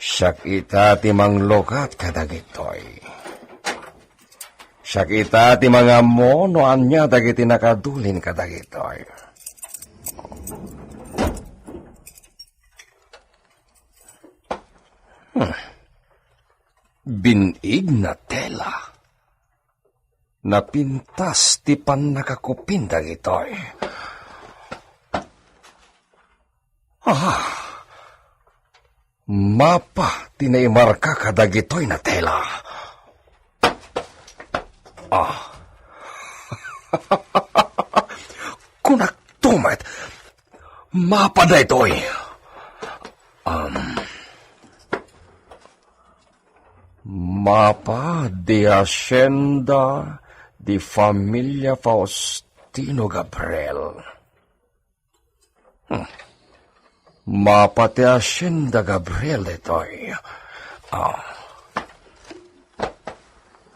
Siak ita ti manglukat kadagitoy. Siak ita ti mangammo no ania dagiti nakadulin kadagitoy. Hmm. Bin-ig na tela. Napintas ti pannakakupin dagitoy. Ah, mapa ti naimarka kadagitoy a tela. Ah. Kunakto met, mapa daytoy. Um, mapa di hacienda di familia Faustino Gabriel. Hmm. Mapa ti hacienda Gabriel daytoy. Ah.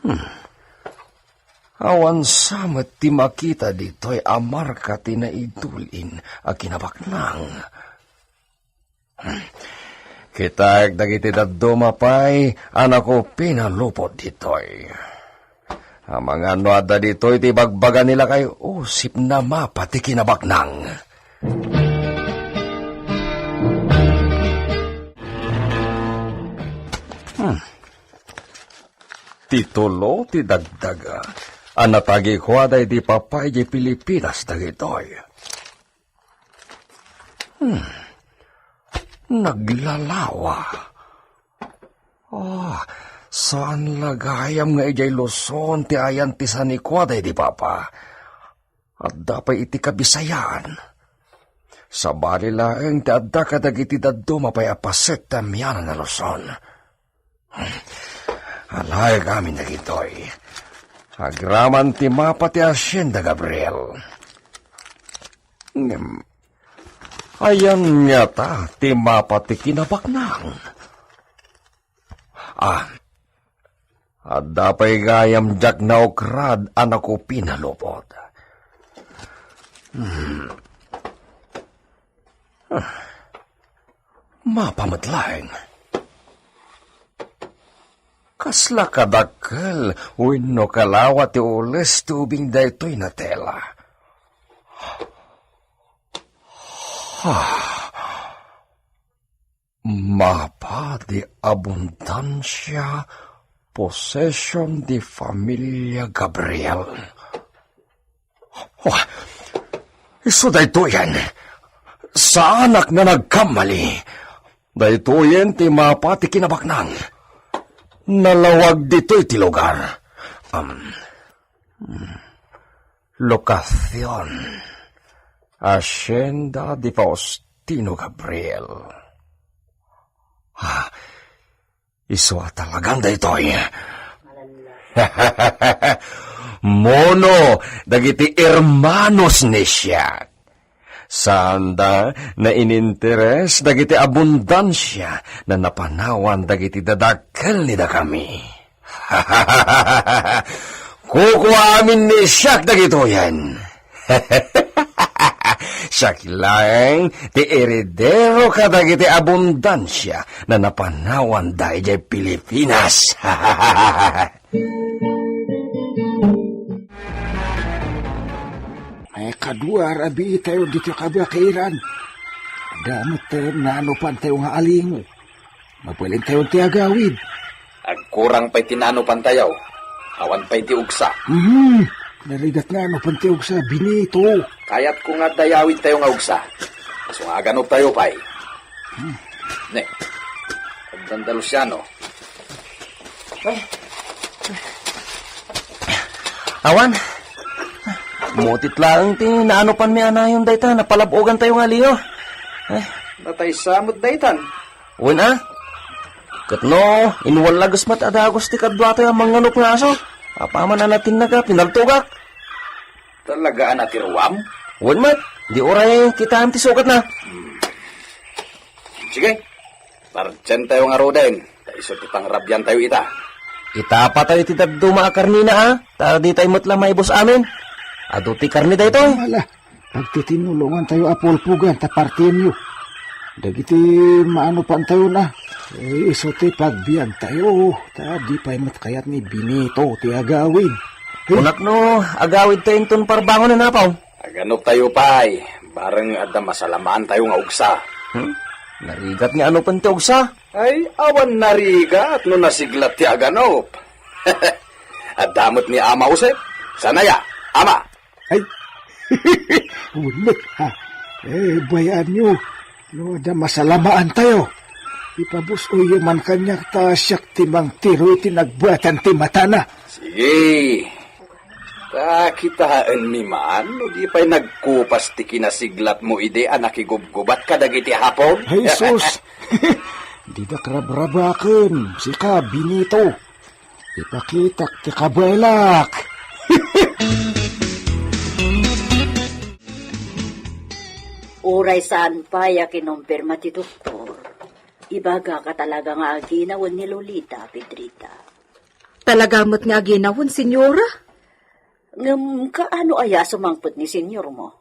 Hmm. Awan sa met ti makita ditoy a marka ti naidulin a kinabaknang. Hmm. Kitaek dagiti dadduma pay a nakupin a lupot ditoy. Amangan no adda ditoy ti ibagbaga ni Lakay Usip a mapa ti kinabaknang. Hmm. Ti tulo ti dagdaga a natagikuada idi papa idiay Pilipinas dagitoy. Hmm. Naglalawa. Ah, saan la gayam nga idiay Luzon ti ayan ti sanikuada idi papa. Adda pay iti Kabisayan. Sabali laeng ti adda kadagiti dadduma pay a paset ti amianan a Luzon. Alaek amin dagitoy. Agraman ti mapa ti hacienda Gabriel. Ngem, ayan ngata ti mapa ti kinabaknang? Ah, adda pay gayam diak naukrad a nakupin a lupot. Hmm. Ah, mapa met laeng. Kasla kadakkel wenno kalawa ti ules ti ubing daytoy a tela? Ah. Mapa di abundansia, possession di familia Gabriel. Oh, isu daytoyen. Saanak nga nagkamali. Daytoyen ti mapa ti kinabaknang. Nalawag ditoy ti lugar. Um, hmm. Locacion. Hacienda di Faustino Gabriel. Ah, isu a talagan daytoy. Mono dagiti hermanos ni siak. Saanda naininteres dagiti abundansia a napanawan dagiti dadakkel ni dakami. Kukua amin ni siak dagitoyen. Siak laeng ti eredero kadagiti abundansia a napanawanda idiay Pilipinas. Ay, kadua, rabiitayo ditoy kabakiran. Adda met tayo nanupantayo nga alingo. Mabalintayon ti agawid. Agkurang pay ti nanupantayo. Awan pay ti ugsa. Hmm, narigat nga nanupan ti ugsa, Benito. Kayatko nga adda yawidtayo nga ugsa. Isu nga aganuptayo pay. Hmm. Ne. Addanda Luciano. Awan. Mutit laeng ti naanupanmi a nayon dayta, napalab-ogantayo nga alingo. Ay. Natay sa met daytan. Wen a? Ket no, inwallages met a dagus ti kaduatoy a manganup nga aso. Apaman a natinnaga, pinaltogak. Talaga a natiruam? Wen met, di uray kitaem ti sukat na. Hmm. Sige, pardiantayo ngaruden, ta isu ti pangrabiantayo ita. Itapatayo ti dadduma a karnina a, ta ditay met la maibus amin. Adu ti karni daytoy. Ala, pagtitinulongantayo a pulpugan ta partienyo. Dagiti maanupantayo na, eh, isu ti pagbiagtayo, ta di pay met kayat ni Benito ti agawid. Kunak no, agawid tayo inton parbangon na, Apo. Aganop tayo pay, bareng adda masalamaan tayo nga ugsa. Hmm? Narigat nga ano pun ti ugsa? Ay, awan narigat no nasiglat ti aganop. Adda met ni Ama Josep. Sanaya, Ama. Ay, ulit, ha? Eh, bayaanyo, no adda masalamaan tayo. Ipabus-oyyo man kaniak ta siak ti mangtiro iti nagbuatan ti matana. Sige. Ta kitaenmi man, no di pay nagkupas ti kinasiglatmo idi a nakigubgubat kadagiti Hapon. Ay, sus! Didak rabrabaken, sika, Benito. Ipakitak ti kabaelak. Uray saan pay a kinumpirma ti doktor, ibagaka talaga nga aginawen ni Lolita, Pedrita. Talaga met nga aginawen, Senyora? Ngem kaano aya a sumangpet ni senyormo?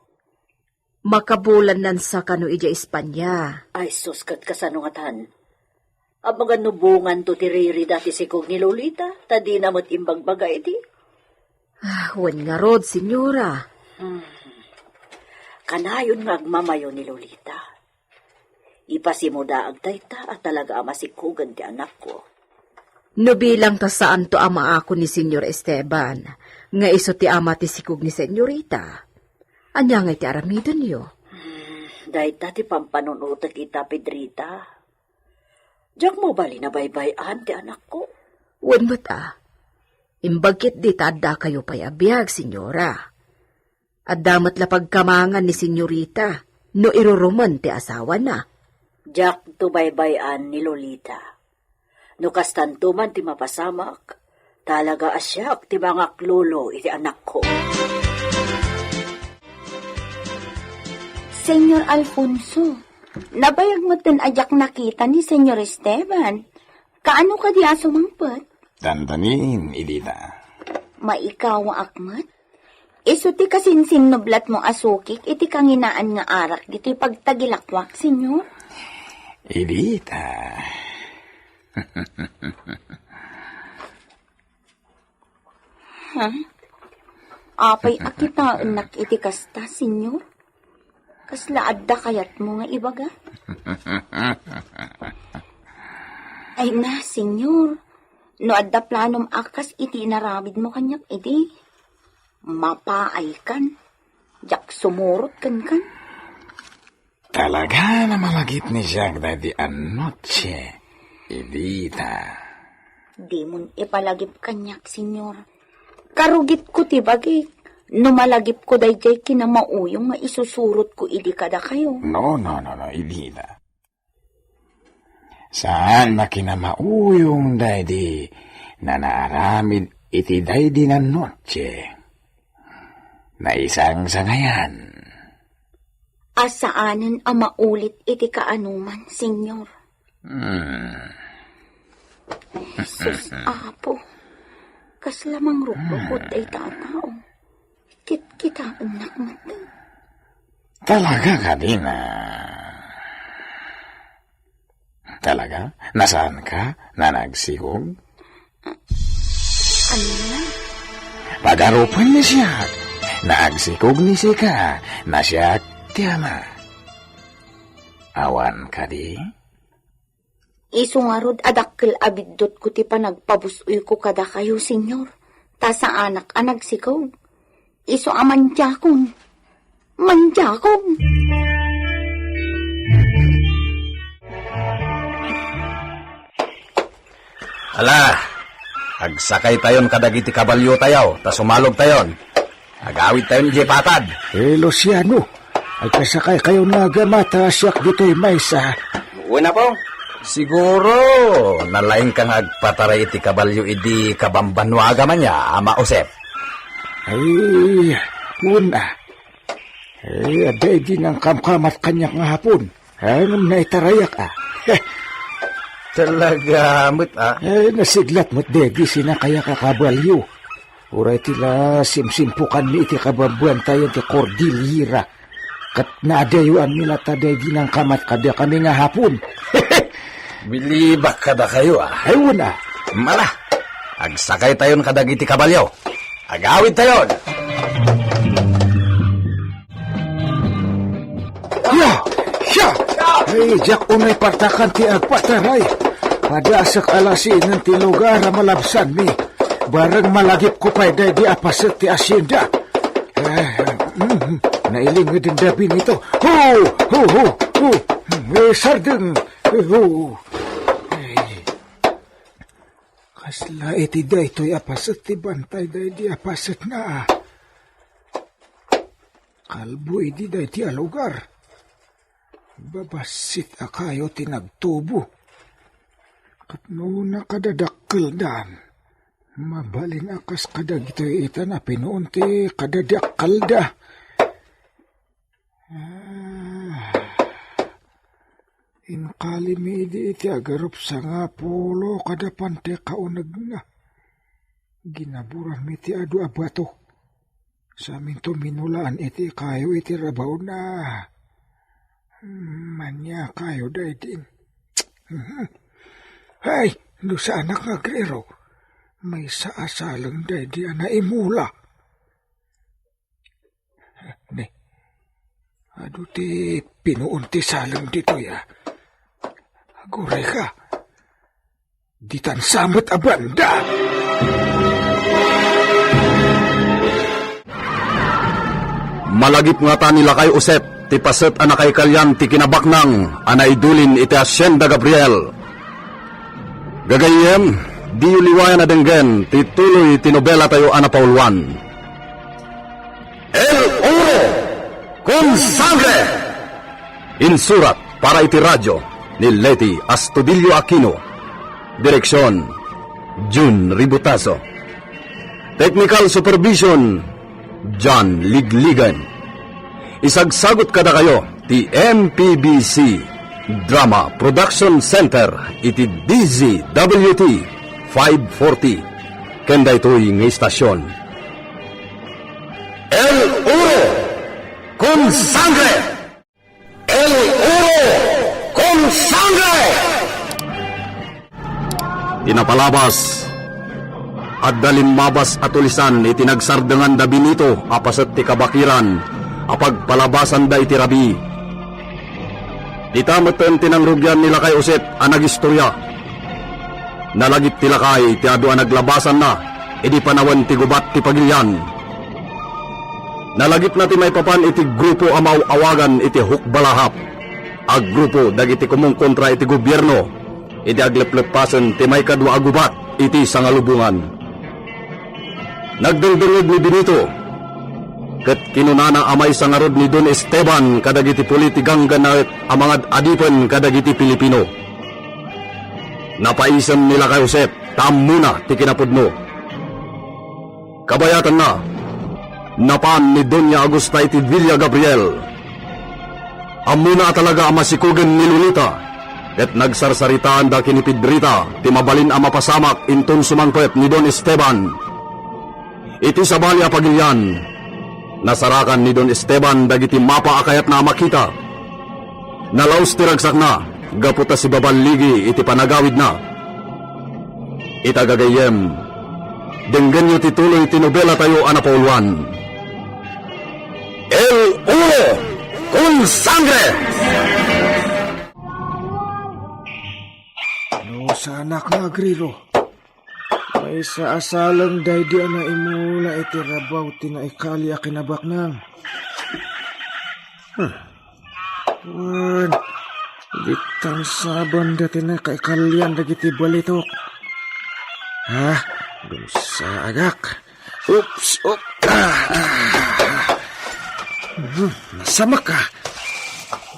Makabulan nansa kano idiay Espanya. Ay sus, ket kasano ngatan? Amangan no bunganto ti ririda ti sikog ni Lolita, ta dina met imbagbaga idi? Ah, wen ngarud, Senyora. Hmm. Kanayon nga agmamayo ni Lolita. Ipasimudaag dayta a talaga a masikogen ti anakko. No bilang ta saanto a maako ni Senyor Esteban, nga isu ti ama ti sikog ni Senyorita, ania ngay ti aramidenyo? Hmm, dayta ti pampanunotek ita, Pedrita. Diak mabalin a baybay-an ti anakko. Wen met a, imbag ketdi ta addakayo pay a biag, Senyora. Adda met la pagkamangan ni Senyorita no irurumen ti asawana. Diakto baybay-an ni Lolita. No kastanto man ti mapasamak, talaga a siak ti mangaklolo iti anakko. Senyor Alfonso, nabayag metten a diak nakita ni Senyor Esteban. Kaano kadi a sumangpet? Dandanin, Edita. Maikawaak met? Isu ti kasinsinnublatmo a sukik iti kanginaan nga arak ditoy pagtagilakwak, Senyor? Edita. Ha? Apay a kitaennak iti kasta, Senyor? Kasla adda kayatmo nga ibaga? Ay na, Senyor. No adda planom a kas iti inaramidmo kaniak idi, mapaaykan. Diak sumurot kenkan. Talaga a malagipmi siak daydi a notsie, Edita. Dimon ipalagip kaniak, Senyor. Karugitko ti bagik no malagipko daydiay kinamauyong nga isusurotko idi kadakayo. No, no, no, no, Edita. Saan a kinamauyong daydi a naaramid iti daydi a notsie. Naisangsangayan. A saanen a maulit iti kaanoman, Senyor. Hmm. Sus, Apo, kasla mangrukruko dayta a tao. Kitkitaennak met. Talaga kadi a Talaga? Nasaanka a nagsikog? Ania? Pagarupen ni siak. Nagsikog ni sika, a siak ti ama. Awan kadi? Isu ngarud a dakkel a biddutko ti panagpabus-oyko kadakayo, Senyor, ta saanak a nagsikog. Isu a mantiakon. Mantiakon. Ala, agsakaytayon kadagiti kabaliotayo, ta sumalogtayon. Agawidtayon idiay patad. Eh, Luciano, agkasakaykayon nga agama ta siak ditoy maysa. Wen, Apo. Siguro, nalaingka nga agpataray iti kabalio idi kabambanua agama, Ama Josep. Ay, wen a. Eh, adda idi nangkamkamat kaniak nga Hapon. Ay, ngem naitarayak a. Talaga met a. Eh, nasiglat met daydi sinakayak a kabalio. Uray ti la simsimpukanmi iti kabambantayan ti Cordillera. Ket naadayoanmi latta daydi nangkamat kadakuami nga Hapon. Bilibak kadakayo a. Ay, wen a. Mala, agsakaytayon kadagiti kabalio. Agawidtayon! Ya! Ya! Ay, diak unay partakan ti agpataray. Padasek a lasingen ti lugar a malabsanmi. Bareng malagipko pay daydi a paset ti asienda. Ah, mm, nailingeden da Benito. Ho! Ho, ho, ho! Eh, sardeng! Ho! Ay. Kasla iti daytoy a paset ti bantay daydi a pasetna. Kalbo idi daydi a lugar. Babassit a kayo ti nagtubo. Ket no nakadadakkeldan, mabalin a kas kadagitoy ita napinuon ti kadadakkelda. Ah, inkalimi idi iti agarup sangapulo kada pante kaunegna. Ginaburanmi ti adu a bato. Saminto minulaan iti kayo iti rabaona. Hmm, ania kayo daydi. Mhm. Hey, no saanak nga agrero. Maysa a saleng daydi a naimula. Ne, adu ti pinuon ti saleng ditoy a. Aguray ka. Ditan sa met a banda. Malagip ngata ni Lakay Josep ti paset a nakaikalian ti kinabaknang a naidulin iti Hacienda Gabriel. Gagayyem, diyo liwayan a denggen ti tuloy ti nobelatayo a napauluan. El Oro con Sangre! Insurat para iti radio ni Leti Astudillo Aquino. Direksion, Jun Ributazo. Technical supervision, John Ligligan. Isagsagut kadakayo ti M P B C Drama Production Center iti D Z W T five forty ken daytoy nga istasyon. El Oro con Sangre! El Oro con Sangre! Ti napalabas, adda limmabas a tulisan iti nagsardengan da Benito a paset ti kabakiran a pagpalabasanda iti rabii. Dita metten ti nangrugian ni Lakay Josep a nagistorya. Nalagip ti lakay ti adu a naglabasanna idi panawen ti gubat ti pagilian. Nalagipna ti maipapan iti grupo a maaw-awagan iti Hukbalahap a grupo dagiti kumungkontra iti gobierno iti aglepleppasen ti maikadua a gubat iti sangalubongan. Nagdengdengngeg ni Benito, ket kinunana a maysa ngarud ni Don Esteban kadagiti puli ti ganggannaet a mangad-adipen kadagiti Pilipino. Napaisem ni Lakay Josep ta ammona ti kinapudno. Kabayatanna, napan ni Doña Augusta iti Villa Gabriel. Ammona a talaga a masikogen ni Lolita, ket nagsarsaritaanda ken ni Pedrita ti mabalin a mapasamak inton sumangpet ni Don Esteban. Iti sabali a pagilian, nasarakan ni Don Esteban dagiti mapa a kayatna a makita. Nalaus ti ragsakna gapu ta sibaballigi iti panagawidna. Ita gagayyem, denggenyo ti tuloy ti nobelatayo a napauluan. El Oro con Sangre! No saanak nga agrero, maysa a saleng daydi a naimula iti rabaw ti naikali a kinabaknang. Hmm. Wen, ditan sa banda ti nakaikalian dagiti balitok. Ha? Dumsa agak. Oops, op. Ah, ah, ah. Hmm, nasamak ka.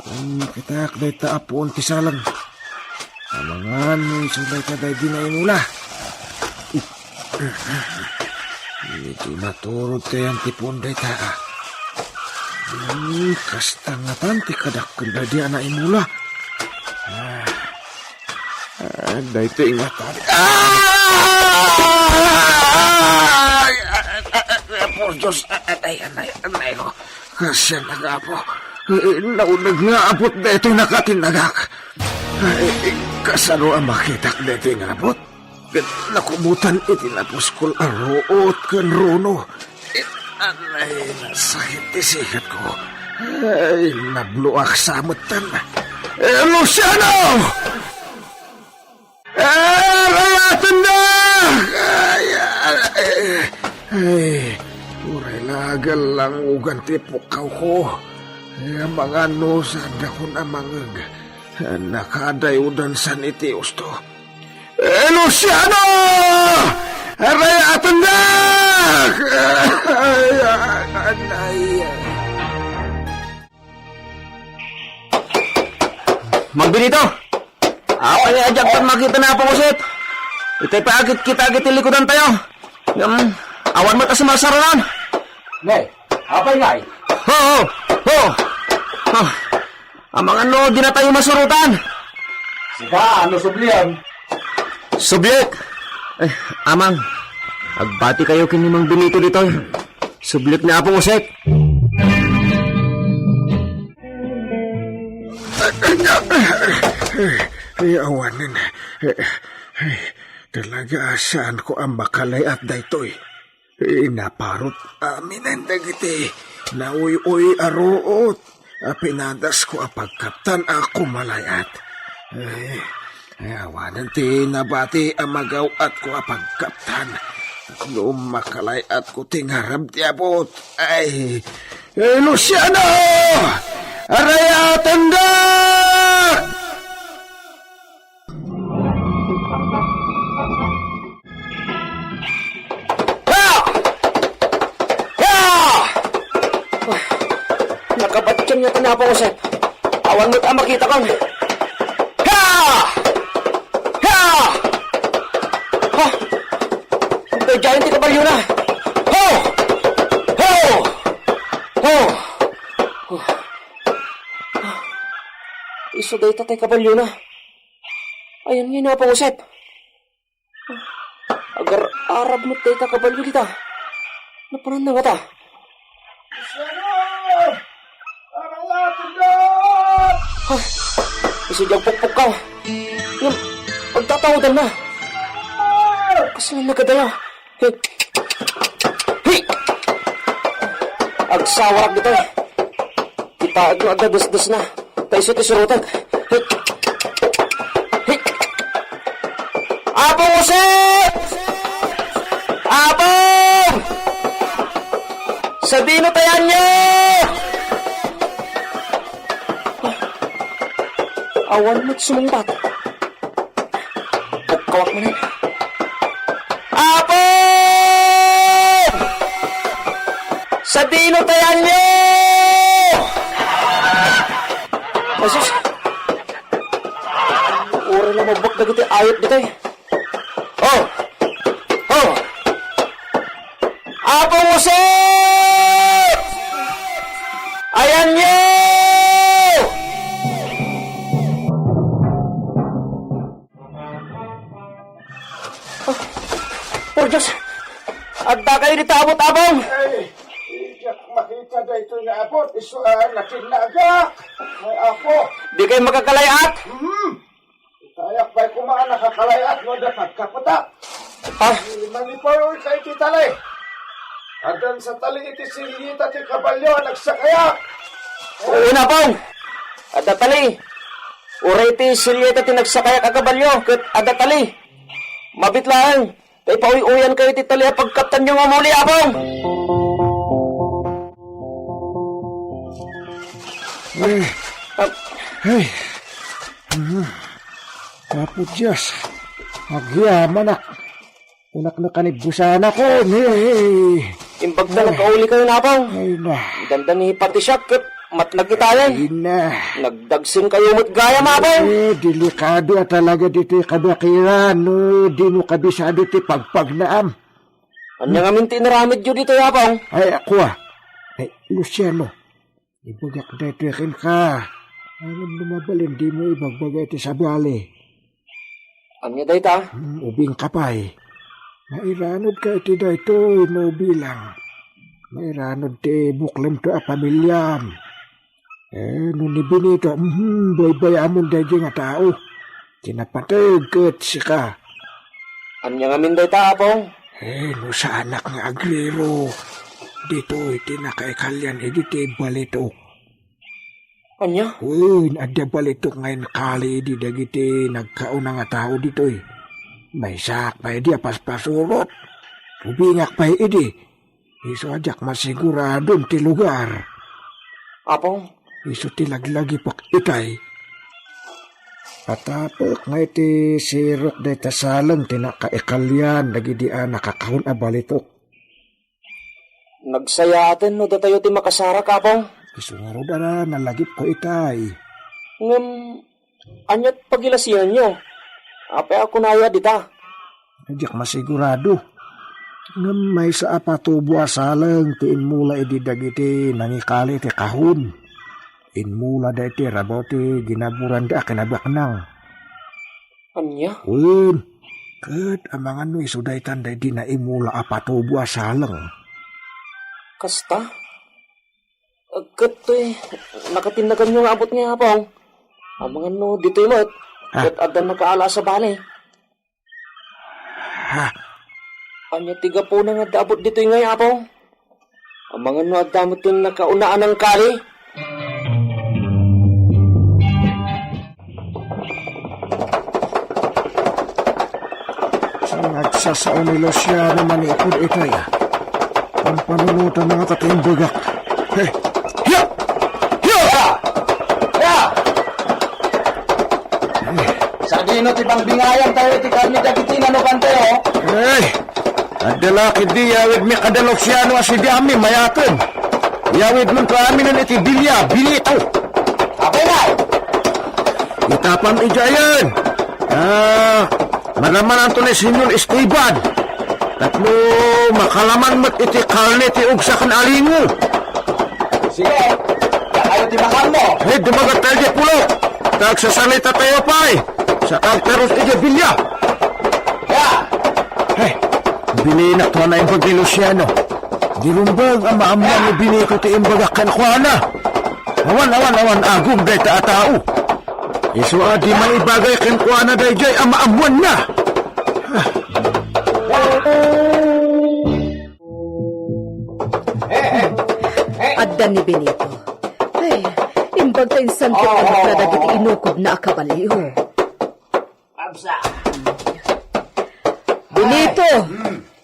Ang makitak dayta a puon ti saleng. Amangan no isu dayta daydi naimula. Medyo naturod ti ayan ti puon dayta, ah. Hmm, kasta ngatan ti kadakkel daydi a naimula. Ah. Ah, daytoy nga tali. Ah! Ay, ay, ay, ay, ay, por Dios, ay, ay, ay, ay, ay, ay, ko. Kasian, Apo. Eh, nauneg nga abot daytoy nakatinnagak. Ay, eh, kasano a makitak daytoy nga abot? Ket nakubotan iti napuskol a ruot ken runo. It, anay, nasakit ti sikatko. Ay, nabloak sa metten. Eh, Luciano! Eh, rayatendak! Ay, ay, ay, uray la agallangugan ti pukkawko. Eh, amangan no saandakon a mangngeg. Nakadayodansan iti usto. Eh, Luciano! Rayatendak! Ay, ay, ay, ay. Mang Benito! Apay nga diak makita ni Apong Josep? Itay pa agit kita agit ti likudan tayo. Ngem, awan met a sumarsaranan. Ne, apay ngay? Ho, ho, ho. Ah, amangan no di na tayo masurotan. Sika, ano sublian? Subliek. Eh, amang, agbati kayo ken ni Mang Benito ditoy. Subliek ni Apong Josep. Ay, awanen. Ay, talaga, saanko a makalay-at daytoy. Inaparot aminen dagiti nauy-uy a ruot a pinadasko a pagkaptan a kumalay-at. Ay, ay, awanen ti nabati a magaw-atko a pagkaptan. No makalay-atko ti ngarab ti abut. Ay, eh, Luciano! Arayatenda! Ha! Ha! Nakabatyan nga ti ni Apong Josep. Awan met a makitakon. Ha! Ha! Ha! Daydiay ti kabaliona. Ho! Ho! Ho! Ho! Isu dayta ti kabaliona. Ayan nga ni Apong Josep. Agar-arab met dayta kabalio dita. Napananna ngata? Luciano! Arayatenda! Ha? Isu diay pukpukkaw. Ngem, agtataodanna. Kasla nagadayo. Hey! Hey! Agsawarak ditoy. Kitaek no agdadesdesna. Ta isu ti surotek. Hey! Hey! Apong Jose! Apong! Sadino ti ayanyo? Awan met sumungbat. Pukawak manen. Apo! Sadino ti ayanyo? Ay, sus. Uray la mabbak dagiti ayat ditoy. Oh! Oh! Apo Jose! Ayanyo! Ah, por Dios! Adda kayo dita, Apo Tabong! Ay, diak makita daytoy nga abut, isu a nakinnagak. Ay, Apo. Di kayo makakalay-at? Hmm. Itayak pay koma a nakakalay-at no adda pagkapetak. Ah. Mangipaw-ipaw kayo iti tali. Addan sa tali iti silyeta ti kabalio a nagsakayak. Wen, Apong. Adda tali. Uray ti silyeta ti nagsakayak a kabalio ket adda tali. Mabiit laeng. Ta ipauy-uyan kayo ti tali a pagkaptanyo nga umuli, Apong. Eh. Ah. Ay. Ah. Apo Dios, agyamanak. Kunak nakanibbusanakon, eh. Imbag ta nakauli kayo, Apong. Ay, na. Dandani pati siak ket matlag itayen. Ay, na. Nagdagsen kayo met gayam, Apong. Eh, delikado a talaga ditoy kabakiran, no? Dimo kabisado ti pagpagnaam. Ania ngamin ti inaramidyo ditoy, Apong? Ay, ako, ah. Ay, Luciano. Ibagak daytoy kenka. Ngem no mabalin, dimo ibagbaga iti sabali. Ania dayta? Hmm, ubingka pay. Mairanudka iti daytoy no bilang. Mairanud ti buklemto a pamiliam. Eh, no ni Benito, mhm, baybay-amon daydiay nga tao. Ti napateg ket sika. Ania ngamin dayta, Apong? Eh, no saanak nga agrero, ditoy ti nakaikalian idi ti balitok. Ania? Wen, adda balitok nga inkali idi dagiti nagkauna nga tao ditoy. Maysaak pay idi a paspasurot. Rubingak pay idi. Isu a diak masiguradon ti lugar. Apong? Isu ti laglagipek itay. Patapek nga iti sirok dayta saleng ti nakaikalian dagidi a nakakahun a balitok. Nagsayaaten no datayo ti makasarak, Apong. Isu ngarud a nalagipko itay. Ngem, ania't pagilasinanyo? Apay a kunayo a dita? Diak masigurado. Ngem maysa a patubo a saleng ti immula idi dagiti nangikali ti kahun. Immulada iti rabaw ti ginaburanda a kinabaknang. Ania? Wen, ket amangan no isu daytan daydi naimula a patubo a saleng. Kasta? Ket toy nakatinnaganyo nga abut nga, Apong? Amangan no ditoy met, Ha? Ket adda nakaala a sabali. Ha? Ania ti gapuna nga adda abut ditoy ngay, Apong? Amangan no adda met ti nakauna a nangkali. Nagsasao ni Luciano manipud itay. Pampanunotan na nga ta ti imbagak. He. Hiya! Hiya! Hiya! Sadino ti bangbingayan tayo iti karne dagiti nanukan tayo? Ay, adda la ketdi yawidmi kada Luciano a sidiami mayaten. Yawidmonto aminen iti bilia, Benito. Apay na? Itapam idiayen. Ah, maramananto ni Senyor Esteban. Tapno makalaman met iti karne ti ugsa ken alingo. Sige, dakayo ti makaammo. Hey, dumagat tayo di pulo. Tagsasalita tayo pay. Sa kagtaros iti bilia. Ya! Hey, bilinak to a naimbag ni Luciano. Di rumbeng a maammuan ni Benito ti imbagak kenkuana. Awan, awan, awan, agum dayta a tao. Isu a di maibagay kenkuana daydiay a maammuanna. Adda ni Benito. Ay, imbag ta insangpet dagiti inukodna a kabalio. Absa. Benito,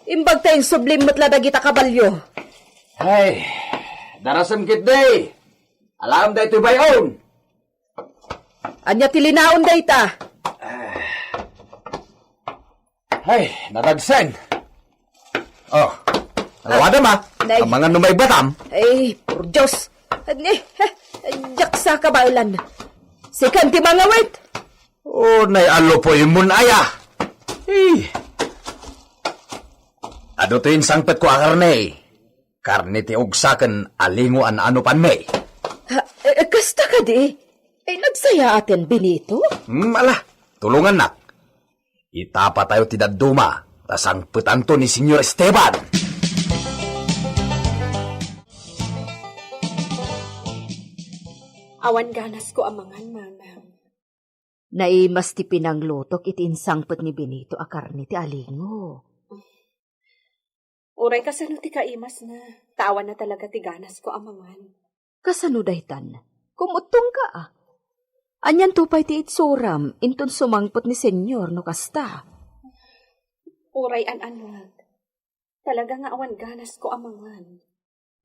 imbag ta insublim met la dagita kabalio. Ay, darasem ketdi. Alam daytoy bay-on. Ania ti linaon dayta? Ay, naragsen. Oh, awadam a. Nay. Amangan no maibatam. Ay, por Dios. Ani, ha, diak sa kabaelan. Sikan ti mangawit. Oh, nay alupoy mon aya. Ay. Adu ti insangpetko a karne. Karne ti ugsa ken alingo a naanupanmi. Ha, eh, kasta kadi? Eh, nagsayaaten, Benito? Hmm, ala, tulongannak. Itapa tayo ti dadduma, ta sangpetanto ni Senyor Esteban. Awan ganasko a mangan, Mamang. Naimas ti pinanglutok iti insangpet ni Benito a karne ti alingo. Uray kasano ti kaimasna, ta awan na talaga ti ganasko a mangan. Kasano daytan? Kumuttongka, a? Anianto pay ti itsuram inton sumangpet ni Senyor no kasta? Uray an-anuak, talaga nga awan ganasko a mangan.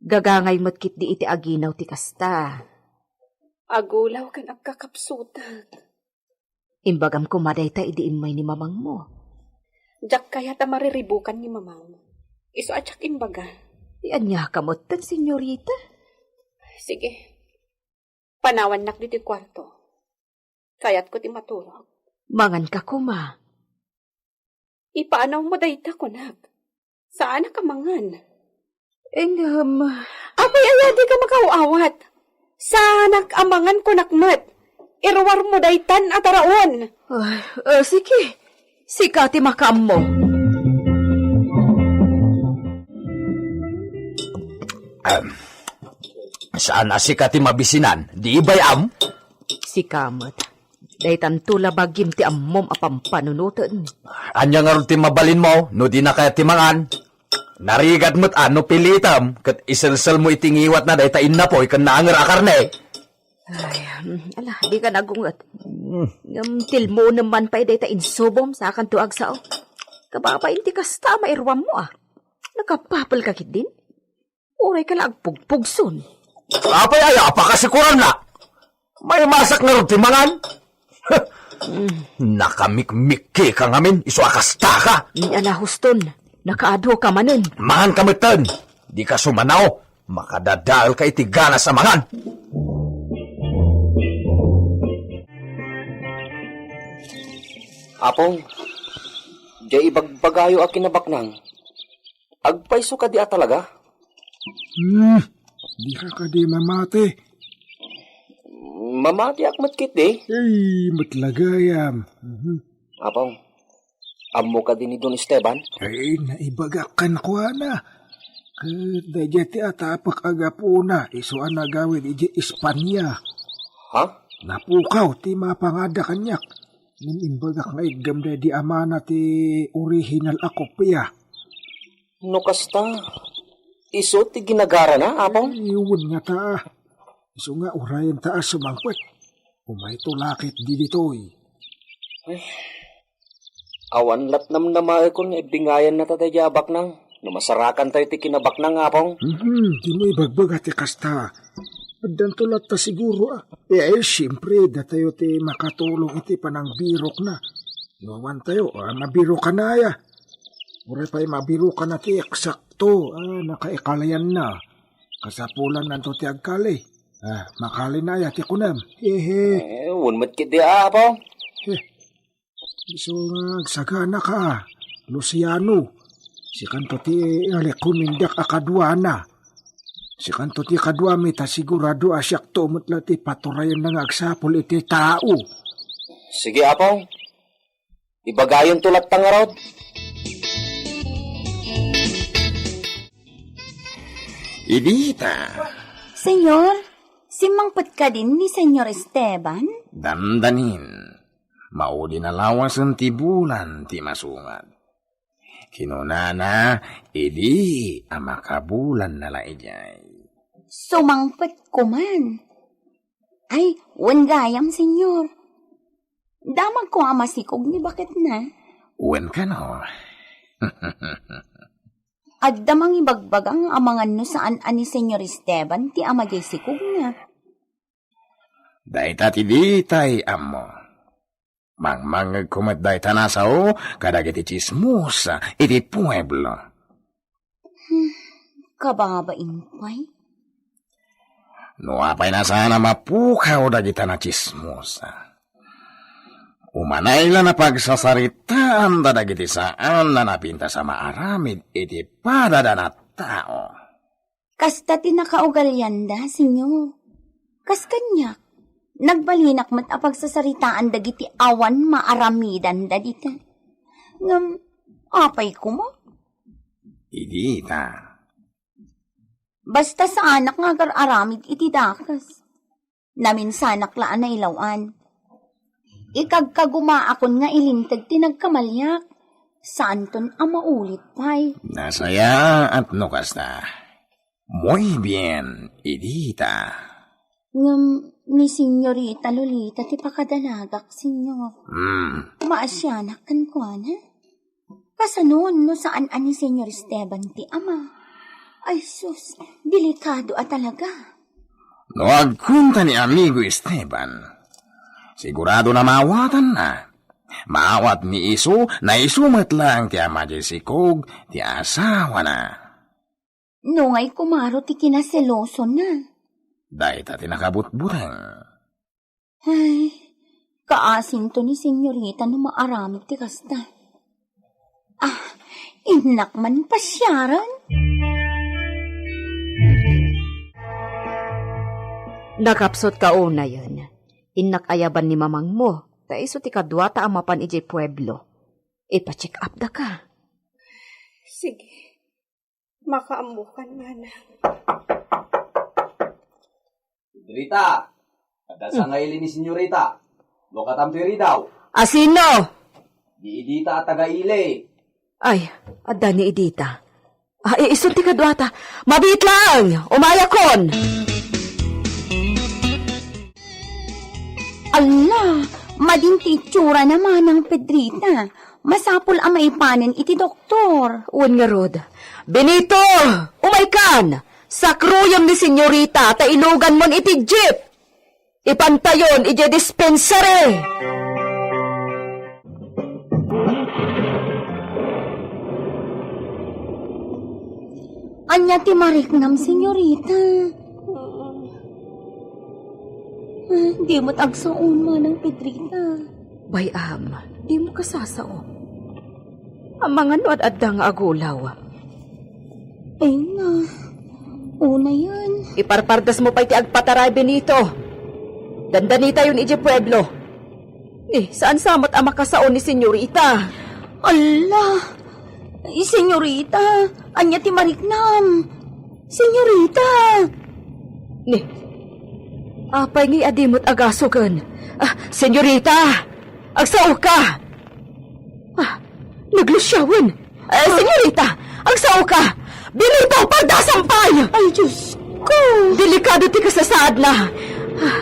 Gagangay met ketdi iti aginaw ti kasta. Agulaw ken agkakapsutak. Imbagam koma dayta idi immay ni mamangmo. Diak kayat a mariribukan ni mamang. Isu a diak imbaga. Ti ania ka metten, senyorita? Sige. Panawannak ditoy kuarto. Kayatko ti maturog. Manganka koma. Ipaanawmo dayta, kunak. Saanak a mangan. Ngem, apay aya dika makaaw-awat? Saanak a mangan, kunak met. Iruarmo daytan a taraon. Ah, ah, sige. Sika ti makaammo. Em, saan a sika ti mabisinan? Di ibay-am? Sika met. Daytanto la bagim ti ammom a pampanunoten. Ania ngarud ti mabalinmo no dina kayat ti mangan? Narigat met a no pilitem ket iselselmo iti ngiwatna dayta innapoy ken naanger a karne. Ay, mm, ala, dika nagunget. Mm. Ngem tilmonem man pay dayta insubom, sakanto agsao. Kababain ti kasta a mairuammo, a. Nakapapelka ketdin? Uray ka la agpugpugson. Apay aya a pakasikuranna? Maimasak ngarud ti mangan? Nakamikmikkika ngamin, isu a kastaka. Ni ala, Huston, nakaadu ka manen. Mangan ka metten. Dika sumanao. Makadadaelka iti ganas a mangan. Apong, diay ibagbagayo a kinabaknang. Agpayso kadi a talaga? Hmm, dika kadi mamati? Mamatiak met ketdi. Ay, met la gayam. Mhm. Apong, ammo kadi ni Don Esteban? Ay, naibagak kenkuana. Ket daydiay ti atapek a gapuna, isu a nagawid idiay Espania. Ha? Napukaw ti mapangadda kaniak. Ngem imbagak nga igem daydi amana ti orihinal a kopia. No kasta, isu ti ginagarana, Apong? Ay, wen ngata. Isu nga urayenta a sumangpet. Umayto la ketdi ditoy. Ay, awan latnamnamaekon nga ibbingayannata daydiay a baknang. No masarakantayo ti kinabaknang, Apong? Mhm, dimo ibagbaga ti kasta. Addanto latta siguro, a. E, ay, siempre, datayo ti makatulong iti panangbirokna. No awantayo, a, mabirokan aya. Uray pay mabirokan ti eksakto a nakaikalayanna. Kasapulannanto ti agkali. A, makalin aya ti kunem. Hehe. E, wen met ketdi, Apong. He. Isu nga agsaganaka, Luciano. Sikanto ti rekomendak a kaduana. Sikanto ti kaduami ta sigurado a siakto met la ti paturayanna nga agsapul iti tao. Sige, Apong. Ibagayonto latta ngarud. Idita. Senyor, simmangpet kadin ni Senyor Esteban? Dandanin. Maudina lawasen ti bulan ti masungad. Kinunana, idi a makabulanna la idiay. Sumangpet koman. Ay, wen gayam, Senyor. Damagko a masikog ni baketna. Wen kano. Adda mangibagbaga nga amangan no saan a ni Senyor Esteban ti ama diay sikogna. Dayta ti ditay ammo. Mangmangngegko met dayta a sao kadagiti tsismosa iti pueblo. Hmm, kababain pay. No apay a saan a mapukaw dagita a tsismosa. Umanay la a pagsasaritaan dagiti saan a napintas a maaramid iti padada a tao. Kasta ti nakaugalianda, Senyor. Kas kaniak, nagbalinak met a pagsasaritaan dagiti awan maaramidanda dita. Ngem, apay koma? Idi ita. Basta saanak nga agar-aramid iti dakes. Naminsanak la a nailaw-an. Ikagkagumaakon nga ilinteg ti nagkamaliak. Saanton a maulit pay. Nasayaat no kasta. Muy bien, Idita. Ngem ni Senyorita Lolita ti pakadanagak, Senyor. Hmm. Maasianak kenkuana. Kasano no saan a ni Senyor Esteban ti ama? Ay sus, delikado a talaga. No agkunta ni Amigo Esteban, sigurado a maawatanna. Maawat ni isu, naisu met laeng ti ama diay sikog ti asawana. Nungay kumaro ti kinaselosona. Dayta ti nakabutbuteng. Ay, kaasinto ni Senyorita no maaramid ti kasta. Ah, innak man pasiaran. Nakapsut ka unayen. Innak ayaban ni mamangmo, ta isu ti kaduata a mapan idiay pueblo. Ipa-check up daka. Sige. Makaammokan, manang. Rita, adda sangaili ni Senyorita. No katam ti ridaw. A sino? Ni Edita a taga-Ili. Ay, adda ni Edita. Ah, i-, isun ti kaduata. Mabiit laeng, umayakon. Alla, madin ti itsura na, Manang Pedrita. Masapul a maipanen iti doktor. Wen ngarud. Benito, umaykan! Sakruyem ni Senyorita ta iluganmon iti jeep. Ipantayon idiay dispensary. Ania ti mariknam, Senyorita? Ah, di met agsaon, Manang Pedrita. Bay-am, dimo kasasao. Amangan no ad-adda nga agulaw. Ay na, unayen. Iparpardasmo pay ti agpataray, Benito. Dandanitayon idiay pueblo. Ni, saan sa met a makasao ni Senyorita? Alla! Senyorita, ania ti mariknam? Senyorita! Ni, apay ngay a di met agasugen? Ah, Senyorita! Agsaoka! Ah, naglusiawen! Eh, Senyorita! Agsaoka! Benito, pardasam pay! Ay, Diyos ko! Delikado ti kasasaadna. Ah,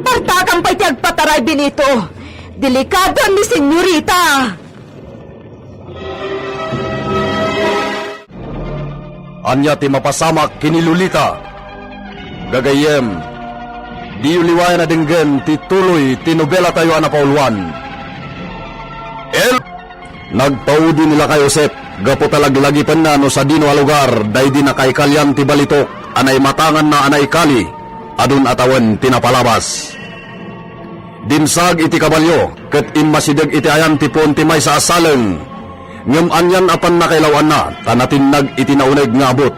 partakan pay ti agpataray, Benito. Delikado ni Senyorita. Ania ti mapasamak ken ni Lolita? Gagayyem, diyo liwayan a denggen ti tuloy ti nobelatayo a napauluan. El, nagpaudi ni Lakay Josep gapu ta laglagipenna no sadino a lugar daydi nakaikalian ti balitok a naimatanganna a naikali a dun a tawen ti napalabas. Dimsag iti kabalio ket immasideg iti ayan ti puon ti maysa a saleng. Ngem anian a pannakailaw-anna ta natinnag iti nauneg nga abut.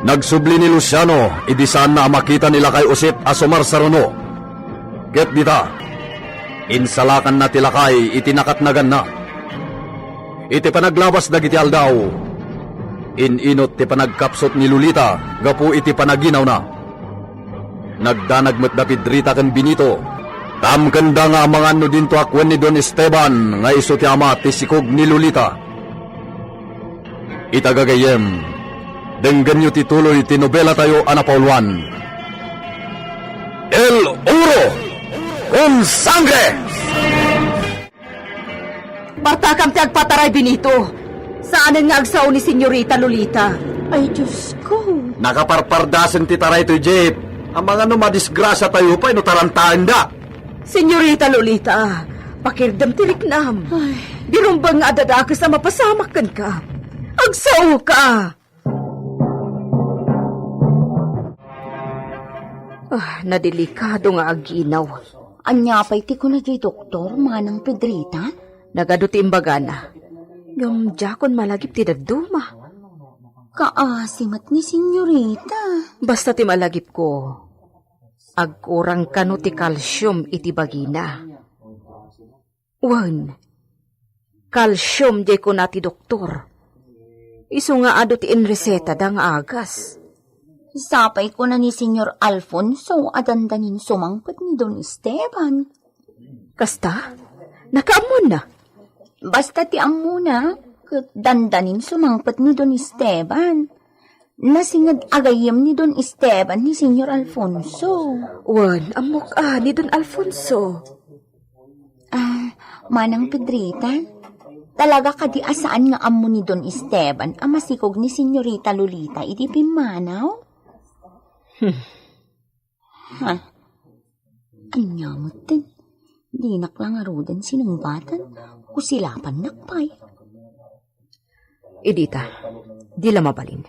Nagsubli ni Luciano idi saanna a makita ni Lakay Josep a sumarsaruno. Ket dita, insalakanna ti lakay iti nakatnaganna. Iti panaglabas dagiti aldaw, in-inut ti panagkapsut ni Lolita gapu iti panaginawna. Nagdanag met da Pedrita ken Benito. Tamkenda nga amangan no dinto a kuen ni Don Esteban nga isu ti ama ti sikog ni Lolita. Ita gagayyem, denggenyo ti tuloy ti nobelatayo a napauluan. El Oro con Sangre! Partakam ti agpataray, Benito. Saanen nga agsao ni Senyorita Lolita. Ay, Diyos ko. Nakaparpardasen ti taray toy jeep. Amangan no madisgrasiatayo pay no tarantaenda. Senyorita Lolita, pakirdem ti riknam. Ay. Di rumbeng nga adda dakes a mapasamak kenka. Agsaoka. Ah, nadelikado nga aginaw. Ania pay ti kuna diay doktor, Manang Pedrita? Nagadu ti imbagana. Ngem diakon malagip ti dadduma. Kaasi met ni Senyorita. Basta ti malagipko, agkurang kano ti kalsium iti bagina. Wen, kalsium diay kuna ti doktor. Isu nga adu ti inresetada nga agas. Sapay kuna ni Senyor Alfonso a dandanin sumangpet ni Don Esteban. Kasta? Nakaammonna? Basta ti ammona, ket dandanin sumangpet ni Don Esteban. Nasinged a gayyem ni Don Esteban ni Senyor Alfonso. Wen, ammok a ni Don Alfonso. Ah, Manang Pedrita, talaga kadi a saan nga ammo ni Don Esteban a masikog ni Senyorita Lolita iti pimmanaw? Hmm. Ha? Ania metten? Dinak la ngaruden sinungbaten, kusilapannak pay. Idita, di la mabalin.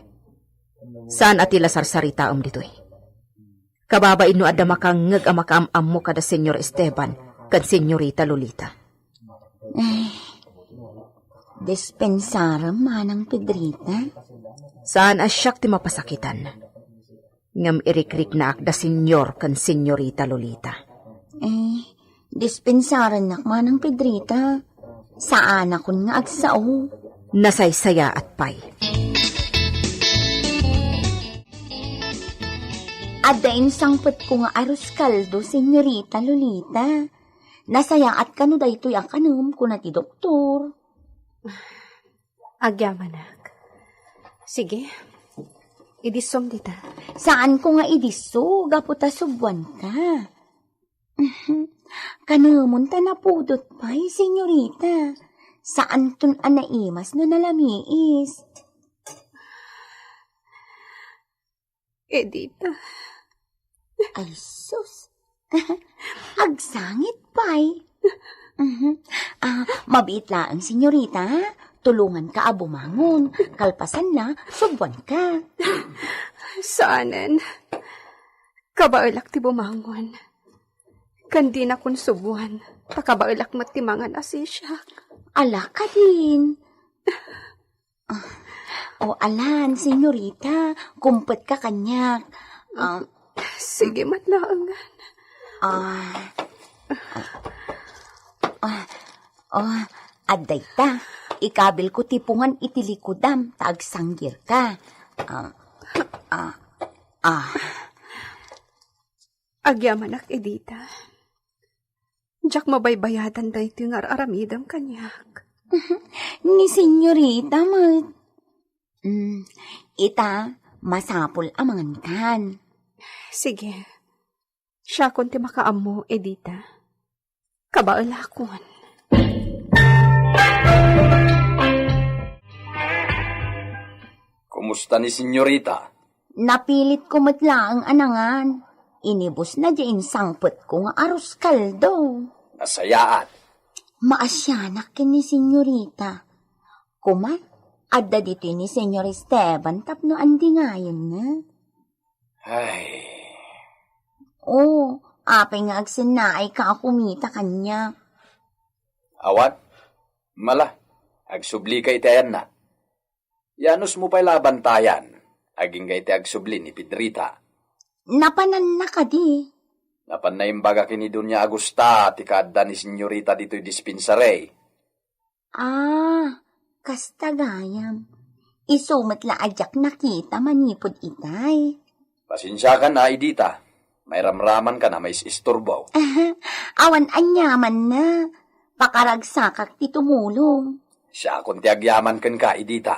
Saan a ti la sarsaritaem ditoy. Kababain no adda makangngeg a makaam-ammo kada Senyor Esteban ken Senyorita Lolita. Eh, dispensarem, Manang Pedrita. Saan a siak ti mapasakitan. Ngem irikriknaak da Senyor ken Senyorita Lolita. Eh, dispensarennak, Manang Pedrita. Saanakon nga agsao. Nasaysayaat pay. Adda insangpetko nga arroz caldo, Senyorita Lolita. Nasayaat kano daytoy a kanem, kuna ti doktor. Agyamanak. Sige, idissom dita. Saanko nga idisso, gapu ta subuanka. Kanemon ta napudot pay, senyorita. Saanton a naimas no nalamiis. Edita. Ay, sus. Agsangit pay. Mhm. Ah, mabiit laeng, senyorita. Tulonganka a bumangon. Kalpasanna, subuanka. Saanen. Kabaelak ti bumangon. Ken dinakon subuan, ta kabaelak met ti mangan a sisiak. Ala kadin. Ah, o alan, senyorita, kumpetka kaniak. Ah, Sige met laengen. Ah. Ah. Ah. Adda ita. Ikabilko ti pungan iti likudam, ta agsanggirka. Ah. Ah. Ah. Agyamanak, Edita. Diak mabaybayadan daytoy nga ar-aramidem kaniak. Ni senyorita met. Mm, ita, masapul a mangankan. Sige. Siakon ti makaammo, Edita. Kabaelakon. Kumusta ni senyorita? Napilitko met laeng a nangan. Inibusna diay insangpetko nga arroz caldo. Nasayaat. Maasianak ken ni senyorita. Kuma, adda ditoy ni Senyor Esteban tapno andingayenna. Ay. O, apay nga agsennaayka a kumita kaniak? Awan. Mala, agsubli ka iti ayanna. Yanos mo pay la a bantayan, agingga iti agsubli ni Pedrita. Napananna kadi? Napan naimbagak ken ni Doña Agusta ti kaadda ni senyorita ditoy dispensary. Ah, kasta gayam. Isu met la a diak nakita manipud itay. Pasensiakan a, Edita. Mairamramankan a mais-isturbo. Awan aniamanna. Pakaragsakak ti tumulong. Siakon ti agyaman kenka, Edita.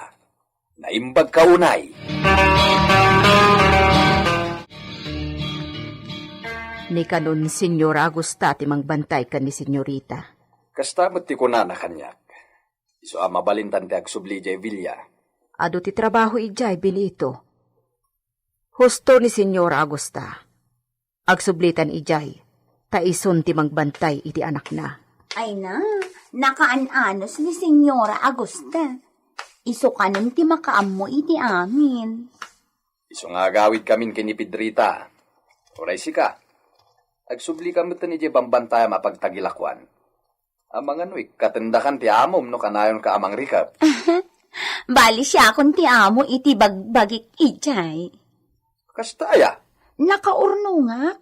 Naimbagka unay. Ni kanon, Señora Agusta ti mangbantay ken ni Señorita. Kasta met ti kunana kaniak. Isu a mabalintan ti agsubli idiay villa. Adu ti trabaho idiay, Benito. Husto ni Señora Agusta. Agsublitan idiay, ta isun ti mangbantay iti anakna. Ay na, nakaan-anos ni Señora Agusta. Isu kanen ti makaammo iti amin. Isu nga agawidkamin ken ni Pedrita. Uray sika, agsublika metten idiay bambantayam a pagtagilakuan. Amangan no ikkatendakan ti amom no kanayonka a mangrikep. Bali, siakon ti amo iti bagbagik idiay. Kasta aya? Nakaurnongak.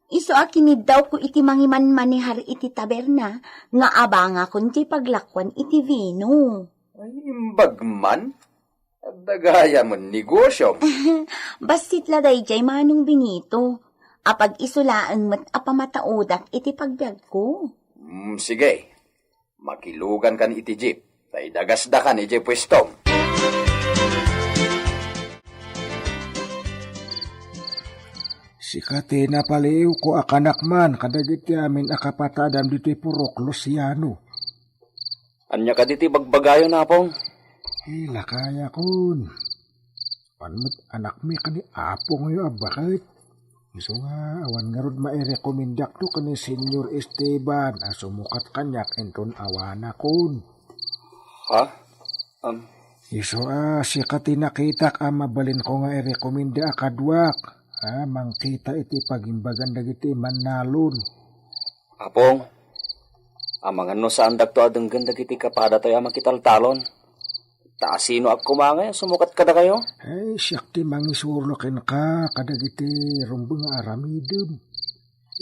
Isu a kiniddawko iti mangimanmanehar iti taberna nga abangakon ti paglakuan iti vino. Ay, imbag man. Adda gayam a negosiom. Bassit la daydiay, Manong Benito. Apag-isu laeng met a pamataudak iti pagbiagko. Mm, sige. Makilugankan iti jeep, ta idagasdakan idiay puestom. Sika ti napaliiwko a kanak man kadagiti amin a kapatadam ditoy purok, Luciano. Ania kadi ti bagbagayo, Apong? Ilakayakon. Awan met anakmi ken ni apongyo a baket. Isu nga awan ngarud mairekomendakto ken ni Señor Esteban a sumukat kaniak inton awanakon. Ha? Am. Isu a sika ti nakitak a mabalinko nga irekomenda a kaduak, a mangkita iti pagimbagan dagiti mannalon. Apong, amangan no saandakto a denggen dagiti kapadatayo a makitaltalon. Ta asinoak koma ngay a sumukat kadakayo? Ay, siak ti mangisuro kenka kadagiti rumbeng nga aramidem.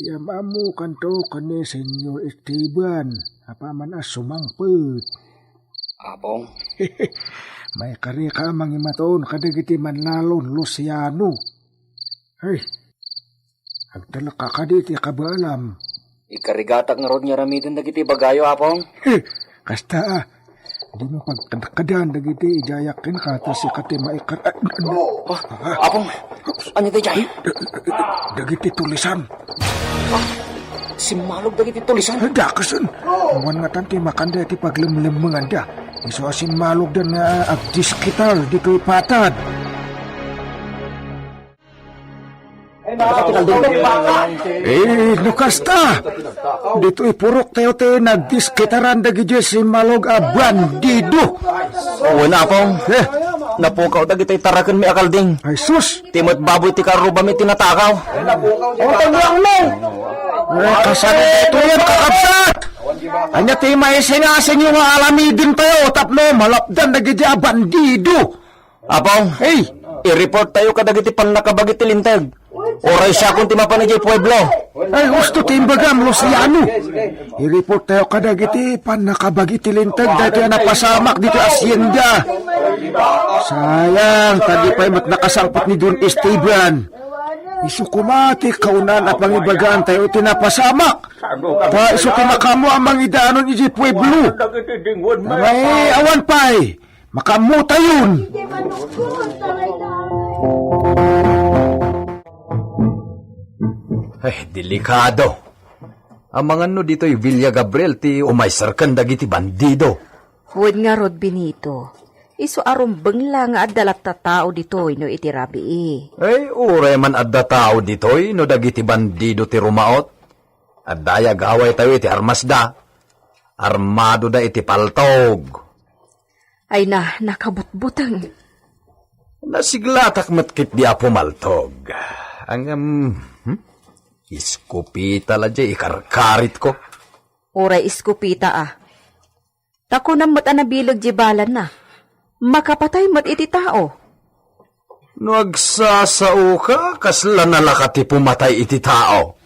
Iam-ammokanto ken ni Señor Esteban, apaman a sumangpet. Apong? Maikarika a mangimaton kadagiti mannalon, Luciano. Ay, agtalekka kadi ti kabaelam. Ikarigatak ngarud nga aramiden dagiti ibagayo, Apong. Eh, kasta, ah. Dimo pagkadkadan dagiti ijayak kenka, ta sika ti maikar-, ah, Ah, Apong, ania daydiay? Dagiti tulisan. Simmalog dagiti tulisan. Ay, dakasen. Awan ngatan ti makanda iti paglemlemmenganda. Isu a simmalogdan nga agdiskitar ditoy patad. Eh, no kasta, ditoy purok tayo ti nagdiskitaran dagiti simmalog a bandido. Wen, Apong. Eh. Napukaw dagiti tarakenmi a kalding. Ay, sus! Ti met baboy ti karrubami ti natakaw. O, taguangmi! Eh, kasano ito yan, kakabsat? Ania ti maisingasinyo nga aramiden tayo tapno malapdan dagiti a bandido? Apong, hey, i-report tayo kadagiti pannakabagi ti linteg. Uray siakon ti mapan idiay pueblo. Ay, husto ti imbagam, Luciano. I-report tayo kadagiti pannakabagi ti linteg daytoy a napasamak ditoy hacienda. Sayang, ta di pay met nakasalpat ni Don Esteban. Isu koma ti kaunaan a pangibagaan tayo iti napasamak. Ta isu ti makaammo a mangidanon idiay pueblo. Ay, awan pay. Makaammotayon! Ay, delikado. Amangan no ditoy Villa Gabriel ti umayserken dagiti bandido. Wen ngarud, Benito, isu a rumbeng la nga adda latta tao ditoy no iti rabii. Ay, uray man adda tao ditoy no dagiti bandido ti rumaot. Adda ay agaway tayo iti armasda. Armadoda iti paltog. Ay na, nakabutbuteng. Nasiglatak met ketdi a pumaltog. Ngem, hmm? Iskopeta la diay ikarkaritko. Uray iskopeta a. Ta kunam met a nabileg diay balanna. Makapatay met iti tao. No agsasaoka, kasla nalaka ti pumatay iti tao.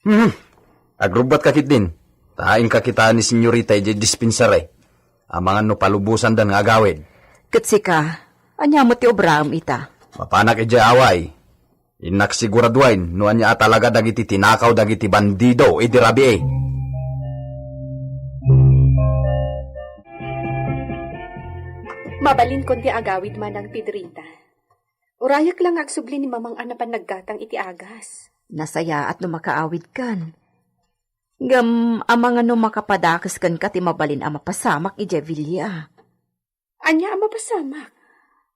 Hmm. Agrubbatka ketdin. Ta inka kita ni senyorita idiay dispensary. Amangan no palubosandan nga agawid. Ket sika, ania met ti obraem ita? Mapanak idiay away. Innak siguraduayen no ania a talaga dagiti tinakaw dagiti bandido idi rabii. Mabalinkon ti agawid, Manang Pedrita. Urayak la nga agsubli ni Mamang a napan naggatang iti agas. Nasayaat no makaawidkan. Ngem amangan no makapadakes kenka ti mabalin a mapasamak idiay Villa. Ania a mapasamak?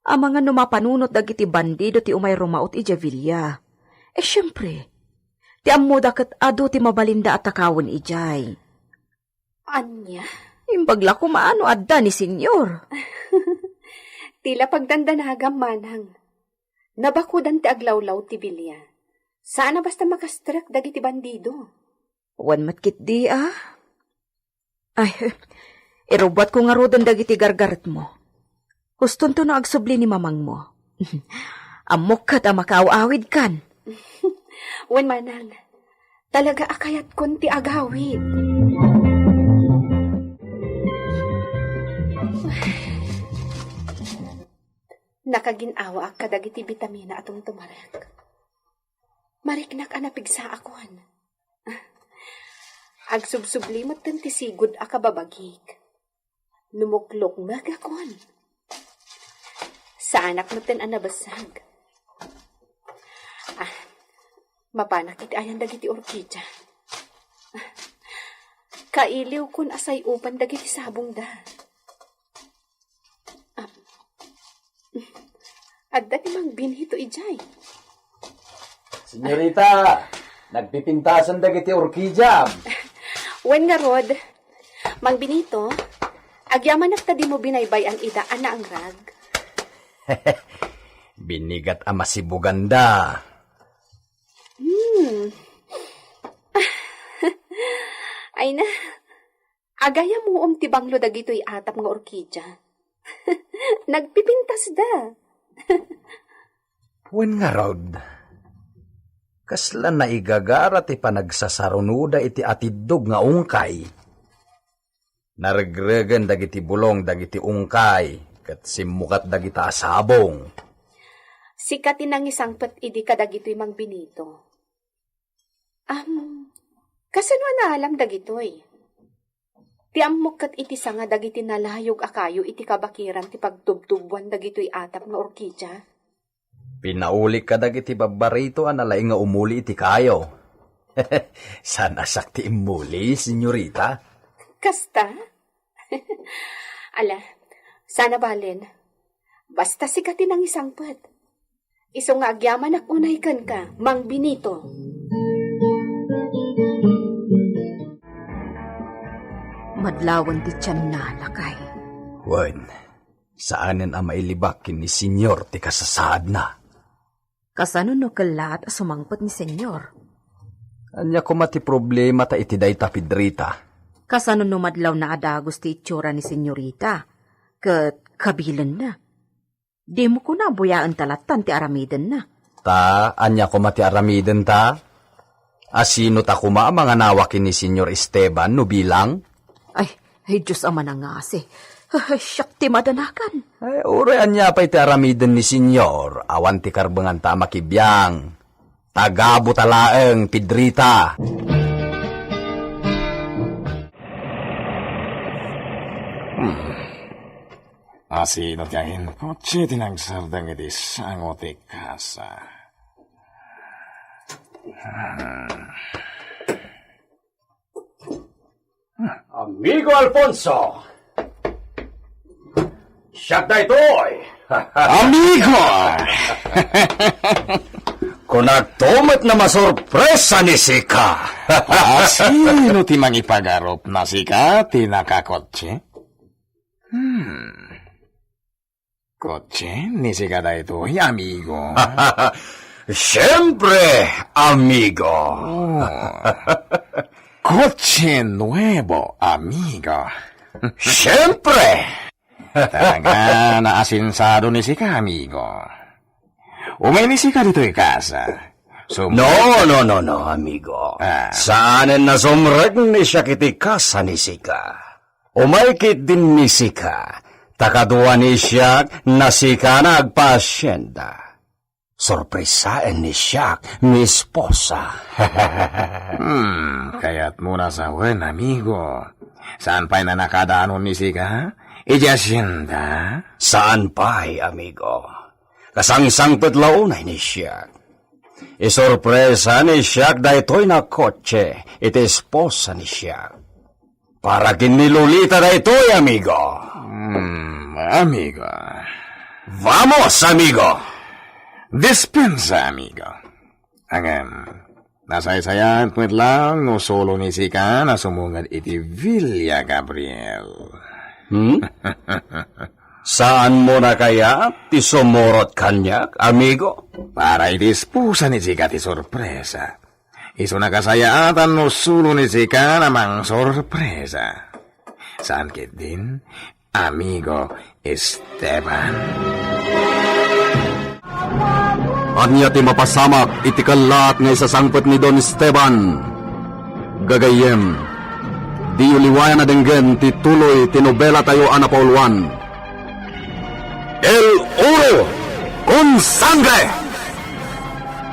Amangan no mapanunot dagiti bandido ti umay rumaot idiay Villa. E, siempre, ti ammoda ket adu ti mabalinda a takawen idiay. Ania? Imbag la koma no adda ni Senyor. Ti la pagdandanagam, Manang. Nabakudan ti aglawlaw ti Villa. Saan a basta makastrek dagiti bandido. Wen met ketdi a? Ay, irubbuatko ngaruden dagiti gargaretmo. Hustonto no agsubli ni mamangmo. Ammok ket a makaaw-awidkan. Wen, Manang, talaga a kayatkon ti agawid. Nakagin-awaak kadagiti bitamina a tumtumarek. Mariknak a napigsaakon. Agsubsubli metten ti sigud a kababagik. Numuklukmegakon. Saanak metten a nabessag. Ah, mapanak iti ayan dagiti orkidia. Kailiwkon a say-upan dagiti sabongda. Ah. Adda ti Mang Benito idiay. Senyorita, nagpipintasan dagiti orkidiam. Wen ngarud, Mang Benito, agyamanak ta dimo binaybay-an ida a naangrag. Binigat a masibuganda. Hmm. Ay na, agayamuom ti banglo dagitoy atap nga orkidia. Nagpipintasda. Wen ngarud, kasla naigagara ti panagsasarunoda iti atiddog nga ungkay. Naregregen dagiti bulong dagiti ungkay ket simmukat dagita a sabong. Sika ti nangisangpet idi kadagitoy, Mang Benito. Am, Kasano a naalam dagitoy? Ti ammok ket iti sanga dagiti nalayog a kayo iti kabakiran ti pagtubtubuan dagitoy atap nga orkidia. Pinaulik kadagiti babbarito a nalaing nga umuli iti kayo. Saan a siak ti immuli, senyorita? Kasta? Ala, sana balen. Basta sika ti nangisangpet. Isu nga agyamanak unay kenka, Mang Benito. Madlawan ti tianna, lakay. Wen, saanen a mailibak ken ni Senyor ti kasasaadna. Kasano no kellaat a sumangpet ni Senyor? Ania koma ti problemata iti dayta, Pedrita? Kasano no madlawna a dagus ti itsura ni Senyorita? Ket kabilenna. Dimo kuna a buyaenta lattan ti aramidenna. Ta, ania koma ti aramidenta? A sino ta koma a manganawa ken ni Senyor Esteban no bilang? Ay, ay, Dios a manangasi. Ay, siak ti madanagan. Ay, uray ania pay ti aramiden ni Senyor, awan ti karbenganta a makibiang. Tagabuta laeng, Pedrita. Hmm. Asino ti angin kotse ti nagsardeng iti sango ti kasa? Hmm. Amigo Alfonso! Siak daytoy! Amigo! Kunakto met a masorpresa ni sika! Asino ti mangipagarupna, sika ti nakakotse? Hmm. Kotse ni sika daytoy, amigo? Siempre, amigo. Oh. Kotse nuevo, amigo. Siempre. Talaga, naasensado ni sika, amigo. Umay ni sika ditoy kasa. Sum- No, no, no, no, amigo. Ah. Saanen a sumrek ni siak iti kasa ni sika. Umay ketdin ni sika, ta kadua ni siak, nasikana agpaasienda. Sorpresaen ni siak mi esposa. Hmm, kayatmo a sawen, amigo. Saan pay a nakadanon ni sika? Idiay asienda? Saan pay, amigo. Kasangsangpet la unay ni siak. Isorpresa ni siak daytoy a kotse iti esposa ni siak. Para ken ni Lolita daytoy, amigo. Hmm, amigo. Vamos, amigo. Dispensa, amigo. Ngem, nasaysayaat met laeng no sulo ni sika a sumunged iti Villa Gabriel. Hmm? Saanmo a kayat ti sumurot kaniak, amigo? Para iti esposa ni sika ti sorpresa. Isu a kasayaatan no sulo ni sika a mangsorpresa. Saan ketdin, amigo Esteban? Ania ti mapasamak iti kellaat nga isasangpet ni Don Esteban? Gagayyem, diyo liwayan a denggen ti tuloy ti nobelatayo a napauluan. El Oro con Sangre!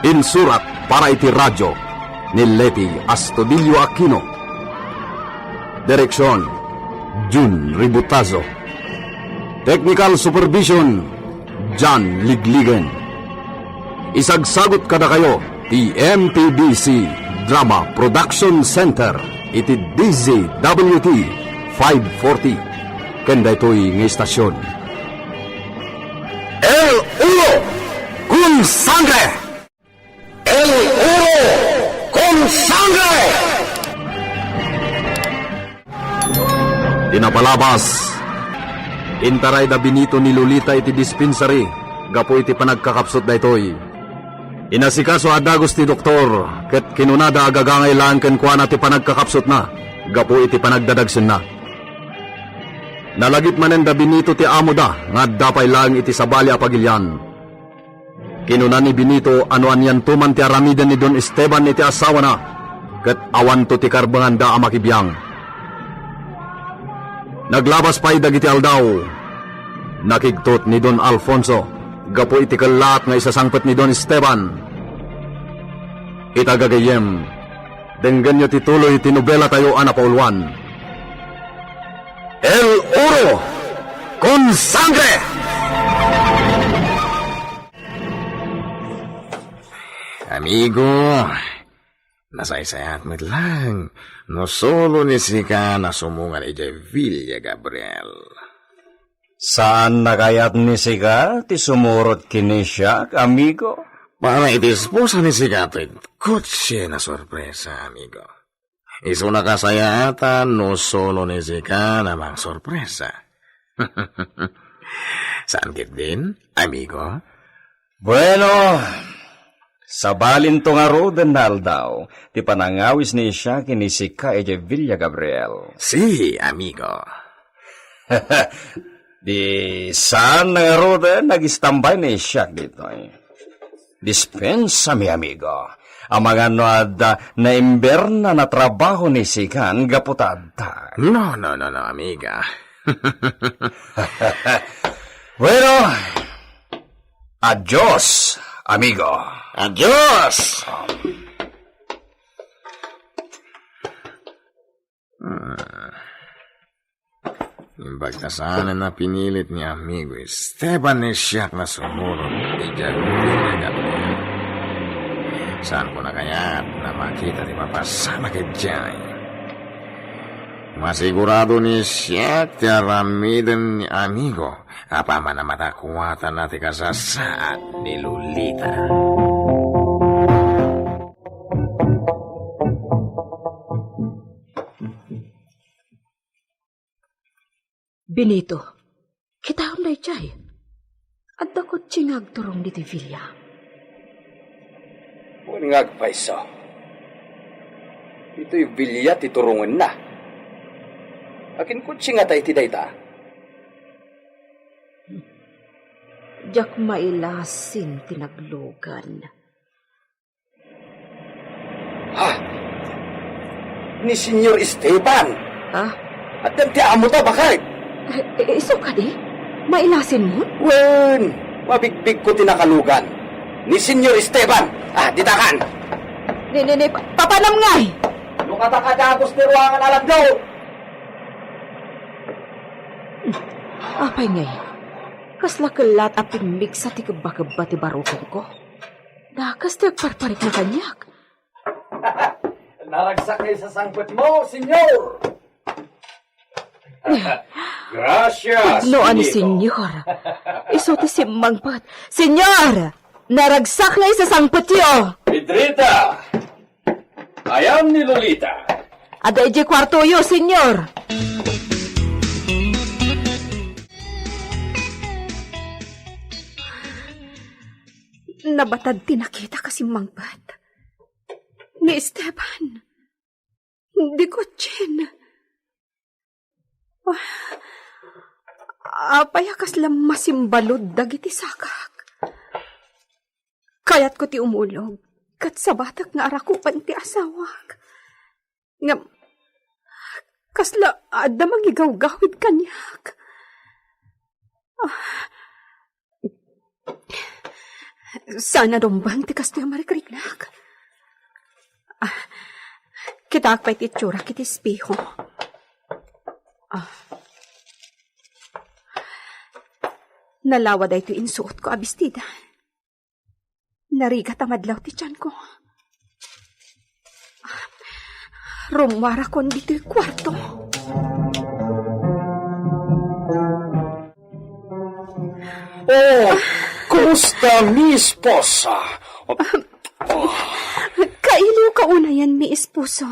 Insurat para iti radyo ni Leti Astudillo Aquino. Direksion, Jun Ributazo. Technical supervision, John Ligligen. Isagsagut kadakayo ti M P B C Drama Production Center iti D Z W T five forty. Ken daytoy nga istasyon, El Oro con Sangre! El Oro con Sangre! Ti napalabas, intaray da Benito ni Lolita iti dispensary gapu iti panagkakapsut daytoy. Inasikaso a dagus ti doktor, ket kinunada a gagangay laeng kenkuana ti panagkakapsutna gapu iti panagdadagsenna. Nalagip manen da Benito ti amoda nga adda pay laeng iti sabali a pagilian. Kinuna ni Benito a no anianto man ti aramiden ni Don Esteban iti asawana, ket awanto ti karbenganda a makibiang. Naglabas pay dagiti aldaw. Nakigtot ni Don Alfonso gapu iti kellaat nga isasangpet ni Don Esteban. Ita gagayyem, Denggenyo ti tuloy ti nobelatayo a napauluan, El Oro con Sangre! Amigo, nasaysayaat met lang no solo ni sika nasumungan idiay Villa Gabriel. Saanna kayat ni sika ti sumurot ken ni siak, amigo? Para iti esposa ni sika toy kotse a sorpresa, amigo. Isu nakasayaatan no solo ni sika a mangsorpresa. Saan ketdin, amigo? Bueno, sabalinto ngaruden nga aldaw ti panangawis ni siak ken ni sika idiay Villa Gabriel. Si, amigo. Di saan na ngaruden nga agistambay ni siak ditoy. Dispensa, mi amigo. Amangan no adda naimberna a trabaho ni sika gapu ta adda. No, no, no, no, amiga. Bueno, adios, amigo. Adios! Hmm. Imbag ta saan a pinilit ni amigo Esteban ni siak a sumurot idiay Villa Gabriel. Saanko kayat a makita ti mapasamak idiay. Masigurado ni siak ti aramiden ni amigo, apaman a madakuatan ti kasasaad ni Lolita. Benito, kitaem daydiay. Adda kotse nga agturong ditoy villa. Wen nga agpayso. Ditoy villa ti turongenna. Akin kotse ngata iti dayta? Diak mailasin ti naglugan. Ha? Ni Senyor Esteban? Ha? Addan ti amota, baket? Eh, eh, isu kadi? Mailasinmo? Wen, mabigbigko ti nakalugan. Ni Senyor Esteban. Ah, ditakan. Ni, ni, ni, pa-, papanam ngay? No katakadagos ti ruangan a landaw. Apay ngay? Kasla kellat a pimmigsa ti kebbakebba ti barukongko. Dakas ti agparparikna kaniak. Naragsak ngay sa sangpetmo, Senyor! Gracias, Pudno a ni Benito. Senyor. Isu ti simmangpet. Senyor! Naragsak ngay sa sangpetyo! Pedrita! Ayan ni Lolita. Adda idiay kuartoyo, Senyor. Nabatad ti nakitak a simmangpet. Ni Esteban. Di kotsen. Ah, apay a kasla masimbalud dagiti sakak? Kayatko ti umulog, ket sabatek nga arakupen ti asawak. Ngem, kasla adda mangigawgawid kaniak. Ah, saan a dumbeng ti kastoy a marikriknak. Ah, kitaak pay ti itsurak iti espeho. Ah. Nalawa daytoy insuotko a bestida. Narigat a madlaw ti tianko. Rummuarakon ditoy kuarto. Oh, kumusta, mi esposa? Oh. Kailiwka unayen, mi esposo.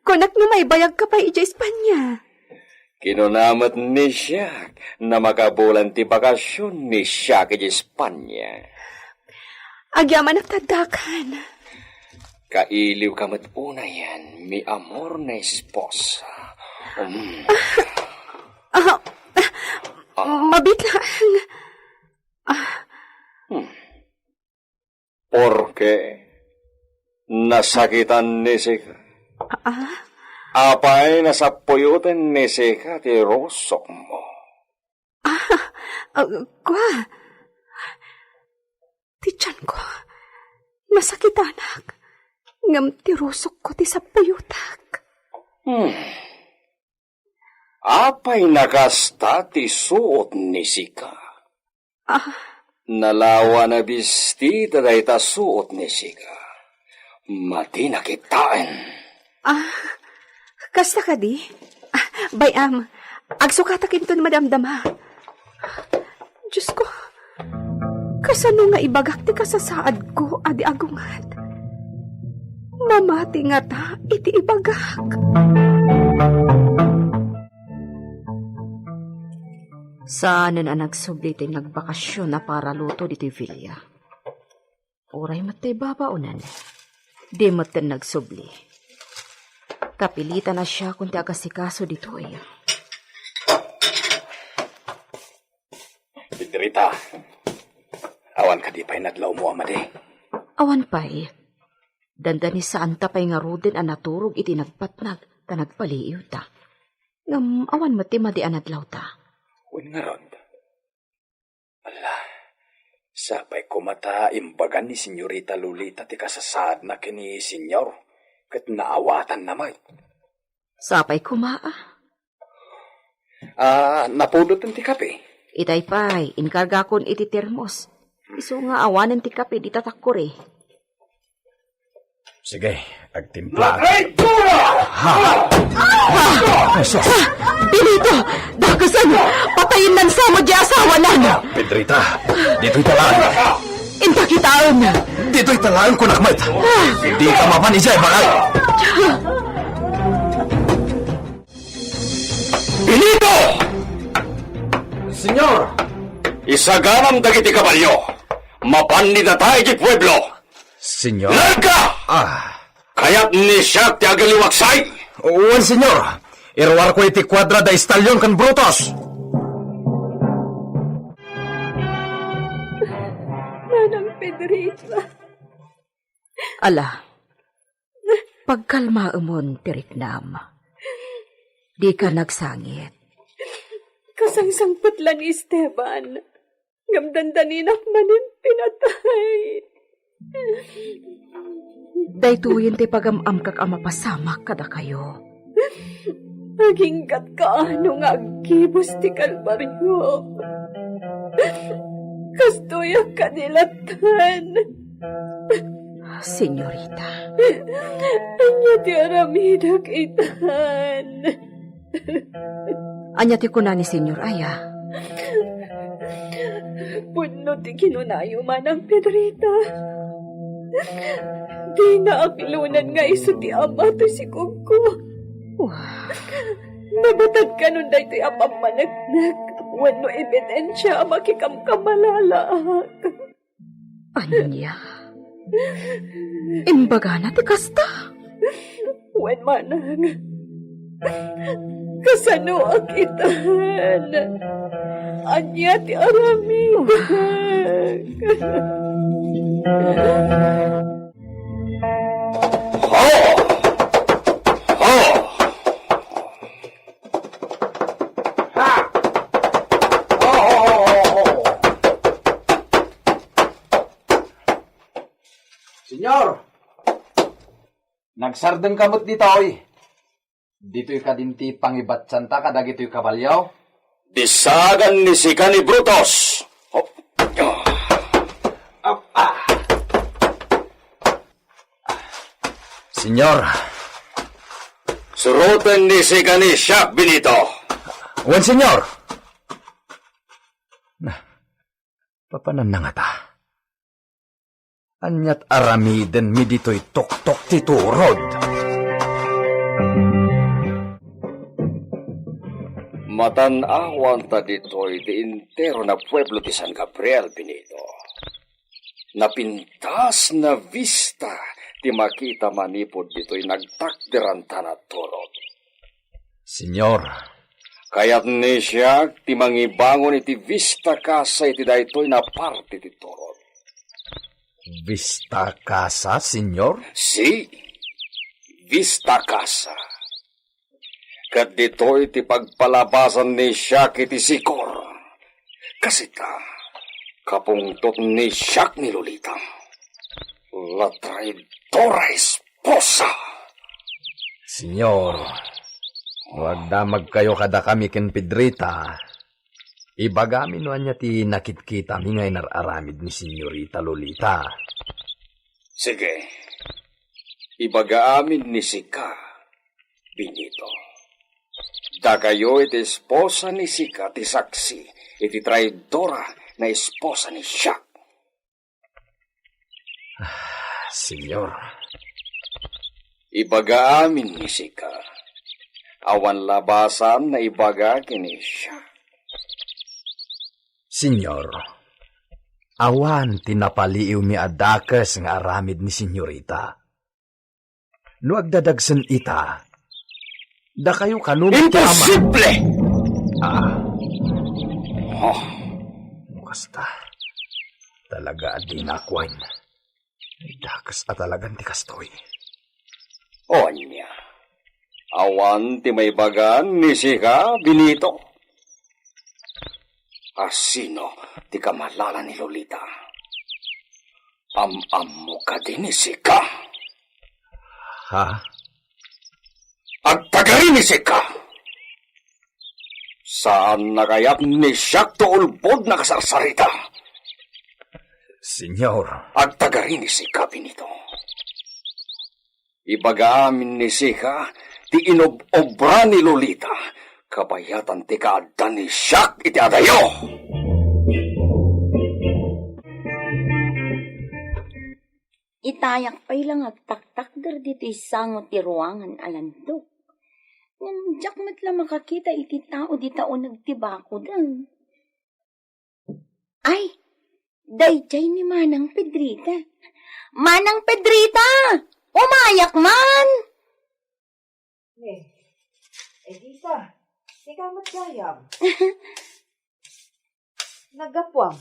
Kunak no maibayagka pay idiay Espanya. Kinuna met ni siak a makabulan ti bakasion ni siak idiay Espanya. Agyamanak ti addakan. Kailiwka met unayen, mi amor na esposa. Mm. Ah, ah, mabiit laeng. Ah. Hmm. Porke nasakitan ni sika. Ah? Apay a sappuyoten ni sika ti rusokmo? Ah, ah, kua. Ti tianko, nasakitanak. Ngem ti rusokko ti sappuyotak. Hmm. Apay nakasta ti suot ni sika? Ah. Nalawa na bisti ta dayta suot ni sika. Madina kitaen. Ah, kasta kadi? Ah, bay-am, agsukatak inton madamdama. Diyos ko, kasano nga ibagak ti kasasaadko a di agunget? Mamati ngata iti ibagak. Saanen a nagsubli ti nagbakasyon a paraluto ditoy villa. Uray met ti babaonen, di metten nagsubli. Kapilitan a siakon ti agasikaso ditoy. Pedrita, awan kadi pay nadlawmo a madi? Awan pay. Dandani saanta pay ngaruden a naturog iti nagpatnag ta nagpaliiwta. Ngem awan met ti madi a nadlawta. Wen ngarud. Ala, sapay koma ta imbagan ni Senyorita Lolita ti kasasaadna ken ni Senyor, ket naawatanna met. Sapay koma, ah. Ah, napuloten ti kape? Itay pay, inkargakon iti termos. Isu nga awanen ti kape dita takkuri. Sige, agtimpla. Traitora! Ha? Ah! Benito! Dakusen! Patayen nan sa met diay asawanan! Pedrita, ditoy ta laeng. Inta kitaen! Ditoy ta laeng kunak met! Dika mapan idiay balay! Benito! Senyor! Isaganam dagiti kabalio. Mapan ni data iti pueblo. Senyor? Larga! Ah. Kayat ni siak ti agaliwaksay? Wen, senyor. Iruarko iti kuadra da Estalion ken Brutus. Manang Pedrita. Ala, pagkalmaemon ti riknam. Dika nagsangit. Kasangsangpet la ni Esteban. Ngem dandaninak manen pinatay. Daytoyen ti pagam-amkak a mapasamak kadakayo. Aginggat kaano nga aggibus ti kalbario. Kastoyak kadi lattan. Senyorita. Ania ti aramidek itan? Ania ti kuna ni Senyor aya? Pudno ti kinunayo, Manang Pedrita. Dina aklonen nga isu ti ama toy sikogko. Wah. Nabatad kanon daytoy a pammaneknek wenno ebidensia a makikamkamalalaak. Ania? Imbagana ti kasta? Wen manang, kasanoak itan? Ania ti aramidek? Ho! Ho! Ha! Ho, ho, ho, ho, ho! Senyor! Nagsardengka met ditoy. Ditoy kadin ti pangibatsanta kadagitoy kabalio? Disagan ni sika ni Brutus. Oh. Ah, ah. Senyor. Suroten ni sika ni Siak, Benito. Wen, senyor. Na, papananna ngata? Aniat aramidenmi ditoy tuktok ti turod? Matan-awanta ditoy ti entero na pueblo ti San Gabriel, Benito. Napintas, navista ti makita manipud ditoy nagtakderanta na turod. Senyor. Kayat ni Siak ti mangibangon iti Vista Casa iti daytoy na parte ti turod. Vista Casa, senyor? Si, Vista Casa. Ket ditoy ti pagpalabasan ni Siak iti sikor. Kasita, kapungtot ni Siak ni Lolita. La traidora, esposa. Señor, no agdamagkayo kadakami ken Pedrita, ibagami no ania ti nakitkitami nga inar-aramid ni Señorita Lolita. Sige, ibagaamin ni sika, Benito. Dakayo iti esposa ni sika ti saksi iti traidora nga esposa ni Jack. Ah, Señor. Ibagaamin ni sika, awan labasan naibaga ken ni Jack. Señor, awan ti napaliiwmi a dakes nga aramid ni Señorita. No agdadagsen ita, dakayo kano ti ama. Imposible! Ah. Oh. No kasta, talaga a dina kuan. Dakes a talagan ti kastoy. Ania, awan ti maibagan ni sika, Benito? Asino ti kamalala ni Lolita? Am-ammo kadi ni sika? Ha? Agtagari ni sika! Saan na kayat ni Jack ti ulbod na kasarsarita? Señor. Agtagari ni sika, Benito. Ibagaamin ni sika ti inob-obra ni Lolita, kabayatan ti kaadda ni Jack iti adayo. Itayak pay la nga agtaktakder ditoy sango ti ruangan a landok. Ngem diak met la makakita iti tao dita uneg ti bakoden. Ay, daydiay ni Manang Pedrita. Manang Pedrita! Umayak man! Eh, Edita, sika met gayam. Naggapuam.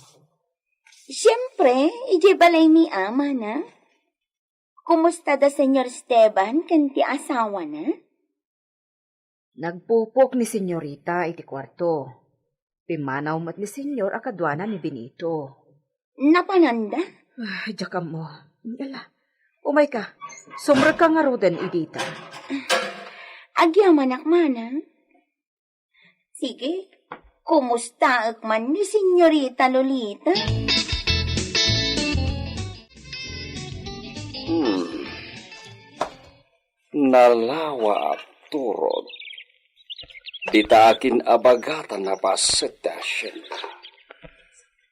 Siempre, idiay balaymi a, Mana. Kumusta da Señor Esteban ken ti asawana? Nagpupok ni Señorita iti kuarto. Pimmanaw met ni Señor a kaduana ni Benito. Napananda? Ah, diak ammo. Ala, umayka. Sumrekka ngaruden, Edita. Agyamanak, Mana. Sige, kumustaek man ni Señorita Lolita? Hmm. Nalawa a turod. Dita akin-abagatan a paset ti hacienda.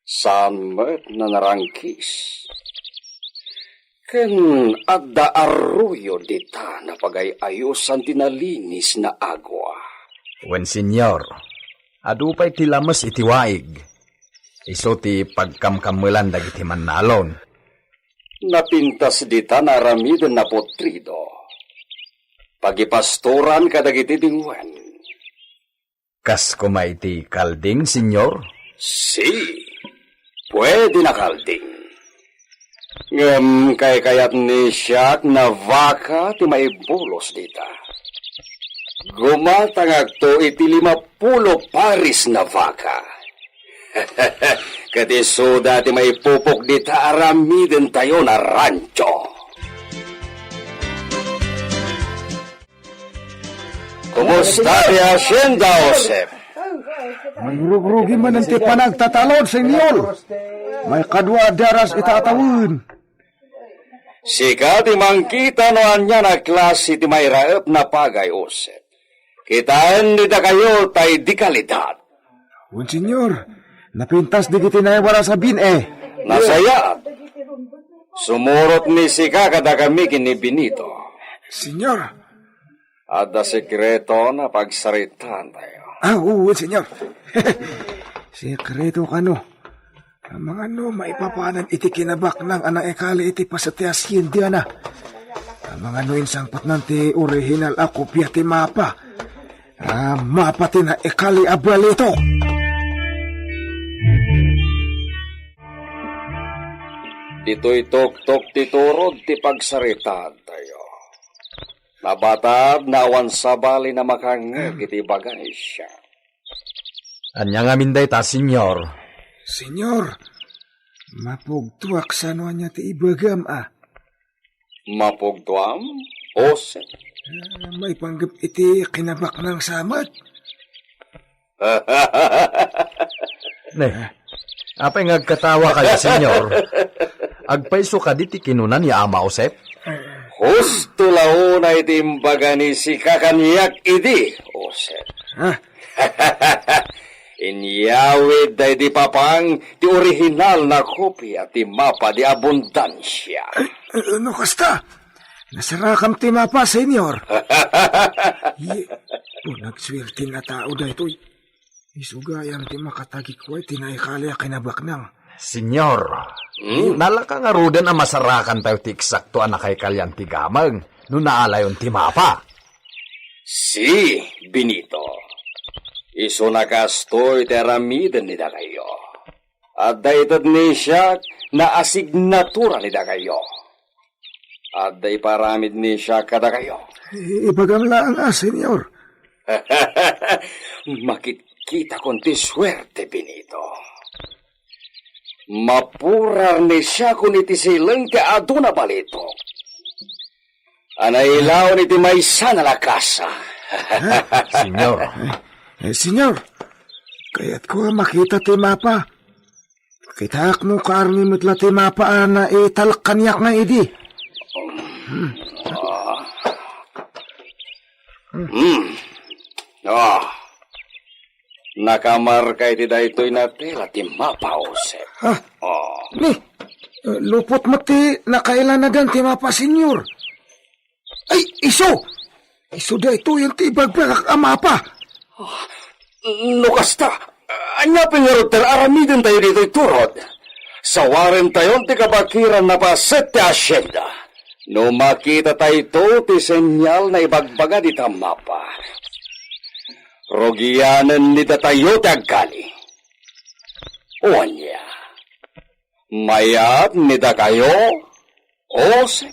Saan met nanarangkis. Ken adda arroyo dita napagay-ayosan ti nalinis na agua. Wen, Señor, adu pay ti lames iti waig. Isu ti pagkamkammelan dagiti mannalon. Napintas dita naaramiden a putrido. Pagipastoran kadagiti dingwen. Kas koma iti kalding, Señor? Si, pwede na kalding. Ngem kaykayat ni siak na baka ti maibulos dita. Gumatangakto iti lima pulo paris na baka. Ket isuda ti maipupok dita aramidentayo a rancho. Kumusta ti hacienda, Josep? Mangrugrugim manen ti panagtatalon, Señor. Maikadua a daras ita a tawen. Sika ti mangkita no anian a klase ti mairaep na pagay, Josep. Kitaen ni dakayo tay dekalidad. Wen, Señor, napintas dagiti naibaras a bin-e. Nasayaat. Sumurot ni sika kadakami ken ni Benito. Señor. Adda sekreto a pagsaritaantayo. Ah, oo, Señor. Sekreto kano. Amangan no maipapanan iti kinabaknang a naikali iti paset ti haciendana. Amangan no insangpetnan ti orihinal a kopia ti mapa. Ah, mapa ti naikali a balito. Ditoy tuktok ti turod ti pagsaritaantayo. Nabatad nga awan sabali a makangngeg iti ibaga ni siak. Ania ngamin dayta, Señor? Señor, mapugtoak sano ania ti ibagam, a. Mapugtoam, Josep? Ah, maipanggep iti kinabaknang sa met. Ne, apay nga agkatawa kayo, Senyor? Agpayso kadi ti kinuna ni Ama Josep? Husto la unay ti imbaga ni sika kaniak idi, Josep. Ha? Inyawid daydi papang ti orihinal na kopia ti mapa di abundansia. Eh, no kasta, nasarakam ti mapa, Senyor. Ye, o, nagsuerten a tao daytoy. Isu gayam ti makatagikuay ti naikali a kinabaknang. Senyor, hmm? Nalaka ngaruden a masarakan tayo ti eksakto a nakaikalian ti gameng no naalayon ti mapa. Si, Benito, isuna kastoy ti aramiden ni dakayo. Adda ited ni siak nga asignatura ni dakayo. Adda iparamid ni siak kadakayo. I-, ibagam laeng a, Senyor. Makitkitakon ti suerte, Benito. Mapurar ni siakon iti sileng ti adu a balitok a nailaon iti maysa a lakasa. Senyor. Eh, Senyor, kayatko a makita ti mapa. Kitaak no kaarmi met la ti mapa a naitalek kaniak nga idi. Hmm. Ah. Nakamarka iti daytoy a tela ti mapa, Josep. Ah. Oh. Ni, eh, lupot met ti nakailanagan ti mapa, Senyor. Ay, isu! Isu daytoy ti ibagbagak a mapa. Ah, no kasta, ania pay ngarud ti aramiden tayo ditoy turod? Sawarentayon ti kabakiran a paset ti hacienda. No makita tayo ti senyal a ibagbaga dita mapa, rugianen ni datayo ti agkali. O ania? Mayat ni dakayo, Josep?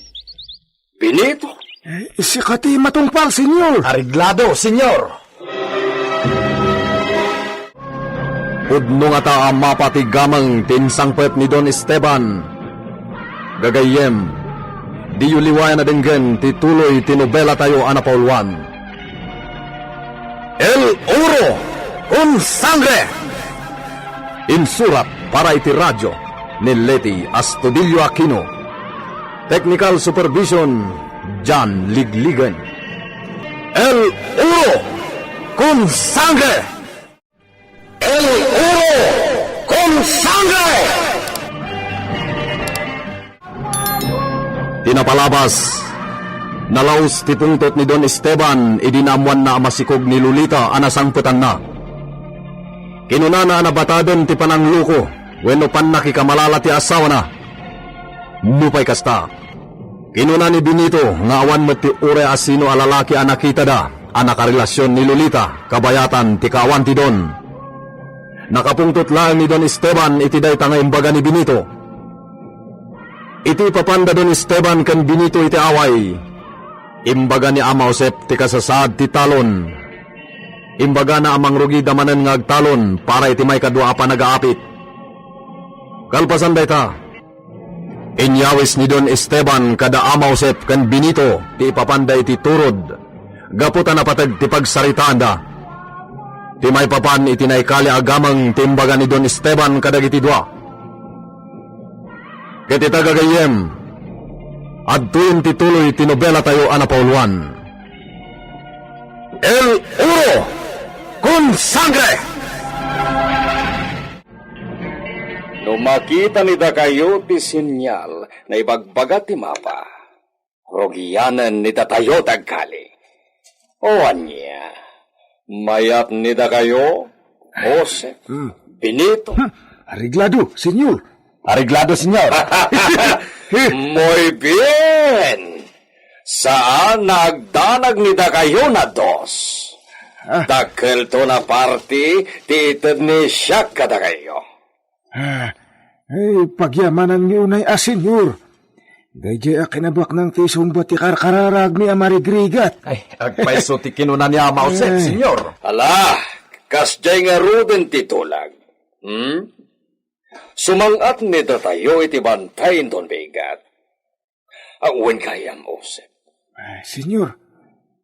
Benito? Eh, sika ti matungpal, Senyor. Areglado, Senyor. Pudno ngata a mapa ti gameng ti insangpet ni Don Esteban. Gagayyem, diyo liwayan a denggen ti tuloy ti nobela tayo a napauluan. El Oro con Sangre! Insurat para iti radio ni Leti Astudillo Aquino. Technical supervision, John Ligligan. El Oro con Sangre! El Oro con Sangre! Ti napalabas, nalaus ti pungtot ni Don Esteban idi naammoanna a masikog ni Lolita a nasangpetanna. Kinunana a nabataden ti panangloko wenno pannakikamalala ti asawana. Nupay kasta, kinuna ni Benito nga awan met ti uray a sino a lalaki a nakitada a nakarelasion ni Lolita kabayatan ti kaawan ti Don. Nakapungtot laeng ni Don Esteban iti dayta nga imbaga ni Benito. Iti ipapanda Don Esteban ken Benito iti away, imbaga ni Ama Josep ti kasasaad ti talon. Imbagana a mangrugida manen nga agtalon para iti maikadua a panagaapit. Kalpasan dayta, inyawis ni Don Esteban kada Ama Josep ken Benito ti ipapanda iti turod gapu ta napateg ti pagsaritaanda. Ti maipapan iti naikali a gameng ti imbaga ni Don Esteban kadagiti dua. Ket ita gagayyem, adtoyen ti tuloy ti nobela tayo a napauluan. El Oro con Sangre! No makita ni dakayo ti senyal a ibagbaga ti mapa, rugianen ni datayo ti agkali. O ania, mayat ni dakayo, Josep, hmm, Benito? Hmm, areglado, Senyor. Areglado, Senyor. Muy bien. Saan a agdanag ni dakayo a dos. Ah. Dakkelto a parti ti ited ni siak kadakayo. Ah, ay, pagyamananmi unay a, Senyor. Daydiay a kinabaknang ti isungbat ti karkararagmi a marigrigat. Ay, agpayso ti kinuna ni Ama Josep, eh, Senyor. Ala, kasdiay ngaruden ti tulag. Hmm? Sumang-at ni datayo iti bantay ni Don Bigat. Awan gayam, Josep. Ay, Senyor.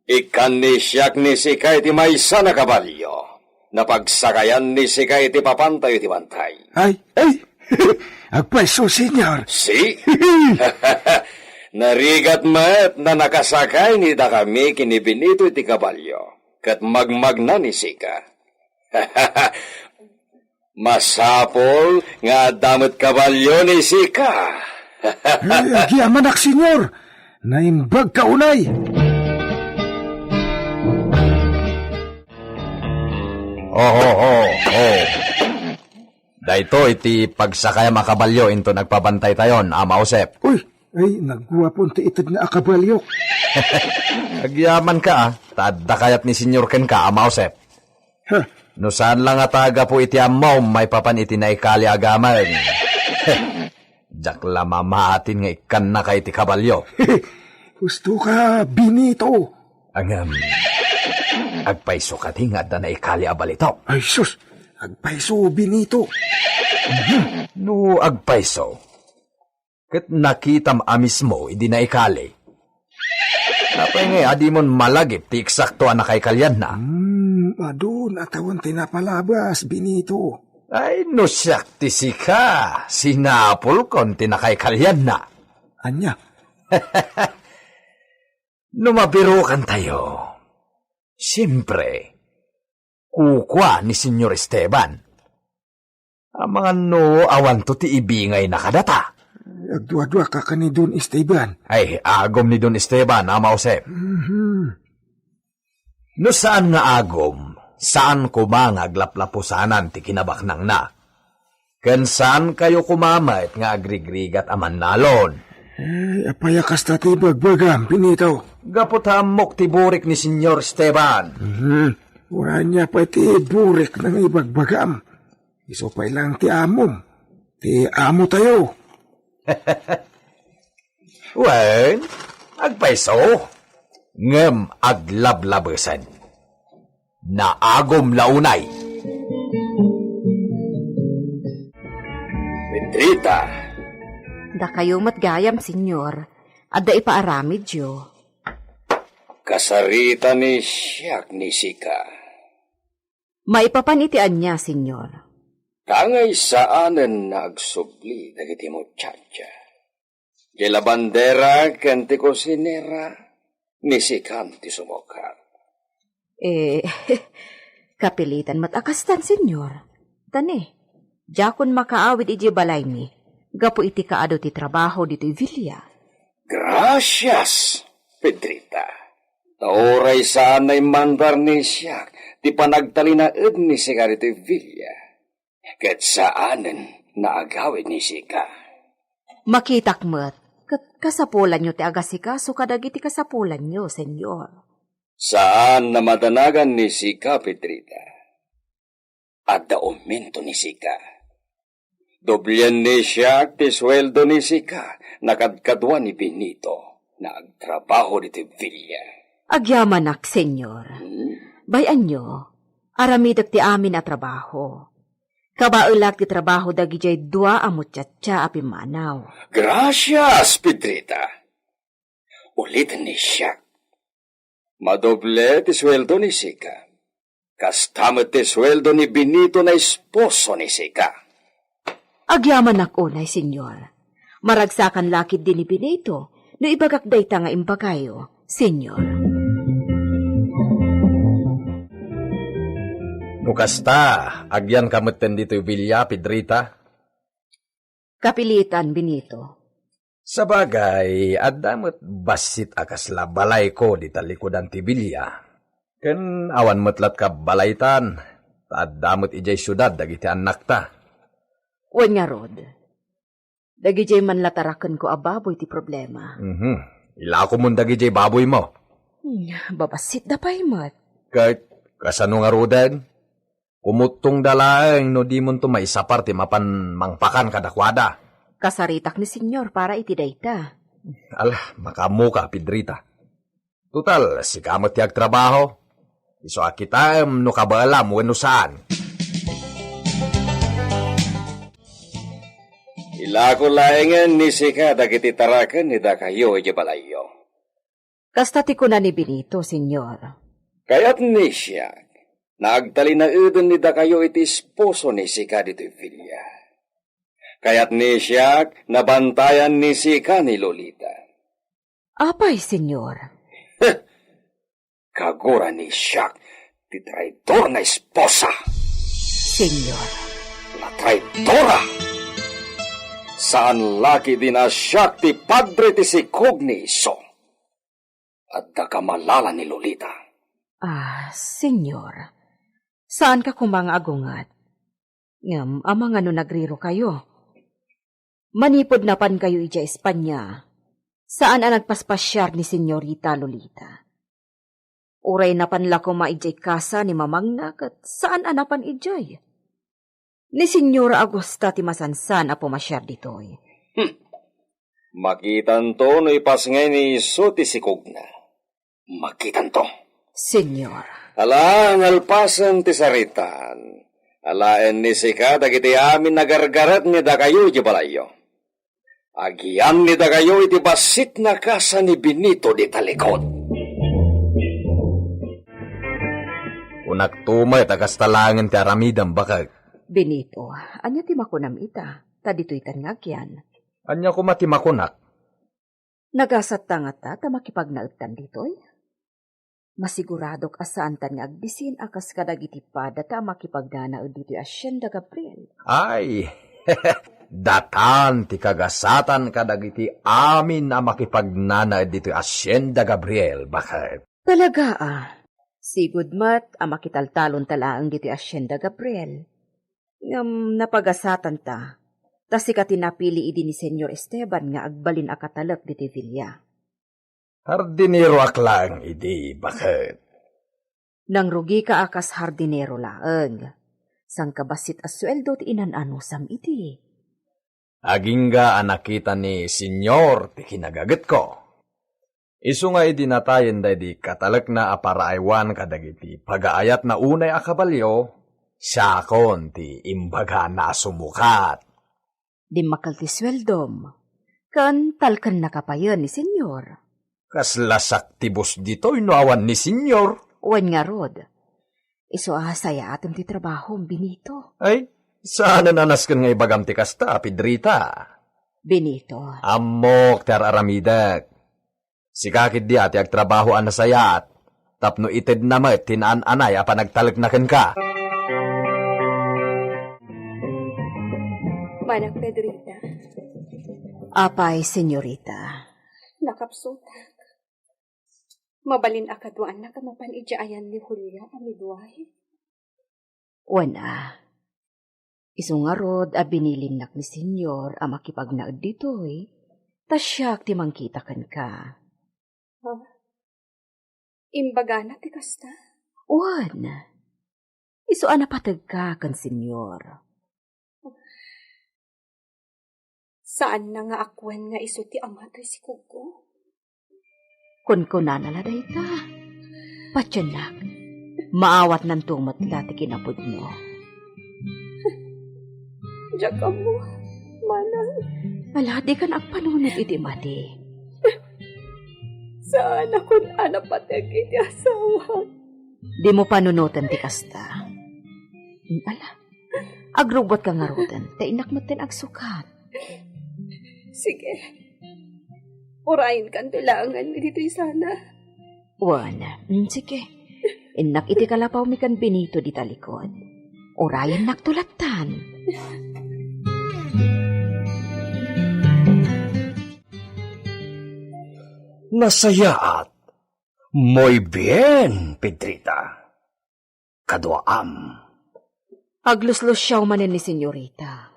Ikkan ni siak ni sika iti maysa a kabalio. Napagsakayan ni sika iti papantayo iti bantay. Ay, ay. Agpayso, Senyor. Si? Narigat met a nakasakay ni dakami ken ni Benito iti kabalio. Ket magmagna ni sika. Masapul nga adda met kabalio ni sika. Eh, agyamanak, Senyor. Naimbag ka unay. Ho, ho, ho, ho. Daytoy ti pagsakayam a kabalio inton agpabantaytayon, Ama Josep. Uy, ay, nagguapon ti ited nga a kabalio. Agyaman ka, ah. Ta adda kayat ni Senyor kenka, Ama Josep. Ha? No saan la ngata gapu iti ammom maipapan iti naikali a gameng. Diak la mamatin nga ikkannaka iti kabalio. Husto ka, Benito. Ngem, agpayso kadi nga adda naikali a balitok? Ay, sus! Agpayso, Benito. No agpayso, ket nakitam a mismo idi naikali. Apay ngay a dimon malagip ti eksakto a nakaikalianna? Hmm, adun a tawen ti napalabas, Benito. Ay, no siak ti sika, sinapulkon ti nakaikalianna. Ania? No mabirukantayo, siempre, kukua ni Senyor Esteban. Amangan no awanto ti ibingayna kadata. Agduadua ka ken ni Don Esteban. Ay, agum ni Don Esteban, Ama Josep. Mhm. No saan nga agum, saan koma nga aglaplapusanan ti kinabaknangna. Ken saan kayo koma met nga agrigrigat a mannalon. Ay, apay a kasta ti ibagbagam, Benito? Gapu ta ammok ti burik ni Senyor Esteban. Mhm. Ania pay ti burik nga ibagbagam? Isu pay lang ti amom. Ti amo tayo. Wen, agpayso, ngem aglablabesen. Naagum la unay. Pedrita. Dakayo met gayam, Senyor. Adda ipaaramidyo. Kasarita ni siak ni sika. Maipapan iti ania, Senyor? Tangay saanen nga agsubli dagiti muchacha. Ti labandera ken ti kusinera, ni sikan ti sumukar. Eh, kapilitan met a kastan, Senyor. Tani, diakon makaawid idiay balaymi, gapu iti kaadu ti trabaho ditoy villa. Gracias, Pedrita. Ta uray saan a immandar ni siak ti panagtalinaed ni sika ditoy villa, ket saanen nga agawid ni sika. Makitak met, ket kasapulanyo ti agasikaso kadagiti kasapulanyo, Senyor. Saan a madanagan ni sika, Pedrita. Adda aumento ni sika. Doblien ni siak ti sueldo ni sika, nakadkadua ni Benito, nga agtrabaho ditoy villa. Agyamanak, Senyor. Hmm? Bay-anyo, aramidek ti amin a trabaho. Kabaelak ti trabaho dagidiay dua a muchacha a pimmanaw. Gracias, Pedrita. Uliten ni siak. Madoble ti sueldo ni sika. Kasta met ti sueldo ni Benito nga esposo ni sika. Agyamanak unay, Senyor. Maragsakan la ketdi ni Benito no ibagak dayta nga imbagayo, Senyor. No kasta, agyanka metten ditoy villa, Pedrita? Kapilitan, Benito. Sabagay, adda met bassit a kasla balayko dita likudan ti villa. Ken awan met latta balaytan, ta adda met idiay siudad dagiti annakta. Wen ngarud, dagidiay man la tarakenko a baboy ti problema. Mhm. Ilakomon dagidiay baboymo. Hmm, babassitda pay met. Ket kasano ngaruden? Kumuttongda laeng no dimonto maisapar ti mapan mangpakan kadakuada. Kasaritak ni Senyor para iti dayta. Ala, makaammoka, Pedrita. Total, sika met ti agtrabaho. Isu a kitaem no kabaelam wenno saan. Ilako laengen ni sika dagiti taraken ni dakayo idiay balayyo. Kasta ti kuna ni Benito, Señor. Kayat ni siak, naagtalinaeden ni dakayo iti esposo ni sika ditoy villa. Kayat ni siak, nabantayan ni sika ni Lolita. Apay, Señor? Kagura ni siak ti traidor nga esposa. Señor. La traidora! Saan la ketdi a siak ti padre ti sikog ni isu. Adda kamalala ni Lolita. Ah, Señor, saanka koma nga agunget. Ngem amangan no nagrirokayo. Manipud napankayo idiay Espanya, saan a nagpaspasiar ni Señorita Lolita. Uray napan la koma idiay kasa ni mamangna ket saan a napan idiay. Ni Señora Augusta ti masansan a pumasiar ditoy. Hmm. Makitanto no ipasngay ni isu ti sikogna. Makitanto. Señor. Ala, nalpasen ti saritaan. Alaen ni sika dagiti amin a gargaret ni dakayo idiay balayyo. Agyannidakayo iti bassit a kasa ni Benito di Talikod. Kunakto met a kasta laengen ti aramidem, bakek. Benito, ania ti makunam ita? Ta ditoytan nga agyan. Ania koma ti makunak? Nagasatta ngata ta makipagnaedtan ditoy? Masiguradok a saantan nga agbisin a kas kadagiti padata a makipagnanaed ditoy Hacienda Gabriel. Ay, datan ti kagasatan kadagiti amin a makipagnanaed ditoy Hacienda Gabriel, bakek. Talaga a, sigud met a makitaltalonta laeng ditoy Hacienda Gabriel. Ngem napagasatanta, ta sika ti napili idi ni Señor Esteban nga agbalin a katalek ditoy villa. Hardinero ak laeng idi, bakek. Nangrugika a kas hardinero laeng. Sangkabassit a sueldo ti inan-anusam idi. Agingga a nakita ni Señor ti kinagagetko. Isu nga idi natayen daydi katalekna a paraaywan kadagiti pagaayatna unay a kabalio, siakon ti imbagana a sumukat. Dimmakkel ti sueldom, ken talkennaka payen ni Señor. Kasla saktibos ditoy no awan ni Señor. Wen ngarud, isu a sayaatem ti trabahom, Benito. Ay, saanen a nasken nga ibagam ti kasta, Pedrita. Benito. Ammok ti ar-aramidek. Sika ketdi a ti agtrabaho a nasayaat, tapno itedna met ti naan-anay a panagtalekna kenka. Manang Pedrita. Apay, Señorita. Nakapsutak. Mabalin a kaduaannak a mapan idiay ayan ni Julia a midwife? Wen a, isu ngarud a binilinnak ni Señor a makipagnaed ditoy, ta siak ti mangkita kenka. Ah, imbagana ti kasta? Wen, isu a napategka ken Señor. Saanna nga akuen nga isu ti ama toy sikugko? Kunkunana la dayta. Patiennak, maawatnanto met la ti kinapudno. Diak ammo, manang. Ala, dikan agpanunot iti madi. Saan a kun-, a napateg iti asawak. Dimo panunoten ti kasta. Ala, agrubbuatka ngaruden, ta innak metten agsukat. Sige. Urayenkanto laengen ditoy sana. Wen, mm, sige. Innak iti kalapawmi ken Benito di Talikod. Urayennakto lattan. Nasayaat. Muy bien, Pedrita. Kaduaam. Agluslusiaw manen ni Señorita.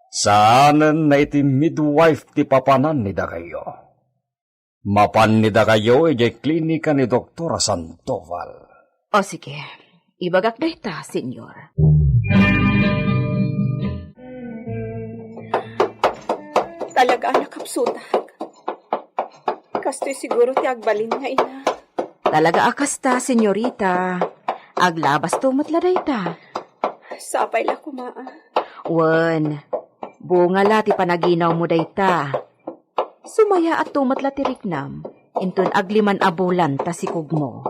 Saanen na iti midwife ti papanan ni dakayo. Mapan ni dakayo idiay klinika ni Doktora Sandoval. O, sige. Ibagak dayta, Señor. Talaga a nakapsutak. Kastoy siguro ti agbalin nga ina. Talaga a kasta, Señorita. Aglabasto met la dayta. Sapay la koma, a. Wen, Bunga la ti panaginawmo dayta. Sumayaatto met la ti riknam, inton agliman a bulan ta sikogmo.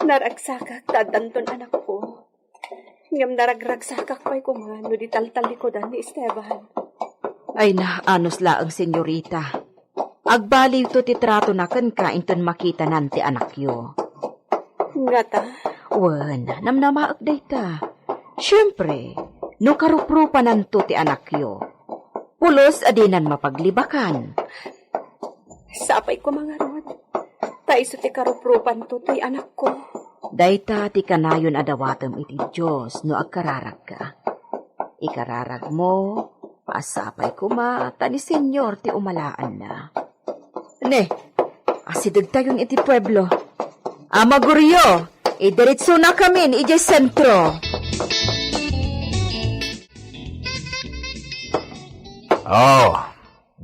Naragsakak ta addanton anakko. Ngem naragragsakak pay koma no di taltallikudan ni Esteban. Ay na, anus laeng, senyorita. Agbaliwto ti tratona kenka inton makitanan ti anakyo. Ngata? Wen, namnamaek dayta. Siempre, no karuprupananto ti anakyo, pulos a dinan mapaglibakan. Sapay koma ngarud, ta isu ti karuprupanto toy anakko. Dayta ti kanayon a dawatem iti Dios no agkararagka. Ikararagmo, sapay koma ta ni Señor ti umalaanna. Ne, asidegtayon iti pueblo. Ama Gurio, idiretsonakamin idiay sentro. Oh,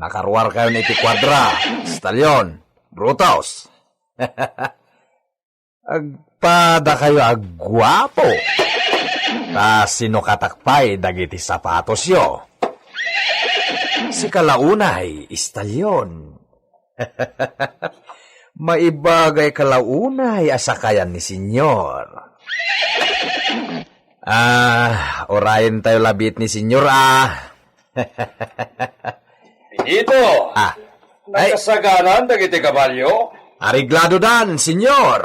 nakaruarkayon iti kuadra, Stallion, Brutus. Agpadakayo a guapo. Ta sinukatak pay dagiti sapatosyo. Sika la unay, Stallion. Maibagayka la unay a sakayan ni Senyor. Ah, urayentayo labiit ni Senyor, ah. Benito! Ah. Ay. Nakasaganan dagiti kabalio? Aregladodan, Senyor.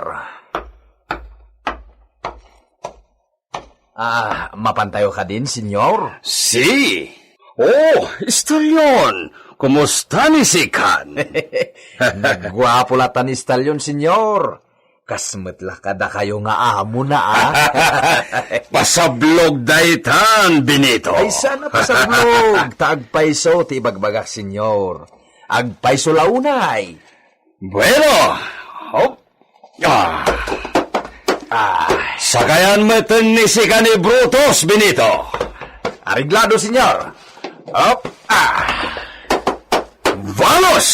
Ah, mapantayo kadin, Senyor? Si! Oh, Stallion! Kumusta ni Sikan? Nagguapo latta ni Stallion, Senyor. Kas met la kadakayo nga amona, ah. Pasablog daytan, Benito. Ay, sana pasablog. Ta agpayso ti ibagbagak, Senyor. Agpayso la unay. Bueno. Hop. Ah. Ah. Sakayan metten ni sika ni Brutus, Benito. Areglado, Senyor. Hop. Ah. Vamos!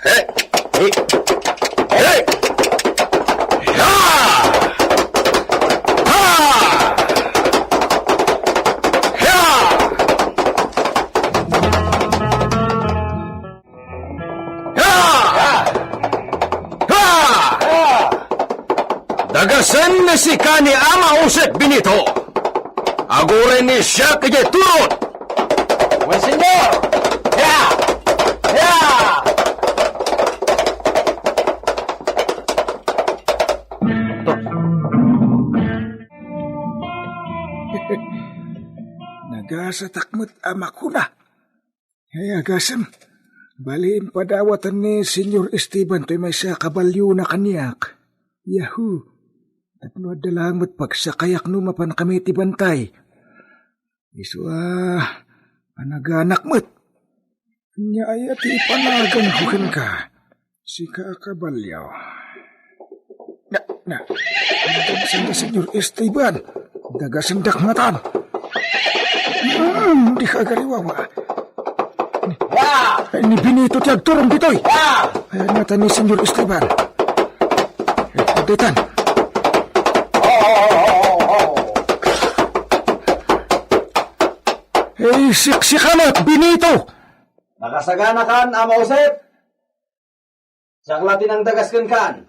Hey! Hey! Hey! Ya! Ha! Ya! Ya! Ha! Ha! Dagasen ni sika ni Ama Josep, Benito. Aguren ni siak idiay turod. Wen, Senyor! Ya! Ya! Nagasatak met a makuna. Ay, agasem. Bali, impadawatan ni Senyor Esteban toy maysa a kabalio na kaniak. Yahoo! Tapno adda laeng met pagsakayak no mapankami ti bantay. Isu a, panaganak met. Ania aya ti ipanaganko kenka? Sika a kabalio. Na, na. Andam sanda, Senyor Esteban. Dagasendak ngatan. Hmm, dika agariwawa. Ay, ni Benito ti agturong ditoy. Ay, ngatan ni Senyor Esteban. Ay, daytan. Ay, siksika met, Benito. Nakasaganakan, Ama Josep? Siak la ti nangdagas kenkan.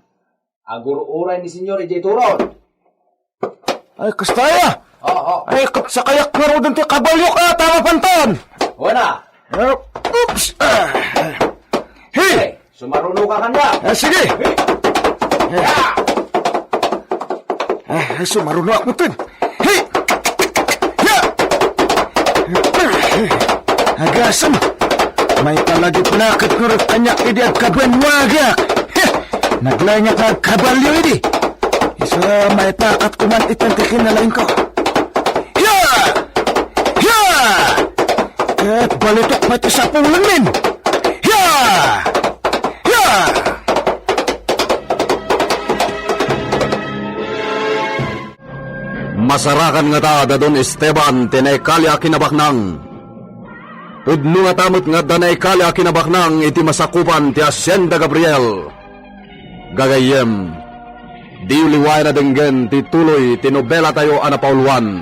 Agur-uray ni Senyor idiay turod. Ay, kasta aya? Oo. Ay, ket sakayak ngaruden ti kabalio ka, tama pantan. Wala. Eh, oops. Ah. Hey! Hey, sumaruno ka kanya. Ah, sige. Hey. Ya! Ah, sumaruno ak metten. Hey! Ya! Agasem! Mayta la gipnaket nga rut kaniak idi agkabanwagak. Heh! Naglaeng nga agkabalio idi. Isu a mayta ket kuman itan ti kinalaingko. Ya! Ya! Ket balitok met ti sapulenmin. Ya! Ya! Masarakan ngata da Don Esteban ti naikali a kinabaknang. Pudno ngata met nga adda naikali a kinabaknang iti masakupan ti Hacienda Gabriel. Gagayyem, diyo liwayan a denggen ti tuloy ti nobelatayo a napauluan.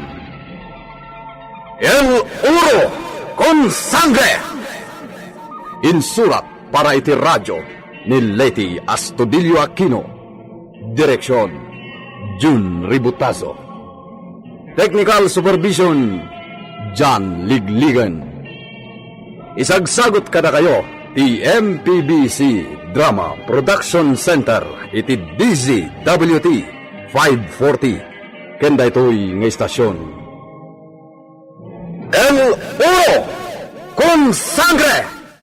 El Oro con Sangre! Insurat para iti radyo ni Leti Astudillo Aquino. Direksyon, Jun Ributazo. Technical Supervision, John Ligligan. Isagsagut kadakayo ti M P B C Drama Production Center iti D Z W T five forty. Ken daytoy nga istasyon, El Oro con Sangre!